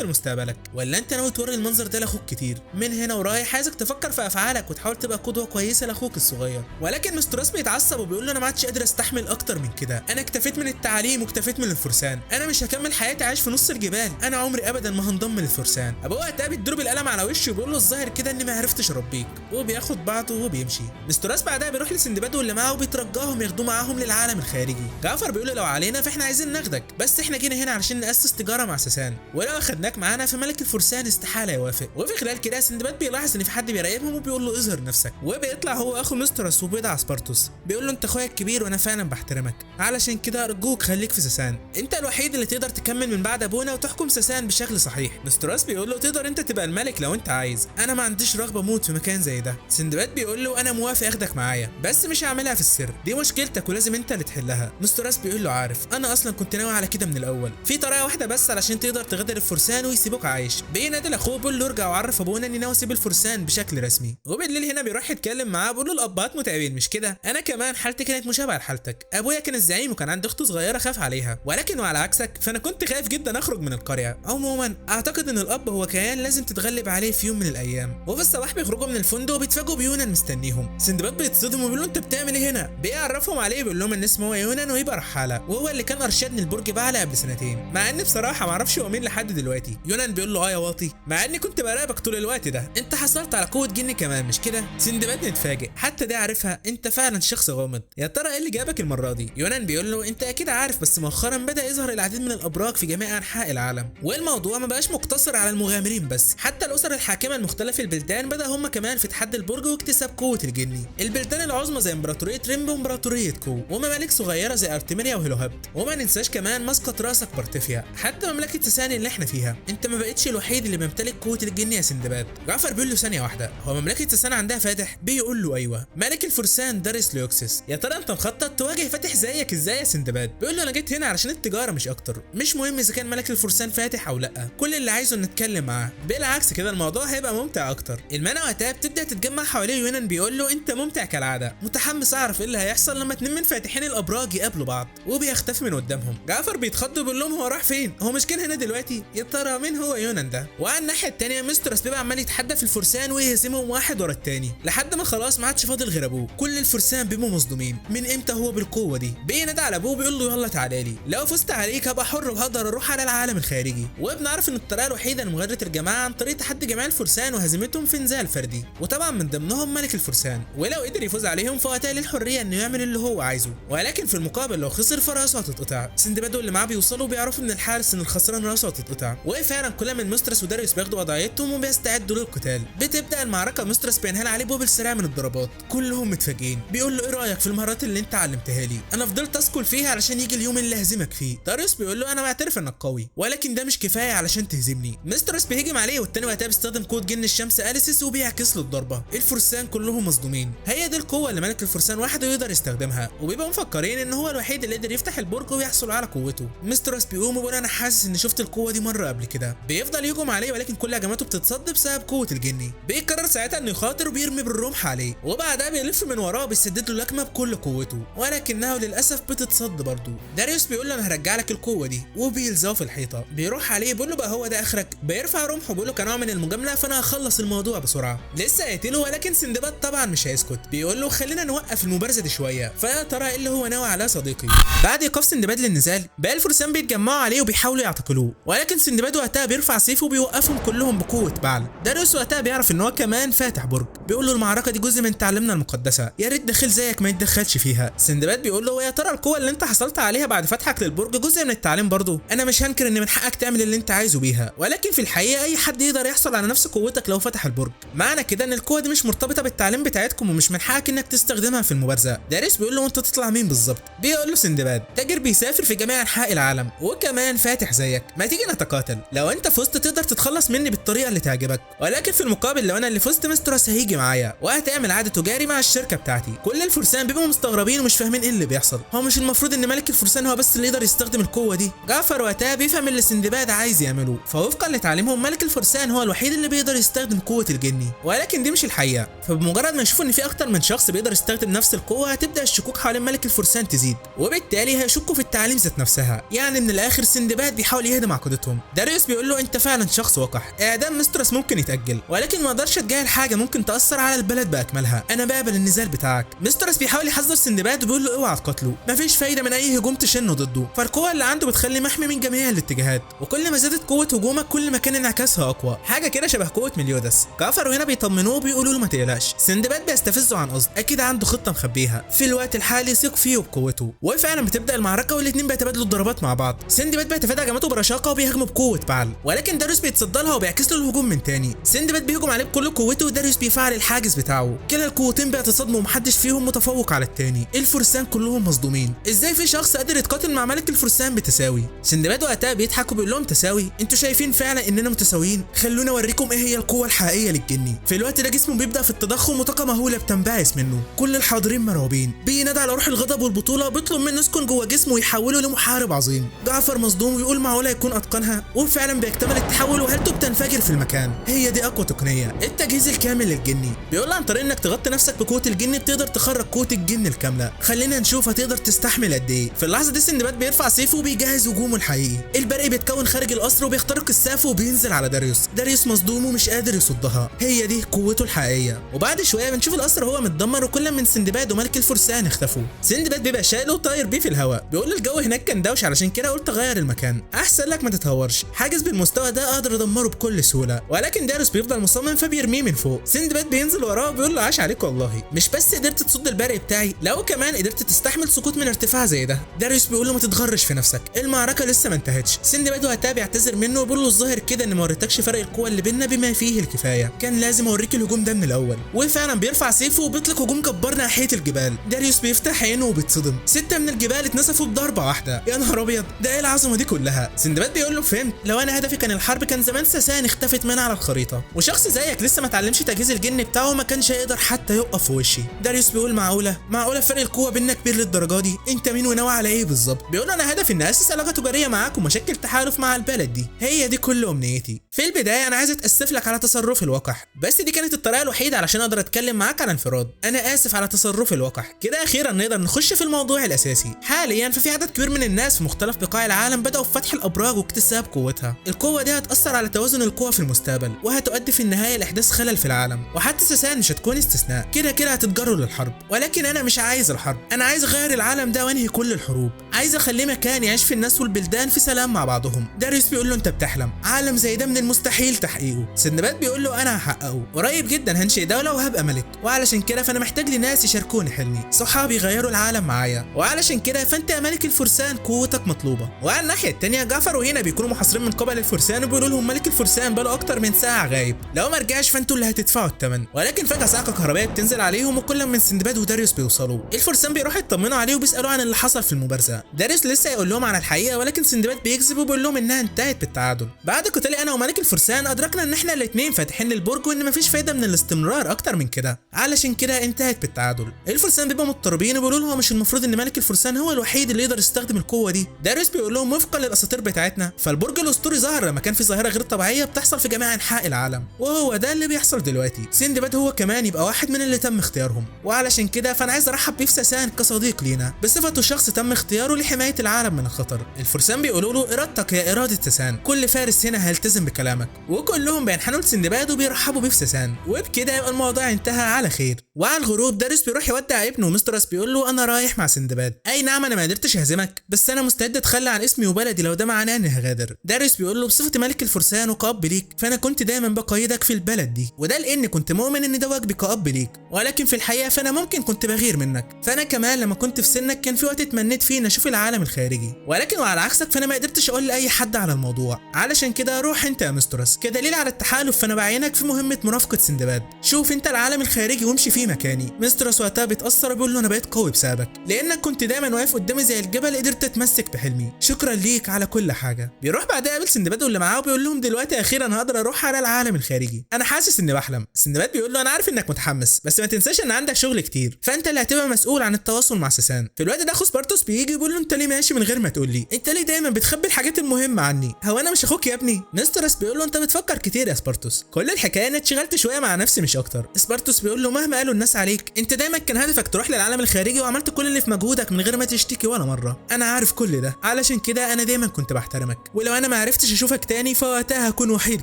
لمستقبلك، ولا انت ناوي توري المنظر ده لاخوك كتير؟ من هنا ورايح عايزك تفكر في افعالك وتحاول تبقى قدوة كويسة لاخوك الصغير. ولكن مستراس بيتعصب وبيقول له انا ما عادش قادر استحمل اكتر من كده، انا اكتفيت من التعليم واكتفيت من الفرسان، انا مش هكمل حياتي عايش في نص الجبال، انا عمري ابدا ما هنضم للفرسان. ابوه وقتها بيضرب القلم على وشه وبيقول له الظاهر كده اني ما عرفتش اربيك، وبياخد بعضه وبيمشي. مستراس بعدها بيروح لسندباد واللي معاه وبيترجاهم ياخدوه معاهم للعالم الخارجي. جعفر بيقول له لو علينا فاحنا عايزين ناخدك، بس احنا جينا هنا علشان ناسس تجارة مع سسان، ولو اخدناك معانا فملك الفرسان استحالة يوافق. وفي خلال كده سندباد بيلاحظ ان في حد بيراقبهم وبيقول له اظهر نفسك، وبيطلع هو اخو مستراس وبيدعى سبارتوس، بيقول له انت اخويا الكبير وانا فعلا بحترمك، علشان كده ارجوك خليك في سسان، انت الوحيد اللي تقدر تكمل من بعد ابونا وتحكم سسان بشكل صحيح. مستراس بيقول له تقدر انت تبقى الملك لو انت عايز، انا ما عنديش رغبة اموت في مكان زي ده. سندباد بيقول له انا موافق اخدك معايا، بس مش هعملها في السر، دي مشكلتك ولازم انت اللي تحلها. مستراس بيقول له عارف، انا اصلا كنت ناوي على كده من الاول، في طريقه واحدة بس علشان تقدر تغادر الفرسان ويسيبوك عايش. بينادي لاخوه بيقول له ارجع وعرف ابونا اني ناوي اسيب الفرسان بشكل رسمي. وبالليل هنا بيروح يتكلم معاه بيقول له الابهات متعبين مش كده؟ انا كمان حالتي كانت مشابهة لحالتك، ابويا كان الزعيم وكان عنده اخت صغيرة خاف عليها، ولكن وعلى عكسك فانا كنت خايف جدا اخرج من القرية. عموما اعتقد ان الاب هو كيان لازم تتغلب عليه في يوم من الايام. وفي الصباح بيخرجوا من الفندق وبيتفاجئوا بيونان مستنيهم. سندباد بيتصدم وبيقول له انت بتعمل ايه هنا؟ بيعرفهم عليه بيقول لهم ان اسمه هو يونان ويبقى رحاله، وهو اللي كان ارشدني البرج بعلى قبل سنتين، مع ان بصراحة ما اعرفش هو مين لحد دلوقتي. يونان بيقول له اه يا واطي، مع اني كنت براقبك طول الوقت ده، انت حصلت على قوة جن كمان مش كده؟ سندباد نتفاجئ، حتى ده عارفها، انت فعلا شخص غامض، يا ترى ايه اللي جابك المرة دي؟ يونان بيقول له انت اكيد عارف، بس مؤخرا بدا يظهر العديد من الابراج في جميع انحاء العالم، والموضوع ما بقاش مقتصر على المغامرين بس، حتى الاسر الحاكمة المختلف البلدان بدا هم كمان في تحدي البرج واكتساب قوة الجني. البلدان العظمى زي امبراطورية ريمب وامبراطوريه كو، وممالك صغيرة زي ارتميريا وهيلوهابت، وما ننساش كمان مسقط راسك بارتفيا، حتى مملكة سساني اللي احنا فيها. انت ما بقتش الوحيد اللي بيمتلك قوة الجن يا سندباد. جعفر بيقول له ثانية واحدة، هو مملكة سسان عندها فاتح؟ بيقول له ايوه، ملك الفرسان داريس ليوكسس. يا ترى انت مخطط تواجه فاتح زيك ازاي يا سندباد؟ بيقول له انا جيت هنا علشان التجارة مش اكتر، مش مهم اذا كان ملك الفرسان فاتح او لا، كل اللي عايزه نتكلم معاه، بالعكس كده الموضوع هيبقى ممتع اكتر. المانا وقتها بتبدا تتجمع حواليه، يونان بيقول له انت ممتع كالعادة، متحمس اعرف ايه اللي هيحصل لما اتنين من فاتحين الابراج يقابلوا بعض، وبيختفي من قدامهم. جعفر بيتخض وبيقول لهم هو راح فين؟ هو مش كان هنا دلوقتي؟ يا ترى مين هو يونان ده؟ وعلى الناحية الثانية مستراس بيبقى عمال يتحدى في الفرسان ويهزمهم واحد ورا الثاني لحد ما خلاص ما عادش فاضل غير ابوه. كل الفرسان بيبقوا مصدومين، من امتى هو بالقوة دي؟ بينادى على ابوه بيقول له يلا تعالى لي، لو فزت عليك هبقى حر وهقدر اروح على العالم الخارجي. وبنعرف ان الطريقة الوحيدة لمغادره الجماعة عن طريق تحدي جميع الفرسان وهزيمتهم في نزال فردي، وطبعا من ضمنهم ملك الفرسان، ولو قدر يفوز عليهم فوقتها ليه الحرية انه يعمل اللي هو عايزه، ولكن في المقابل لو خسر فراسه هتتقطع. سندباد واللي معاه بيوصلوا بيعرفوا من الحارس ان الخسران راسه هتتقطع، وفعلا كل من مسترس وداريوس بياخدوا وضعيتهم وبيستعدوا للقتال. بتبدا المعركة، مسترس بينهال عليه بوبل سريع من الضربات، الضربات. كلهم متفاجئين. بيقول له ايه رايك في المهارات اللي انت علمتها لي؟ انا فضلت اسكل فيها علشان يجي اليوم اللي هزمك فيه. داريوس بيقول له انا بعترف انك قوي، ولكن ده مش كفاية علشان تهزمني. مسترس بيهجم عليه، والتاني وقتها بيستخدم قوة جن الشمس اليسيس وبيعكس له الضربة. الفرسان كلهم مصدومين، هي دي القوة اللي ملك الفرسان وحده يقدر يستخدمها، وبيبقوا مفكرين ان هو الوحيد اللي قدر يفتح البرج ويحصل على قوته. مسترس بيقوم وبيقول انا حاسس ان شفت القوة دي مرة قبل كده. بيفضل يهجم عليه، ولكن كل هجماته بتتصد بسبب قوة الجني. بيقرر ساعتها انه يخاطر وبيرمي بالرمح عليه، وبعدها بيلف من وراه وبيسدد له لكمه بكل قوته، ولكنه للاسف بتتصد برضه. داريوس بيقول له انا هرجع لك القوة دي، وبيلزقه في الحيطة. بيروح عليه بيقول له بقى هو ده اخرك؟ بيرفع رمحه بيقول له كنوع من المجاملة فانا هخلص الموضوع بسرعة. لسه قاتله، ولكن سندباد طبعا مش هيسكت. بيقول له خلينا نوقف المبارزة دي شوية، فيا ترى ايه اللي هو ناوي عليه صديقي؟ بعد ايقاف سندباد للنزال باقي الفرسان بيتجمعوا عليه وبيحاولوا يعتقلوه، ولكن سندباد وقتها بيرفع سيفه وبيوقفهم كلهم بقوة بعل. داريوس وقتها بيعرف ان هو كمان فاتح برج. بيقول له المعركة دي جزء من تعليمنا المقدسة، يا ريت دخيل زيك ما يتدخلش فيها. سندباد بيقول له يا ترى القوة اللي انت حصلت عليها بعد فتحك للبرج جزء من التعليم برضه؟ انا مش هنكر ان من حقك تعمل اللي انت عايزه بيها، ولكن في الحقيقة اي حد يقدر يحصل على نفس قوتك لو فتح البرج. معنى كده ان القوة دي مش مرتبطة بالتعليم بتاعتكم ومش من حقك انك تستخدمها في المبارزة. داريوس بيقول له انت تطلع مين بالظبط؟ بيقول له سندباد تاجر بيسافر في جميع انحاء العالم وكمان فاتح زيك، ما تيجي نتقاتل؟ لو انت فزت تقدر تتخلص مني بالطريقة اللي تعجبك، ولكن في المقابل لو انا اللي فزت مسترس هيجي معايا وهتعمل عقد تجاري مع الشركة بتاعتي. كل الفرسان بيبقوا مستغربين ومش فاهمين ايه اللي بيحصل، هو مش المفروض ان ملك الفرسان هو بس اللي يقدر يستخدم القوة دي؟ جعفر وقتها بيفهم اللي سندباد عايز يعمله، فوفقا لتعليمهم ملك الفرسان هو الوحيد اللي بيقدر يستخدم قوة الجني، ولكن دي مش الحقيقة. فبمجرد ما يشوفوا ان في اكتر من شخص بيقدر يستخدم نفس القوة هتبدا الشكوك حوالين ملك الفرسان تزيد، وبالتالي هيشكوا في التعليم ذات نفسها. يعني من الاخر سندباد بيحاول يهدم عقيدتهم. داريوس بيقول له انت فعلا شخص وقح، اعدام مسترس ممكن يتاجل، ولكن ما اقدرش اتجاهل حاجة ممكن تاثر على البلد باكملها، انا بقبل النزال بتاعك. مسترس بيحاول يحذر سندباد وبيقول له اوعى تقاتله، مفيش فايده من اي هجوم تشنه ضده، فالقوه اللي عنده بتخليه محمي من جميع الاتجاهات، وكل ما زادت قوة هجومك كل ما كان انعكاسها اقوى، حاجة كده شبه قوة مليودس. جعفر هنا بيطمنوه وبيقولوا له ما تقلقش. سندباد بيستفزه عن قصد، اكيد عنده خطه مخبيها، في الوقت الحالي ثق فيه وبقوته. وفعلا بتبدا المعركة والاثنين بيتبادلوا الضربات مع بعض. سندباد بيتفادى هجماته برشاقه وبيهاجمه بقوة بعل، ولكن داريوس بيتصدى لها وبيعكس له الهجوم من تاني. سندباد بيهجم عليه بكل قوته وداريوس بيفعل الحاجز بتاعه. كلا القوتين بيتصادموا ومحدش فيهم متفوق على التاني. الفرسان كلهم مصدومين، ازاي في شخص قادر يتقاتل مع ملك الفرسان بتساوي؟ سندباد وقتها بيضحك وبيقول لهم تساوي؟ انتوا شايفين فعلا اننا متساويين؟ خلونا اوريكم ايه هي القوة الحقيقية للجني. في الوقت ده جسمه بيبدا في التضخم وطاقة مهولة بتنبعث منه. كل الحاضرين مرعوبين. بينادى على روح الغضب والبطوله، بيطلب منه يسكن جوه جسمه ويحوله لمحارب عظيم. جعفر مصدوم ويقول معقولة يكون اتقنها؟ وفعلا بيكتمل التحول وهالته بتنفجر في المكان. هي دي اقوى تقنية، التجهيز الكامل للجني. بيقول عن طريق انك تغطي نفسك بقوة الجن بتقدر تخرج قوة الجن الكاملة، خلينا نشوف هتقدر تستحمل قد ايه. في اللحظة دي سندباد بيرفع سيفه وبيجهز هجومه الحقيقي. البرق بيتكون خارج القصر وبيخترق السقف وبينزل على داريوس. داريوس مصدوم ومش قادر يصدها، هي دي قوته الحقيقية. وبعد شوية بنشوف القصر هو متدمر وكل من سندباد وملك الفرسان اختفوا. سندباد بيبقى شايله وطاير بيه في الهواء، بيقول الجو هناك كان دوش علشان كده قلت اغير المكان، احسن لك ما تتهورش، حاجز بالمستوى ده اقدر ادمره بكل سهولة. ولكن داريوس بيفضل مصمم فبيرميه من فوق. سندباد بينزل وراه وبيقول له عاش عليك والله، مش بس قدرت تصد البرق بتاعي، لو كمان قدرت تستحمل سقوط من ارتفاع زي ده. داريوس بيقول له ما تتغرش في نفسك، المعركة لسه ما انتهتش. سندباد وقتها بيعتذر منه وبيقول له الظاهر كده ان ما وريتكش فرق القوة اللي بيننا بما فيه الكفاية، كان لازم اوريك الهجوم ده من الاول. وفعلا بيرفع سيفه وبيطلق هجوم جبار ناحية الجبال. داريوس بيفتح عينه وبيتصدم، 6 من الجبال اتنسفوا بضربه واحدة. يا نهار ابيض، ده ايه العظمة دي كلها؟ سندباد بيقول له فهمت، لو انا هدفي كان الحرب كان زمان ساسان اختفت من على الخريطة، وشخص زيك لسه ما اتعلمش تجهيز الجن بتاعه ما كانش هيقدر حتى يقف في وشي. داريوس بيقول معقولة؟ معقولة فرق القوة بيننا كبير للدرجة دي؟ انت مين وناوي على ايه بالظبط؟ بيقول انا هدفي ان اسس علاقة تجارية معاك ومشاكل تحالف مع البلد دي، هي دي كل امنيتي. في البداية انا عايز اتاسف لك على تصرفي الوقح، بس دي كانت الطريقة الوحيدة علشان اقدر اتكلم معاك على انفراد. انا اسف على تصرفي الوقح. كده اخيرا نقدر نخش في الموضوع الاساسي. حاليا ففي عدد كبير من الناس في مختلف بقاع العالم بداوا في فتح الابراج واكتساب قوتها. القوة دي هتاثر على توازن القوى في المستقبل، وهتؤدي في النهاية لاحداث خلل في العالم، وحتى ساسان مش هتكون استثناء. كده كده هتتجروا للحرب، ولكن انا مش عايز الحرب، انا عايز اغير العالم ده وانهي كل الحروب. عايز اخليه مكان يعيش في الناس والبلدان في سلام مع بعضهم. داريوس بيقول له انت بتحلم، عالم زي ده من المستحيل تحقيقه. سندباد بيقول له انا هحققه قريب جدا، هنشئ دولة وهبقى ملك، وعلشان كده فانا محتاج لناس يشاركوني حلمي، صحابي يغيروا العالم معايا، وعلشان كده فانت يا ملك الفرسان قوتك مطلوبه. وعلى الناحية الثانية جعفر وهنا بيكونوا محاصرين من قبل الفرسان، وبيقولوا لهم ملك الفرسان بقاله اكتر من ساعة غايب، لو ما رجعش فانتوا اللي هتدفعوا الثمن. ولكن فجاة صاعقة كهربائية بتنزل عليهم، وكل من سندباد وداريوس بيوصلوا. الفرسان بيروحوا يطمنوا عليه وبيسالوه عن اللي حصل في المبارزة. داريوس لسه يقول لهم عن الحقيقة، ولكن سندباد بيكذب وبيقول لهم انها انتهت بالتعادل. بعد قتالي انا وملك الفرسان ادركنا ان احنا الاثنين فاتحين البرج، وان مفيش فايده من الاستمرار اكتر من كده، علشان كده انتهت بالتعادل. الفرسان بيبقوا مضطربين وبيقولوا لهم مش المفروض ان ملك الفرسان هو الوحيد اللي يقدر يستخدم القوة دي؟ داريوس بيقول لهم وفقا للاساطير بتاعتنا فالبرج الاسطوري ظهر لما كان في ظاهره غير طبيعية بتحصل في جميع انحاء العالم، وهو ده اللي بيحصل دلوقتي. سندباد هو كمان يبقى واحد من اللي تم اختيارهم، وعلشان كده فانا عايز ارحب بيه في ساسان كصديق لينا بصفته شخص تم اختياره لحماية العالم من الخطر. الفرسان بيقولوا له ارادتك هي اراده ساسان، كل فارس هنا هيلتزم بكلامك، وكلهم بينحنوا لسندباد وبيرحبوا بيه في ساسان. وبكده يبقى الموضوع انتهى على خير. وعلى الغروب داريوس بيروح يودع ابنه، ومسترس بيقول له انا رايح مع سندباد، اي نعم انا ما قدرتش اهزمك، بس انا مستعد اتخلى عن اسمي وبلدي لو ده معناه اني هغادر. داريوس بيقول له بصفتي ملك الفرسان وكأب ليك فانا كنت دايما بقيدك في البلد دي، وده لان كنت مؤمن ان ده واجبي كأب ليك، ولكن في الحقيقة فانا ممكن كنت بغير منك، فانا كمان لما كنت في سنك كان في وقت اتمنيت فيه ان اشوف العالم الخارجي، ولكن وعلى عكسك فانا ما قدرتش اقول لاي حد على الموضوع، علشان كده روح انت يا مسترس كدليل على التحالف فانا بعينك في مهمة مرافقة سندباد، شوف انت العالم الخارجي وامشي فيه مكاني. مسترس وقتها بيتاثر وبيقول له انا بقيت قوي بسببك، لانك كنت دايما واقف قدامي زي الجبل، قدرت اتمسك بحلمي، شكرا ليك على كل حاجة. بيروح بعدها يقابل سندباد واللي معاه وبيقول لهم دلوقتي اخيرا هقدر اروح على العالم الخارجي، انا حاسس اني بحلم. سندباد بيقول له انا عارف انك متحمس، بس ما تنساش ان عندك شغل كتير، فانت اللي هتبقى مسؤول عن التواصل مع ساسان. في الوقت ده اخو سبارتوس بيجي بيقول له انت ليه ماشي من غير ما تقول لي؟ انت ليه دايما بتخبي الحاجات المهمة عني؟ هو انا مش اخوك يا ابني؟ مسترس بيقول له انت بتفكر كتير يا سبارتوس، كل الحكاية اني اتشغلت شوية مع نفسي مش اكتر. سبارتوس بيقول له مهما قالوا الناس عليك انت دايما كان هدفك تروح للعالم الخارجي وعملت كل اللي في مجهودك من غير ما تشتكي ولا مرة، انا عارف كل ده، علشان كده انا دايما كنت بحترمك، ولو انا ما عرفتش اشوفك تاني فوقتها هكون وحيد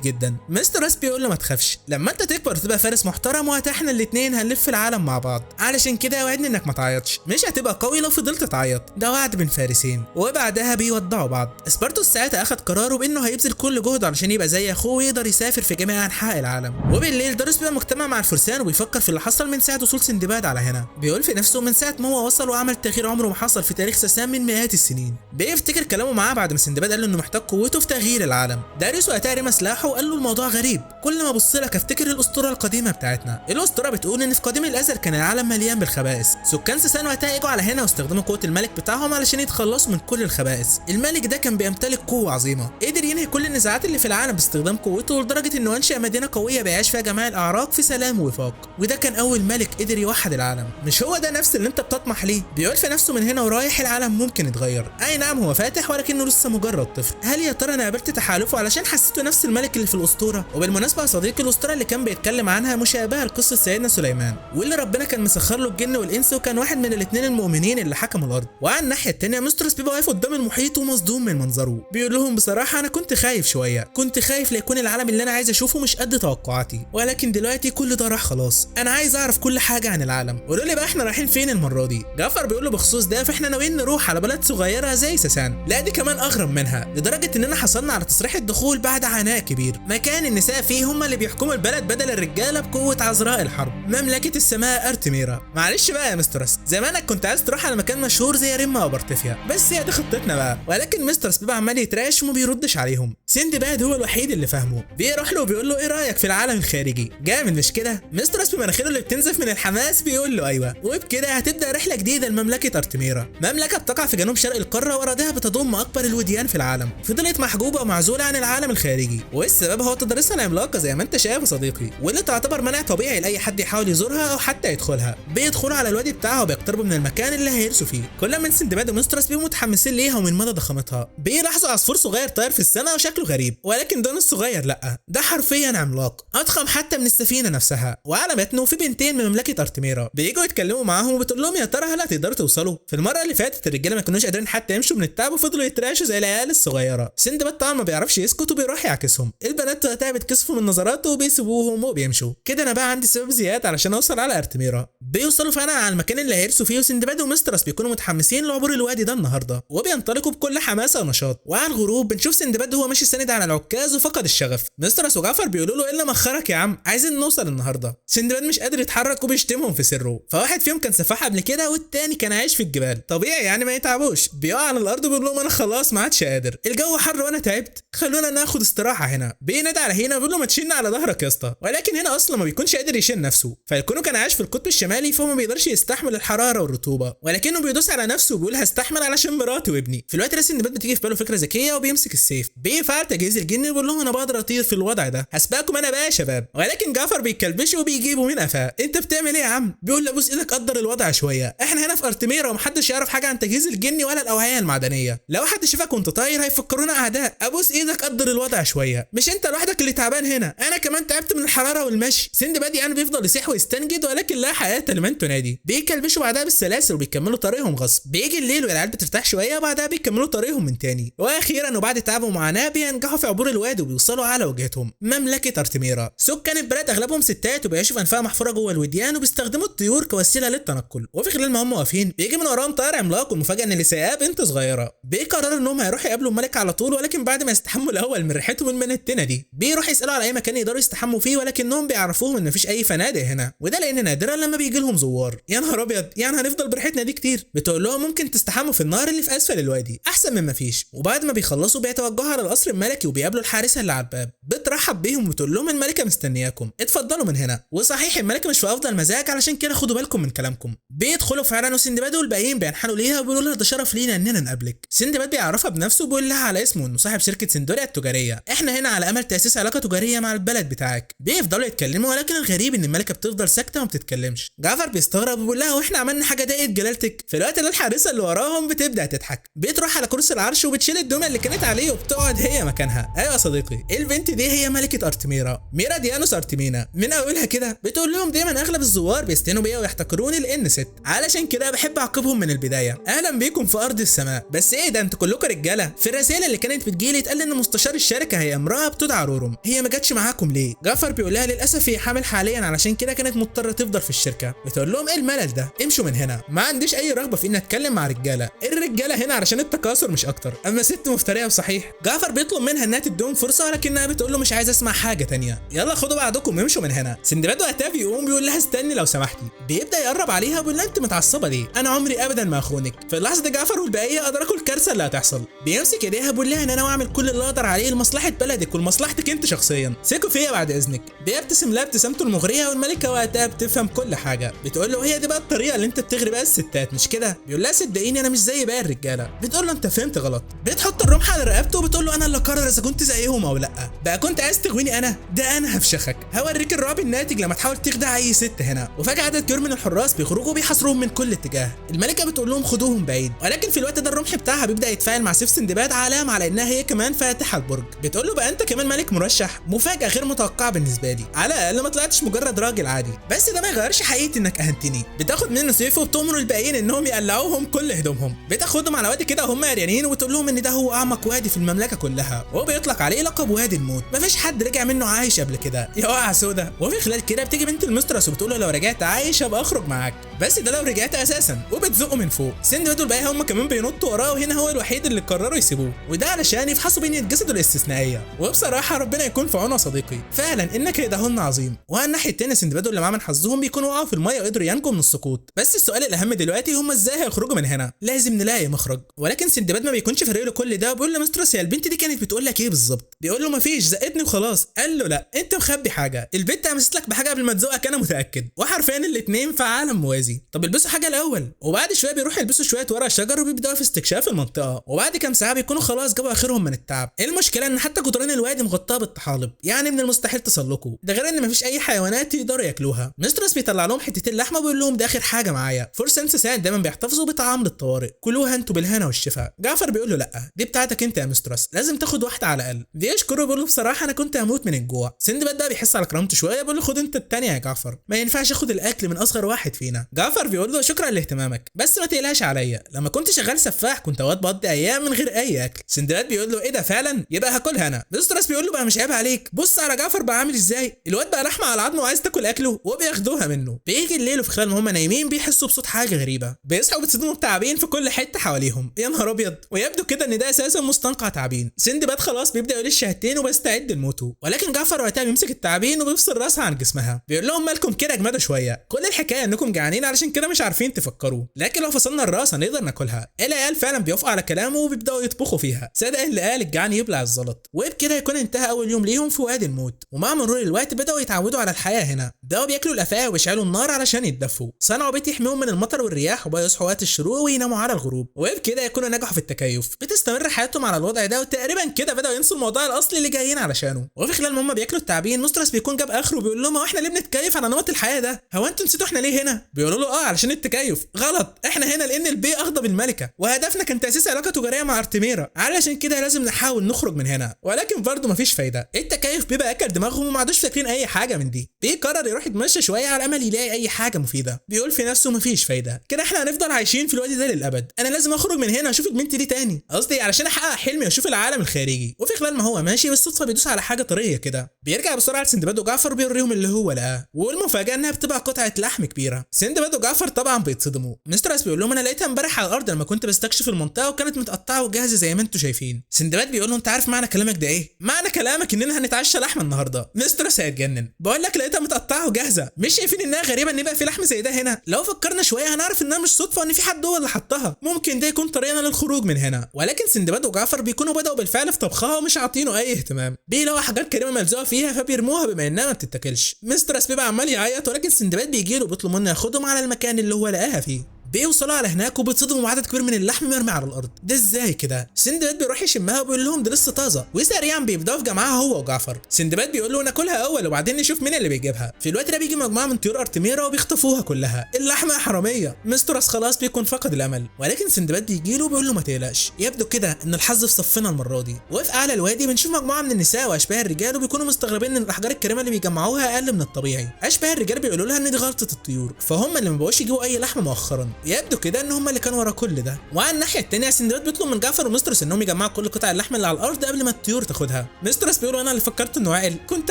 جدا. مسترس بيقول له ما تخافش، لما انت تكبر تبقى فارس محترم وقتها احنا الاثنين هنلف العالم مع بعض، علشان كده وعدني انك ما تعيطش، مش هتبقى قوي لو فضلت تعيط، ده وعد بين فارسين. وبعدها بيودعوا بعض. سبارتوس ساعتها اخد قراره بانه هيبذل كل جهده علشان يبقى زي اخوه ويقدر يسافر في جميع انحاء العالم. وبالليل داريوس بيبقى مجتمع مع الفرسان وبيفكر في اللي حصل من ساعة وصول سندباد على هنا، بيقول في نفسه من ساعة ما هو وصل وعمل تغيير عمره ما حصل في تاريخ ساسان من مئات السنين. بيفتكر كلامه معاه بعد ما سندباد قال له انه محتاج قوته في تغيير العالم. داريوس وقتها رمى سلاحه وقال له الموضوع غريب، كل ما ابص لك افتكر الاسطورة القديمة بتاعتنا. الاسطورة بتقول ان في قديم الازل كان العالم مليان بالخبائث، سكان ساسان وقتها اجوا على هنا واستخدموا قوة الملك بتاعهم علشان يتخلصوا من كل الخبائث. الملك ده كان بيمتلك قوة عظيمة، قدر ينهي كل النزاعات اللي في العالم باستخدام قوته، لدرجة انه انشأ مدينة قوية بيعيش فيها جميع الاعراق في سلام ووفاق، وده كان اول ملك قدر يوحد العالم. مش هو ده نفس اللي انت بتطمح ليه؟ بيقول في نفسه من هنا ورايح العالم ممكن يتغير، اي نعم هو فاتح ولكنه لسه مجرد طفل. هل يا ترى انا قابلت تحالفه علشان حسيته نفس الملك اللي في الاسطورة؟ وبالمناسبة يا صديقي الاسطورة اللي كان بيتكلم عنها مشابهة لقصة سيدنا سليمان، واللي ربنا كان مسخر له الجن والانس، وكان واحد من الاثنين المؤمنين اللي حكموا الارض. وعلى الناحية الثانية مسترس بيبقى واقف قدام المحيط ومصدوم من منظره، بيقول لهم بصراحة انا كنت خايف شوية، كنت خايف ليكون العالم اللي انا عايز اشوفه مش قد توقعاتي، ولكن دلوقتي كل ده راح خلاص، انا عايز اعرف كل حاجة عن العالم. قولوا لي بقى احنا رايحين فين المرة دي؟ جعفر بيقول له بخصوص ده فاحنا ناويين نروح على بلد صغيرة زي ساسان، لا دي كمان اغرب منها، لدرجة اننا حصلنا على تصريح الدخول بعد عناء كبير، مكان النساء فيه هم اللي بيحكموا البلد بدل الرجالة بقوة عذراء الحرب، مملكة السماء ارتميرا. معلش بقى يا مسترس، زمانك كنت عايز تروح على مكان مشهور زي ريما وبرتفيا، بس هي دي خطتنا بقى. ولكن مسترس بيبقى عمال يتراش وما بيردش عليهم. سندباد هو الوحيد اللي فاهمه، بيروح له وبيقول له ايه رايك في العالم الخارجي؟ جامد مش كده؟ مسترس بمناخيره اللي بتنزف من الحماس بيقول له ايوه. وبكده هتبدا رحله جديدة لمملكه ارتميرا، مملكة بتقع في جنوب شرق القارة واراضيها بتضم اكبر الوديان في العالم، فضلت محجوبة ومعزوله عن العالم الخارجي، والسبب هو تضاريسها العملاقة زي ما انت شايف يا صديقي، واللي تعتبر منع طبيعي لاي حد يحاول يزورها او حتى يدخلها. بيدخلوا على الوادي بتاعها وبيقتربوا من المكان اللي هيرسوا فيه. كل من سندباد ومسترس بيبقوا متحمسين ليها ومن مدى ضخامتها. بيلاحظوا عصفور صغير طاير في السماء وشكله غريب، ولكن ده مش صغير، لا ده حرفيا عملاق، اضخم حتى من السفينة نفسها. وعلى ما باتنو في بنتين من مملكة ارتميرا بييجوا يتكلموا معاهم وبتقول لهم يا ترى هل هتقدروا توصلوا؟ في المرة اللي فاتت الرجالة ما كانوش قادرين حتى يمشوا من التعب وفضلوا يتراشوا زي العيال الصغيرة. سندباد طبعا ما بيعرفش يسكت وبيروح يعكسهم. البنات وقتها بيتكسفوا من نظراته وبيسيبوهم وبيمشوا. كده انا بقى عندي سبب زيادة علشان اوصل على ارتميرا. بيوصلوا فعلا على المكان اللي هيرسوا فيه، وسندباد ومسترس بيكونوا متحمسين لعبور الوادي ده النهارده وبينطلقوا بكل حماسه ونشاط. وعلى الغروب بنشوف سندباد وهو ماشي ساند على العكاز وفقد الشغف. مسترس وجعفر بيقولوا له ايه اللي مخرك يا عم، عايزين نوصل النهارده. سندباد مش قادر يتحرك وبيشتمهم في سره. فواحد فيهم كان سفاح قبل كده والتاني كان عايش في الجبال، طبيعي يعني ما يتعبوش. بيقع على الارض وبيقول لهم انا خلاص ما عادش قادر، الجو حر وانا تعبت، خلونا ناخد استراحة هنا. بينادي على هنا وبيقول له ما تشيلنا على ظهرك يا اسطى، ولكن هنا اصلا ما بيكونش قادر يشيل نفسه. فيكونوا كان عايش في القطب الشمالي فهو ما بيقدرش يستحمل الحرارة والرطوبة، ولكنه بيدوس على نفسه وبيقول هستحمل علشان مراتي وابني. في الوقت ده سندباد بتيجي في باله فكرة ذكية وبيمسك السيف، بيفعل تجهيز الجن وبيقول لهم انا بقدر اطير في الوضع ده، هسبقكم انا بقى يا شباب. ولكن جعفر بيكلبشه وبيجيبه من قفاه، انت بتعمل ايه يا عم؟ بيقول له ابوس ايدك قدر الوضع شوية، احنا هنا في ارتميرا ومحدش يعرف حاجة عن تجهيز الجن ولا الاوعية المعدنية، لو حد شافك وانت طاير هيفكرونا اعداء، ابوس ايدك قدر الوضع شوية، مش انت لوحدك اللي تعبان هنا، انا كمان تعبت من الحرارة والمشي. سندباد يعني بيفضل يصيح ويستنجد ولكن لا حياة لمن تنادي. بيكلبشوا بعدها بالسلاسل وبيكملوا طريقهم غصب. بيجي الليل والعيال بترتاح شوية وبعدها بيكملوا طريقهم من تاني. واخيرا وبعد تعب ومعاناة بينجحوا في عبور الوادي وبيوصلوا على وجهتهم مملكة ارتميرا. سكان البلد اغلبهم ستات وبيعيشوا في انفاق محفورة جوه الوديان وبيستخدموا الطيور كوسيلة للتنقل. وفي خلال ما هم واقفين بيجي من وراهم طائر عملاق، والمفاجاه ان اللي سايقاه بنت صغيرة. بيقرروا انهم هيروحوا يقابلوا الملك على طول، ولكن بعد ما يستحموا الاول من ريحتهم المنتنه دي. بيروح يسالوا على اي مكان يقدروا يستحموا فيه، ولكنهم بيعرفوهم ان مفيش اي فنادق هنا، وده لان نادرا لما بيجي لهم زوار. يا نهار ابيض، يعني هنفضل بريحتنا دي كتير؟ بتقول لهم ممكن تستحموا في النهر اللي في اسفل الوادي احسن من مفيش. وبعد ما بيخلصوا بيتوجهوا على القصر الملكي وبيقابلوا الحارسه اللي على الباب، بترحب بيهم وبتقول لهم الملكة مستنياكم، اتفضلوا من هنا. وصحيح الملكة مش في افضل مزاج، علشان كده خدوا بالكم من كلامكم. بيدخلوا فعلا وسندباد والباقيين بينحنوا ليها وبيقولوا لها ده شرف لينا اننا نقابلك. سندباد بيعرفها بنفسه وبيقول لها على اسمه انه صاحب شركة سندوريا التجارية، احنا هنا على امل تاسيس علاقة تجارية مع البلد بتاعك. بيفضلوا يتكلموا ولكن الغريب ان الملكة بتفضل ساكته وما بتتكلمش. جعفر بيستغرب وبيقول لها واحنا عملنا حاجة ضايقت جلالتك؟ في الوقت اللي الحارسه اللي وراهم بتبدا تضحك، بتروح على كرسي العرش وبتشيل الدمى اللي كانت عليه وبتقعد هي مكانها. ايوه يا صديقي، البنت دي هي ملكه ارتميرا، ميرا ديانوس ارتمينا. من اولها كده بتقول لهم دايما اغلب الزوار بيستهينوا بيا ويحتقروني لان ست، علشان كده بحب اعاقبهم من البداية. اهلا بيكم في ارض السماء. بس ايه ده، انتوا كلكم رجاله؟ في الرسائل اللي كانت بتجيلي اتقال ان مستشار الشركة هي امراة بتدعى رورم، هي ما جاتش معاكم ليه؟ جعفر بيقول لها للاسف هي حامل حاليا، علشان كده كانت مضطرة تفضل في الشركة. بتقول لهم ايه الملل ده، امشوا من هنا، ما عنديش اي رغبة في ان اتكلم مع رجاله، الرجالة هنا علشان التكاثر مش اكتر، اما ست مفتريه وصحيح. جعفر بيطلب منها انها تديهم فرصة ولكنها بتقول له مش عايز اسمع حاجة تانية، يلا خدوا بعضكم وامشوا من هنا. سندباد وقتها بيقوم بيقول لها استني لو سمحتي. بيبدا يقرب عليها وبيقول لها انت متعصبه ليه، انا عمري ابدا ما اخونك. في اللحظة دي جعفر والبقية ادركوا الكارثة اللي هتحصل. بيمسك ايديها بيقول لها ان انا واعمل كل اللي اقدر عليه لمصلحة بلدك ولمصلحتك انت شخصيا، ثقوا فيا بعد اذنك. بيبتسم لها ابتسامته المغريه والملكة وقتها بتفهم كل حاجة. بتقول له هي دي بقى الطريقة اللي انت بتغري بيها الستات مش كده؟ بيقول لها صدقيني انا مش زي باقي الرجالة. بتقول له انت فهمت غلط. بتحط الرمح على رقبته وبتقول له انا اللي اقرر اذا كنت زيهم او لا، بقى كنت عايز تغويني انا؟ ده انا هفشخك، هوريك الرعب الناتج لما تحاول تخدع اي ست هنا. وفجاة عدد كبير من الحراس بيخرجوا وبيحاصروهم من كل اتجاه. الملكة بتقول لهم خدوهم بعيد، ولكن في الوقت ده الرمح بتاعها بيبدا يتفاعل مع سيف سندباد علامة على انها هي كمان فاتحة البرج. بتقول له بقى انت كمان ملك مرشح، مفاجاة غير متوقعه بالنسبة لي، على الاقل ما طلعتش مجرد راجل عادي، بس ده ما يغيرش حقيقة انك اهنتني. بتاخد منه سيفه وبتؤمر الباقيين انهم يقلعوهم كل هدومهم. بتاخدهم على وادي كده وهم عريانين وتقول لهم ان ده هو اعمق وادي في المملكة كلها، وهو بيطلق عليه لقب وادي الموت، مفيش حد رجع منه عايش قبل كده، يا وقعه سودا. وفي خلال كده بتيجي بنت المسترس وبتقول له لو رجعت عايش هبقى اخرج معاك، بس ده لو رجعت اساسا، وبتزقه من فوق. سندباد والباقي هم كمان بينطوا وراه، وهنا هو الوحيد اللي قرروا يسيبوه، وده علشان يفحصوا بنية جسده الاستثنائية. وبصراحة ربنا يكون في عونه صديقي، فعلا ان كيدهن عظيم. وعلى الناحية الثانية سندباد واللي معاه من حظهم بيكونوا وقعوا في المية وقدروا ينجوا من السقوط. بس السؤال الاهم دلوقتي هم ازاي هيخرجوا من هنا؟ لازم نلاقي مخرج. ولكن سندباد ما بيكونش فارق له كل ده، وبيقول لمسترس يا البنت دي كانت بتقول لك ايه بالظبط؟ بيقول له مفيش، زقتني وخلاص. قال له لا انت مخبي حاجة، البنت همست لك بحاجة قبل ما تزقك انا متاكد. وحرفيا الاثنين في عالم موازي. الموازي. طب البسوا حاجة الاول. وبعد شوية بيروحوا يلبسوا شوية ورق شجر وبيبداوا في استكشاف المنطقة، وبعد كام ساعة بيكونوا خلاص جابوا اخرهم من التعب. المشكلة ان حتى جدران الوادي مغطاة بالطحالب، يعني من المستحيل تسلقوا، ده غير ان مفيش اي حيوانات يقدروا ياكلوها. مسترس بيطلع لهم حتتين لحمه وبيقول لهم ده اخر حاجة معايا، فرسان ساسان دايما بيحتفظوا بطعام للطوارئ، كلوها انتوا بالهنا والشفا. جعفر بيقول له لا دي بتاعتك انت يا مسترس، لازم تاخد واحدة على الاقل. بيشكره بيقول له بصراحة انا كنت هموت من الجوع. سندباد بقى بيحس على كرامته شوية، بيقول له خد انت الثانية يا جعفر، ما ينفعش اخد الاكل من اصغر واحد فينا. جعفر بيقول له شكرا لاهتمامك، بس ما تقلقش عليا، لما كنت شغال سفاح كنت اوقات بقضي ايام من غير اي اكل. سندباد بيقول له ايه ده فعلا، يبقى هاكلها انا. مسترس بيقول له بقى مش عيب عليك، بص على جعفر بقى عامل ازاي، الواد بقى لحمه على العظم وعايز تاكل اكله، وبياخدوها منه. بيجي الليل وفي خلال ما هم نايمين بيحسوا بصوت حاجة غريبة، بيصحوا بيتصدموا بتعابين في كل حتة حواليهم، يا نهار ابيض، ويبدو كده ان ده اساسا مستنقع تعابين. سندباد خلاص بيبدا يقول الشهادتين وبيستعد لموته، ولكن جعفر وقتها بيمسك التعابين وبيفصل راسها عن جسمها، بيقول لهم مالكم كده اجمدوا شوية، كل الحكاية انكم جعانين علشان كده مش عارفين تفكروا، لكن لو فصلنا الراس هنقدر ناكلها. العيال فعلا بيوافقوا على كلامه وبيبداوا يطبخوا فيها، صدق اللي قال الجعان يبلع الزلط. وبكده يكون انتهى اول يوم ليهم في وادي الموت. ومع مرور الوقت بداوا يتعودوا على الحياة هنا، بداوا بياكلوا الافاعي وبيشعلوا النار علشان يتدفوا، صنعوا بيت يحميهم من المطر والرياح، وبقوا يصحوا وقت الشروق ويناموا على الغروب، وبكده يكونوا نجحوا في التكيف. بتستمر حياتهم على الوضع ده، وتقريبا كده بداوا ينسوا الموضوع الاصلي اللي جايين علشانه. وفي خلال ما هم بياكلوا التعابين مسترس بيكون جاب اخره وبيقول لهم هو احنا ليه بنتكيف على نمط الحياة ده؟ هو انتوا نسيتوا احنا ليه هنا؟ بيقولوا له اه علشان التكيف. غلط، احنا هنا لان البي اغضب الملكة، وهدفنا كان تاسيس علاقة تجارية مع ارتميرا، علشان كده لازم نحاول نخرج من هنا. ولكن برضه مفيش فايده، التكيف بيبقى اكل دماغهم وما عادوش فاكرين اي حاجة من دي. بيقرر يروح يتمشى شوية على امل يلاقي اي حاجة مفيدة، بيقول في نفسه مفيش فايده كده، احنا هنفضل عايشين في الوادي ده للابد، انا لازم اخرج من هنا واشوف البنت دي تاني، قصدي علشان احقق حلمي واشوف العالم الخارجي. وفي خلال ما هو ماشي بالصدفة بيدوس على حاجة طرية كده، بيرجع بسرعة لسندباد وجعفر بيوريهم اللي هو لقاه، والمفاجاه انها بتبقى قطعه لحم كبيرة. سندباد وجعفر طبعا بيتصدموا. مسترس بيقول لهم انا لقيتها امبارح على الارض لما كنت بستكشف المنطقة، وكانت متقطعه وجاهزة زي ما انتم شايفين. سندباد بيقول له انت عارف معنى كلامك ده ايه؟ معنى كلامك اننا هنتعشى لحمه النهارده. مسترس هيتجنن، بقول لك لقيتها متقطعه وجاهزة، مش شايفين انها غريبة ان يبقى في لحم زي ده هنا؟ لو فكرنا شوية هنعرف انها مش صدفة ان في حد هو اللي حطها، ممكن ده يكون طريقنا للخروج من هنا. ولكن سندباد وجعفر بيكونوا بداوا بالفعل في طبخها ومش عاطينه اي اهتمام، بيلاقوا حاجات كريمة ملزوقه فيها فبيرموها بما انها ما بتتاكلش. مسترس بيبقى عمال يعيط، ولكن سندباد بيجي له وبيطلب منه ياخدهم على المكان اللي هو لقاها فيه. بيوصلوا على هناك وبيتصدموا بعدد كبير من اللحم مرمي على الارض، ده ازاي كده؟ سندباد بيروح يشمها وبيقول لهم ده لسه طازة، وسريعا بيبداوا في جمعها هو وجعفر. سندباد بيقول له ناكلها اول وبعدين نشوف مين اللي بيجيبها. في الوقت ده بيجي مجموعة من طيور ارتميرا وبيخطفوها كلها، اللحمة حرامية. مسترس خلاص بيكون فقد الامل، ولكن سندباد بيجي له وبيقول له ما تقلقش، يبدو كده ان الحظ في صفنا المرة دي. وفي اعلى الوادي بنشوف مجموعة من النساء واشباه الرجال، وبيكونوا مستغربين ان الاحجار الكريمة اللي بيجمعوها اقل من الطبيعي. اشباه الرجال بيقولوا لها ان دي غلطه الطيور، فهم اللي ما بقوش يجيبوا اي لحمه مؤخرا، يبدو كده ان هم اللي كانوا ورا كل ده. وعلى الناحية الثانية سندباد بيطلب من جعفر ومسترس انهم يجمعوا كل قطع اللحم اللي على الارض قبل ما الطيور تاخدها. مسترس بيقول انا اللي فكرت انه عاقل، كنت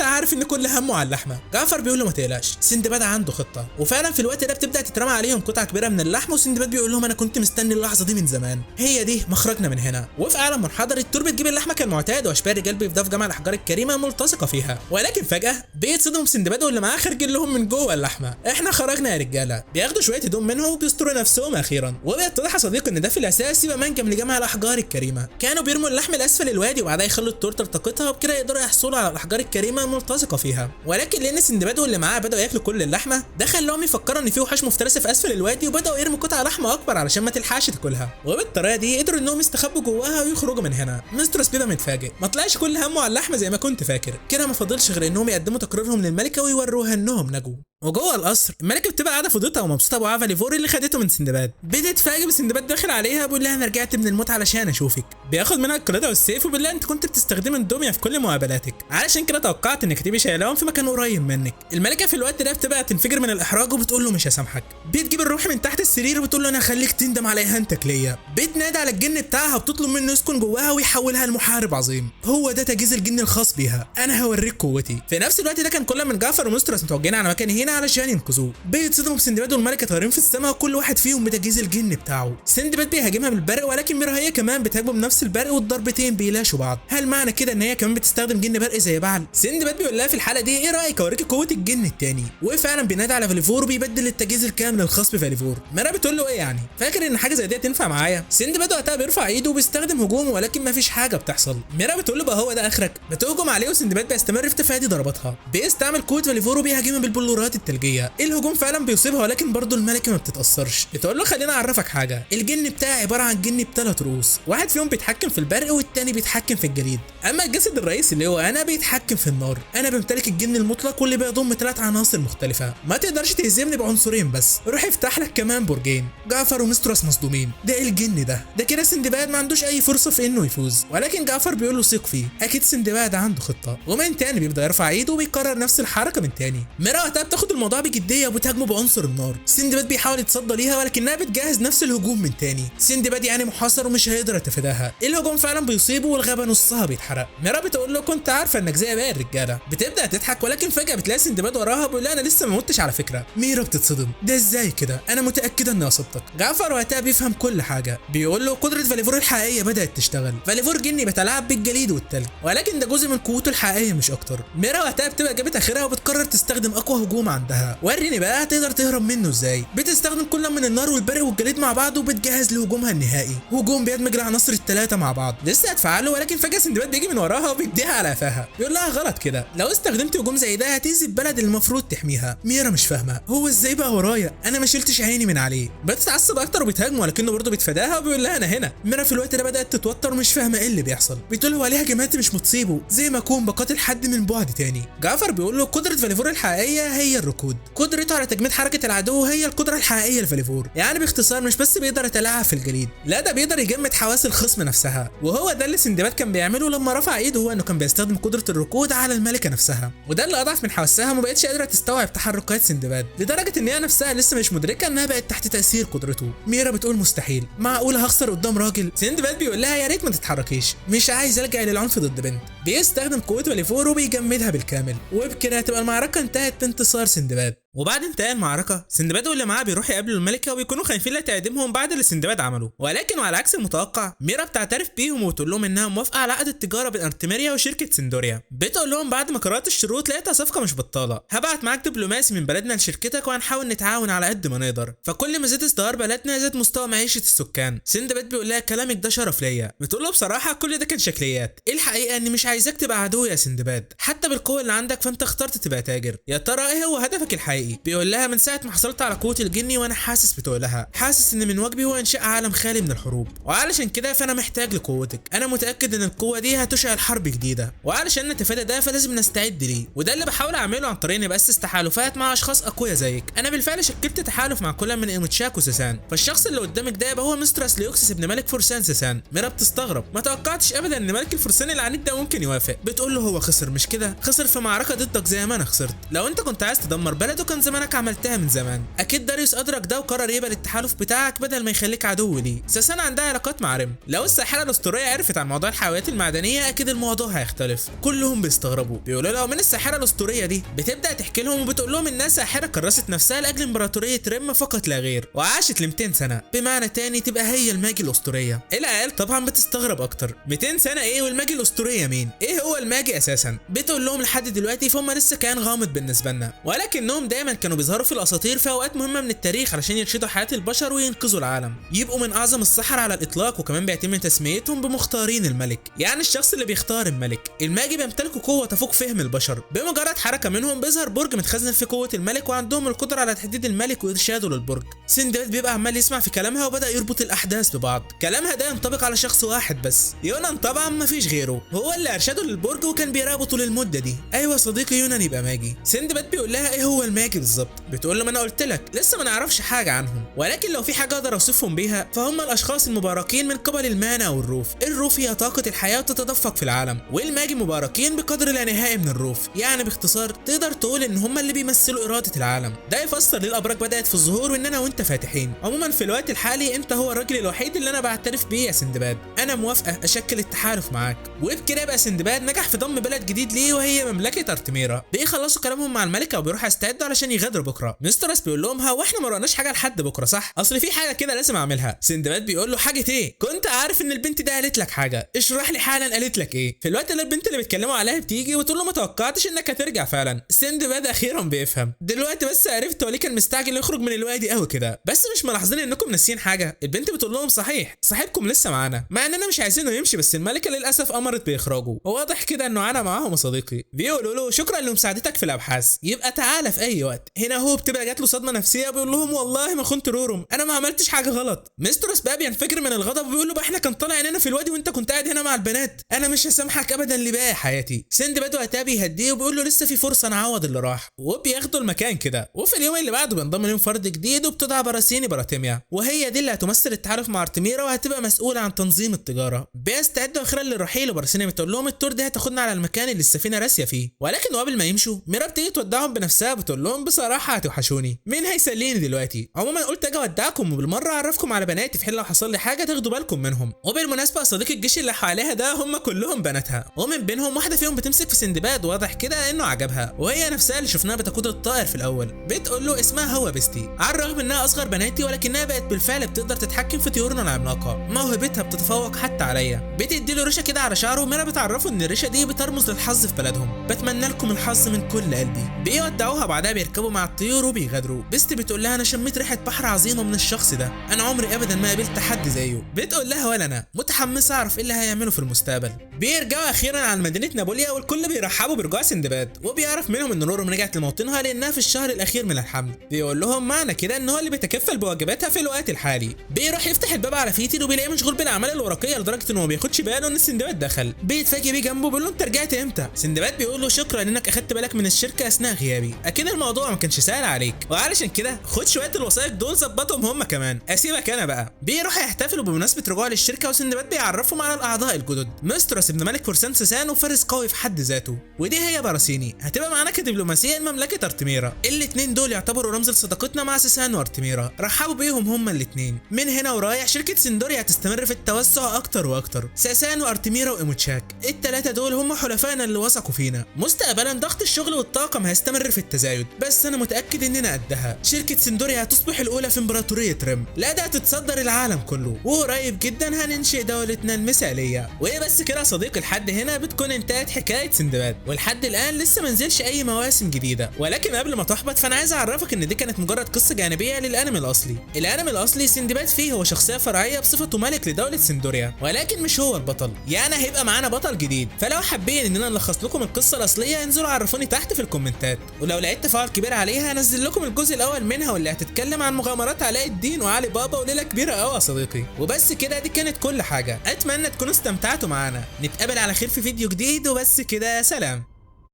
عارف ان كل همه على اللحمة. جعفر بيقول له ما تقلقش، سندباد عنده خطه. وفعلا في الوقت ده بتبدا تترمى عليهم قطع كبيرة من اللحم، وسندباد بيقول لهم انا كنت مستني اللحظة دي من زمان، هي دي مخرجنا من هنا. وفي اعلى منحدر الطيور بتجيب اللحمة كالمعتاد، واشباه الرجال بيفضلوا في جمع الاحجار الكريمة الملتصقه فيها، ولكن فجاة بيتصدموا بسندباد واللي معاه خارجين لهم من جوه اللحمة. احنا خرجنا يا رجاله. بياخدوا شوية هدوم منهم وبيستروا نفسهم اخيرا. وبيتضح يا صديقي ان ده في الاساس يبقى منجم لجمع الاحجار الكريمة. كانوا بيرموا اللحم لاسفل الوادي وبعدها يخلوا الطيور تلتقطها، وبكده يقدروا يحصلوا على الاحجار الكريمة الملتصقه فيها. ولكن لان سندباد واللي معاه بداوا ياكلوا كل اللحمة، ده خلاهم يفكروا ان في وحوش مفترسة في اسفل الوادي، وبداوا يرموا قطع لحمه اكبر علشان ما تلحقش تاكلها. وبالطريقه دي قدروا انهم يستخبوا جواها ويخرجوا من هنا. مسترس بيبقى متفاجئ، ما طلعش كل همه على اللحمة زي ما كنت فاكر. كده ما فاضلش غير انهم يقدموا تقريرهم للملكه ويوروها انهم نجوا. وجوه القصر الملكة بتبقى قاعدة في اوضتها ومبسوطة بوعاء فاليفور اللي خدته من سندباد. بتتفاجئ بسندباد داخل عليها بيقول لها انا رجعت من الموت علشان اشوفك. بياخد منها القلادة والسيف وبيقول لها انت كنت بتستخدمي الدمية في كل مقابلاتك، علشان كده توقعت انك تبقي شايلاهم في مكان قريب منك. الملكة في الوقت ده بتبقى تنفجر من الاحراج وبتقول له مش هسامحك. بتجيب الروح من تحت السرير وبتقول له انا هخليك تندم على اهانتك ليا. بتنادي على الجن بتاعها وبتطلب منه يسكن جواها ويحولها لمحارب عظيم، هو ده تجهيز الجن الخاص بيها، انا هوريك قوتي. في نفس الوقت ده كان كل من جعفر ومسترس متوجهين على مكان هنا علشان ينقذوه. بيتصدموا بسندباد والملكة طايرين في السماء وكل واحد فيهم بتجهيز الجن بتاعه. سندباد بيهاجمها بالبرق، ولكن ميرا هي كمان بتهاجمه بنفس البرق والضربتين بيلاشوا بعض. هل معنى كده ان هي كمان بتستخدم جن برق زي بعل؟ سندباد بيقول لها في الحالة دي ايه رايك اوريكي قوة الجن التاني؟ وفعلا بينادي على فاليفور وبيبدل التجهيز الكامل الخاص بفاليفور. ميرا بتقول له ايه يعني؟ فاكر ان حاجة زي دي تنفع معايا؟ سندباد وقتها بيرفع ايده وبيستخدم هجومه، ولكن مفيش حاجة بتحصل. ميرا بتقول له بقى هو ده اخرك؟ بتهجم عليه وسندباد بيستمر في تفادي ضرباتها. بيستعمل قوة فاليفور وبيهاجمها بالبلورات الثلجيه. الهجوم فعلا بيصيبها ولكن برضه الملكة ما بتتاثرش. بتقول له خليني اعرفك حاجة، الجن بتاعي عبارة عن جن بثلاث رؤوس، واحد فيهم بيتحكم في البرق والتاني بيتحكم في الجليد، اما الجسد الرئيسي اللي هو انا بيتحكم في النار. انا بمتلك الجن المطلق واللي بيضم 3 عناصر مختلفة، ما تقدرش تهزمني بعنصرين بس، روح افتح لك كمان برجين. جعفر ومسترس مصدومين، ده ايه الجن ده؟ ده كده سندباد ما عندوش اي فرصة في انه يفوز. ولكن جعفر بيقول له ثق فيه، اكيد سندباد عنده خطه. ومن تاني بيبدا يرفع ايده وبيكرر نفس الحركة من تاني. ميرا وقتها بتاخد الموضوع بجدية وبتهاجمه بعنصر النار. سندباد بيحاول يتصدى ليها ولكنها بتجهز نفس الهجوم من تاني. سندباد يعني محاصر ومش هيقدر يتفاداها. الهجوم فعلا بيصيبه والغابه نصها بيتحرق. ميرا بتقول له كنت عارفه انك زي باقي الرجالة. بتبدا تضحك ولكن فجاة بتلاقي سندباد وراها بيقول لها انا لسه ما متش على فكرة. ميرا بتتصدم، ده ازاي كده؟ انا متاكدة اني اصبتك. جعفر وقتها بيفهم كل حاجة، بيقول له قدره فاليفور الحقيقية بدات تشتغل. فاليفور جني بيتلاعب بالجليد والتلج، ولكن ده جزء من قوته الحقيقية مش اكتر. ميرا وقتها بتبقى جابت اخرها وبتقرر تستخدم اقوى هجوم عندها. وريني بقى هتقدر تهرب منه ازاي. بتستخدم كل من النار والبرق والجليد مع بعض وبتجهز لهجومها النهائي، هجوم بيدمج العناصر الثلاثة مع بعض. لسه هتفعله ولكن فجاة سندباد بيجي من وراها وبيديها على قفاها، بيقول لها غلط كده، لو استخدمت هجوم زي ده هتأذي البلد اللي المفروض تحميها. ميرا مش فاهمه هو ازاي بقى ورايا، انا ما شلتش عيني من عليه. بتتعصب اكتر وبتهاجمه ولكنه برضه بيتفاداها وبيقول لها انا هنا. ميرا في الوقت ده بدات تتوتر ومش فاهمه ايه اللي بيحصل، بتقول هو ليه هجماتي مش متصيبه زي ما اكون بقاتل حد من بعد تاني. جعفر بيقول له قدره فاليفور الحقيقية هي الركود، قدرته على تجميد حركة العدو هي القدرة الحقيقية لفاليفور. يعني باختصار مش بس بيقدر يتلاعب في الجليد، لا ده بيقدر يجمد حواس الخصم نفسها، وهو ده اللي سندباد كان بيعمله لما رفع ايده، هو انه كان بيستخدم قدره الركود على الملكة نفسها، وده اللي اضعف من حواسها وما بقتش قادرة تستوعب تحركات سندباد، لدرجة ان هي نفسها لسه مش مدركه انها بقت تحت تاثير قدرته. ميرا بتقول مستحيل، معقول هخسر قدام راجل؟ سندباد بيقول لها يا ريت ما تتحركيش، مش عايز الجا للعنف ضد بنت. بيستخدم قوة فاليفور وبيجمدها بالكامل، وبكده تبقى المعركة انتهت بانتصار سندباد. وبعد انتهاء المعركة سندباد واللي معاه بيروحوا يقابلوا الملكة وبيكونوا خايفين لا تعدمهم بعد اللي سندباد عمله، ولكن وعلى عكس المتوقع ميرا بتعترف بيهم وبتقول لهم انها موافقة على عقد التجارة بين ارتميريا وشركه سندوريا. بتقول لهم بعد ما قرات الشروط لقيتها صفقة مش بطاله، هبعت معاك دبلوماسي من بلدنا لشركتك وهنحاول نتعاون على قد ما نقدر، فكل ما زاد ازدهار بلدنا زاد مستوى معيشة السكان. سندباد بيقول لها كلامك ده شرف ليا. بتقول له بصراحة كل ده كان شكليات، الحقيقة اني مش عايزاك تبقى عدو يا سندباد، حتى بالقوة اللي عندك فانت اخترت تبقى تاجر، يا ترى ايه هو هدفك الحقيقي؟ بيقول لها من ساعة ما حصلت على قوة الجني وانا حاسس بتقولها، حاسس ان من واجبي هو انشاء عالم خالي من الحروب، وعلشان كده فانا محتاج لقوتك، انا متاكد ان القوة دي هتشعل حرب جديدة، وعلشان نتفادى ده فلازم نستعد ليه، وده اللي بحاول اعمله عن طريق اني باسس تحالفات مع اشخاص اقوياء زيك. انا بالفعل شكلت تحالف مع كل من ايموتشاك وساسان، فالشخص اللي قدامك ده يبقى هو مسترس ليوكسس ابن ملك فرسان ساسان. ميرا بتستغرب، ما توقعتش ابدا ان ملك الفرسان العنيد ده ممكن يوافق. بتقول له هو خسر مش كده؟ خسر في معركة ضدك زي ما انا خسرت، لو انت كنت عايز تدمر بلده كان زمانك عملتها من زمان. اكيد داريوس ادرك ده وقرر يقبل التحالف بتاعك بدل ما يخليك عدو ليه. ساسان عندها علاقات مع ريم، لو الساحرة الاسطورية عرفت عن موضوع الحاويات المعدنية اكيد الموضوع هيختلف. كلهم بيستغربوا، بيقولوا لها من الساحرة الاسطورية دي؟ بتبدا تحكي لهم وبتقول لهم انها ساحرة كرست نفسها لاجل امبراطورية ريم فقط لا غير، وعاشت ل 200 سنة، بمعنى تاني تبقى هي الماجي الاسطورية. العيال طبعا بتستغرب اكتر، 200 سنة ايه والماجي الاسطورية مين؟ ايه هو الماجي اساسا؟ بتقول لهم لحد دلوقتي فهم لسه كان غامض بالنسبة لنا، ولكنهم دايما كانوا بيظهروا في الاساطير في اوقات مهمة من التاريخ علشان يرشدوا حياة البشر وينقذوا العالم، يبقوا من اعظم السحرة على الاطلاق، وكمان بيتم تسميتهم بمختارين الملك، يعني الشخص اللي بيختار الملك. الماجي بيمتلكوا قوة تفوق فهم البشر، بمجرد حركة منهم بيظهر برج متخزن في قوة الملك، وعندهم القدرة على تحديد الملك وارشاده للبرج. سندباد بيبقى عمال يسمع في كلامها وبدا يربط الاحداث ببعض، كلامها ده ينطبق على شخص واحد بس، يونان طبعا مفيش غيره، هو اللي ارشده للبرج وكان بيراقبه طول المدة دي. ايوه صديقي يونان يبقى ماجي. سندباد بيقول لها ايه هو الماجي بالظبط؟ بتقول له ما انا قلت لك لسه ما نعرفش حاجة عنهم، ولكن لو في حاجة اقدر اوصفهم بيها فهم الاشخاص المباركين من قبل المانا والروف. الروف هي طاقة الحياة تتدفق في العالم، والماجي مباركين بقدر لا نهائي من الروف، يعني باختصار تقدر تقول ان هم اللي بيمثلوا اراده العالم. ده يفسر ليه الابراج بدات في الظهور وان انا وانت فاتحين. عموما في الوقت الحالي انت هو الراجل الوحيد اللي انا بعترف بيه يا سندباد، انا موافقة اشكل التحالف معاك. وبكده يبقى سندباد نجح في ضم بلد جديد ليه وهي مملكة ارتميرا. بيخلصوا كلامهم مع الملكة وبيروحوا يستعدوا علشان يغادروا بكره. مسترس بيقول لهم ها واحنا ما وراناش حاجة لحد بكره صح؟ اصل في حاجة كده لازم اعملها. سندباد بيقول له حاجة ايه؟ كنت عارف ان البنت ده قالت لك حاجة، اشرح لي حالا قالت لك ايه؟ في الوقت اللي البنت اللي بيتكلموا عليها بتيجي وتقول له ما توقعتش انك هترجع فعلا. سندباد اخيرا بيفهم، دلوقتي بس عرفت هو ليه كان مستعجل يخرج من الوادي قوي كده، بس مش ملاحظين انكم ناسيين حاجة؟ البنت بتقول لهم صحيح صاحبكم لسه معانا، مع اننا مش عايزينه يمشي، بس الملكة للاسف امرت باخراجه، وواضح كده انه عانى معاهم يا صديقي. بيقولوا له شكرا لمساعدتك في الابحاث، يبقى تعالى في اي وقت. الوقت. هنا هو بتبقى جات له صدمة نفسية، بيقول لهم والله ما خنت رورم، انا ما عملتش حاجة غلط. مستروس بقى بينفجر من الغضب وبيقول له بقى احنا كان طالع عينينا في الوادي وانت كنت قاعد هنا مع البنات، انا مش هسامحك ابدا لباقي حياتي. سندباد وقتها بيهديه وبيقول له لسه في فرصة نعوض اللي راح، وبياخدوا المكان كده. وفي اليوم اللي بعده بينضم لهم فرد جديد وبتدعى براسيني براتيميا، وهي دي اللي هتمثل التحالف مع ارتميرا وهتبقى مسؤولة عن تنظيم التجارة. بيستعدوا اخيرا للرحيل، وبراسيني بتقول لهم التور دي هتاخدنا على المكان اللي السفينة راسية فيه. ولكن وقبل ما يمشوا ميرا بتيجي تودعهم بنفسها، بتقول لهم بصراحة هتوحشوني، مين هيسليني دلوقتي؟ عموما قلت اجي اودعكم وبالمره اعرفكم على بناتي في حين لو حصل لي حاجة تاخدوا بالكم منهم. وبالمناسبة صديق الجيش اللي حواليها ده هم كلهم بناتها، ومن بينهم واحدة فيهم بتمسك في سندباد، واضح كده انه عجبها، وهي نفسها اللي شفناها بتقود الطائر في الاول. بتقول له اسمها هو بيستي، على الرغم انها اصغر بناتي ولكنها بقت بالفعل بتقدر تتحكم في طيورنا العملاقة، موهبتها بتتفوق حتى عليا. بتدي له ريشه كده على شعره، وميرا بتعرفه ان الريشة دي بترمز للحظ في بلدهم، بتمنى لكم الحظ من كل قلبي. بيودعوها بعدها بيركبوا مع الطيور وبيغادروا. بيستي بتقول لها انا شميت ريحه بحر عظيمة من الشخص ده، انا عمري ابدا ما قابلت حد زيه. بتقول لها ولا انا متحمسة اعرف ايه اللي هيعمله في المستقبل. بيرجعوا اخيرا على مدينة نابوليا، والكل بيرحبوا برجوع سندباد، وبيعرف منهم ان رورم رجعت لموطنها لانها في الشهر الاخير من الحمل. بيقول لهم معنى كده ان هو اللي بيتكفل بواجباتها في الوقت الحالي. بيروح يفتح الباب على فيتل وبيلاقيه مشغول بالاعمال الورقية لدرجة انه ما بياخدش باله ان سندباد دخل. بيتفاجئ بيه جنبه بيقول له انت رجعت امتى؟ سندباد بيقول له شكرا انك اخدت بالك من الشركة اثناء غيابي، اكيد الموضوع ما كانش سهل عليك، وعلشان كده خد شوية الوثائق دول ظبطهم هم كمان، اسيبك انا بقى. بيروحوا يحتفلوا بمناسبة رجوع للشركة، وسندباد بيعرفهم على الاعضاء الجدد، مسترس ابن ملك فرسان سيسان وفارس قوي في حد ذاته، ودي هي باراسيني هتبقى معانا كدبلوماسيه لمملكه ارتميرا. الاثنين دول يعتبروا رمز لصداقتنا مع سيسان وارتميرا، رحبوا بيهم هما الاثنين. من هنا ورايح شركة سندوريا هتستمر في التوسع اكتر واكتر. سيسان وارتميرا وايموتشاك الثلاثة دول هم حلفائنا اللي وثقوا فينا. مستقبلا ضغط الشغل والطاقم هيستمر في التزايد، بس انا متاكد اننا قدها. شركة سندوريا هتصبح الاولى في امبراطورية ريم، لا ده هتتصدر العالم كله، وقريب جدا هننشئ دولتنا المثالية. وايه بس كده يا صديقي، لحد هنا بتكون انتهت حكاية سندباد، ولحد الان لسه منزلش اي مواسم جديدة. ولكن قبل ما تحبط فانا عايز اعرفك ان دي كانت مجرد قصة جانبيه للانمي الاصلي. الانمي الاصلي سندباد فيه هو شخصية فرعية بصفته ملك لدولة سندوريا، ولكن مش هو البطل، يعني هيبقى معانا بطل جديد. فلو حابين اننا نلخص لكم القصة الاصلية انزلوا عرفوني تحت في الكومنتات، ولو لقيت تفاعل كبير عليها هنزل لكم الجزء الاول منها واللي هتتكلم عن مغامرات علاء الدين وعلي بابا وليلة كبيرة قوي يا صديقي. وبس كده دي كانت كل حاجة، اتمنى تكونوا استمتعتوا معانا، نتقابل على خير في فيديو جديد، وبس كده سلام.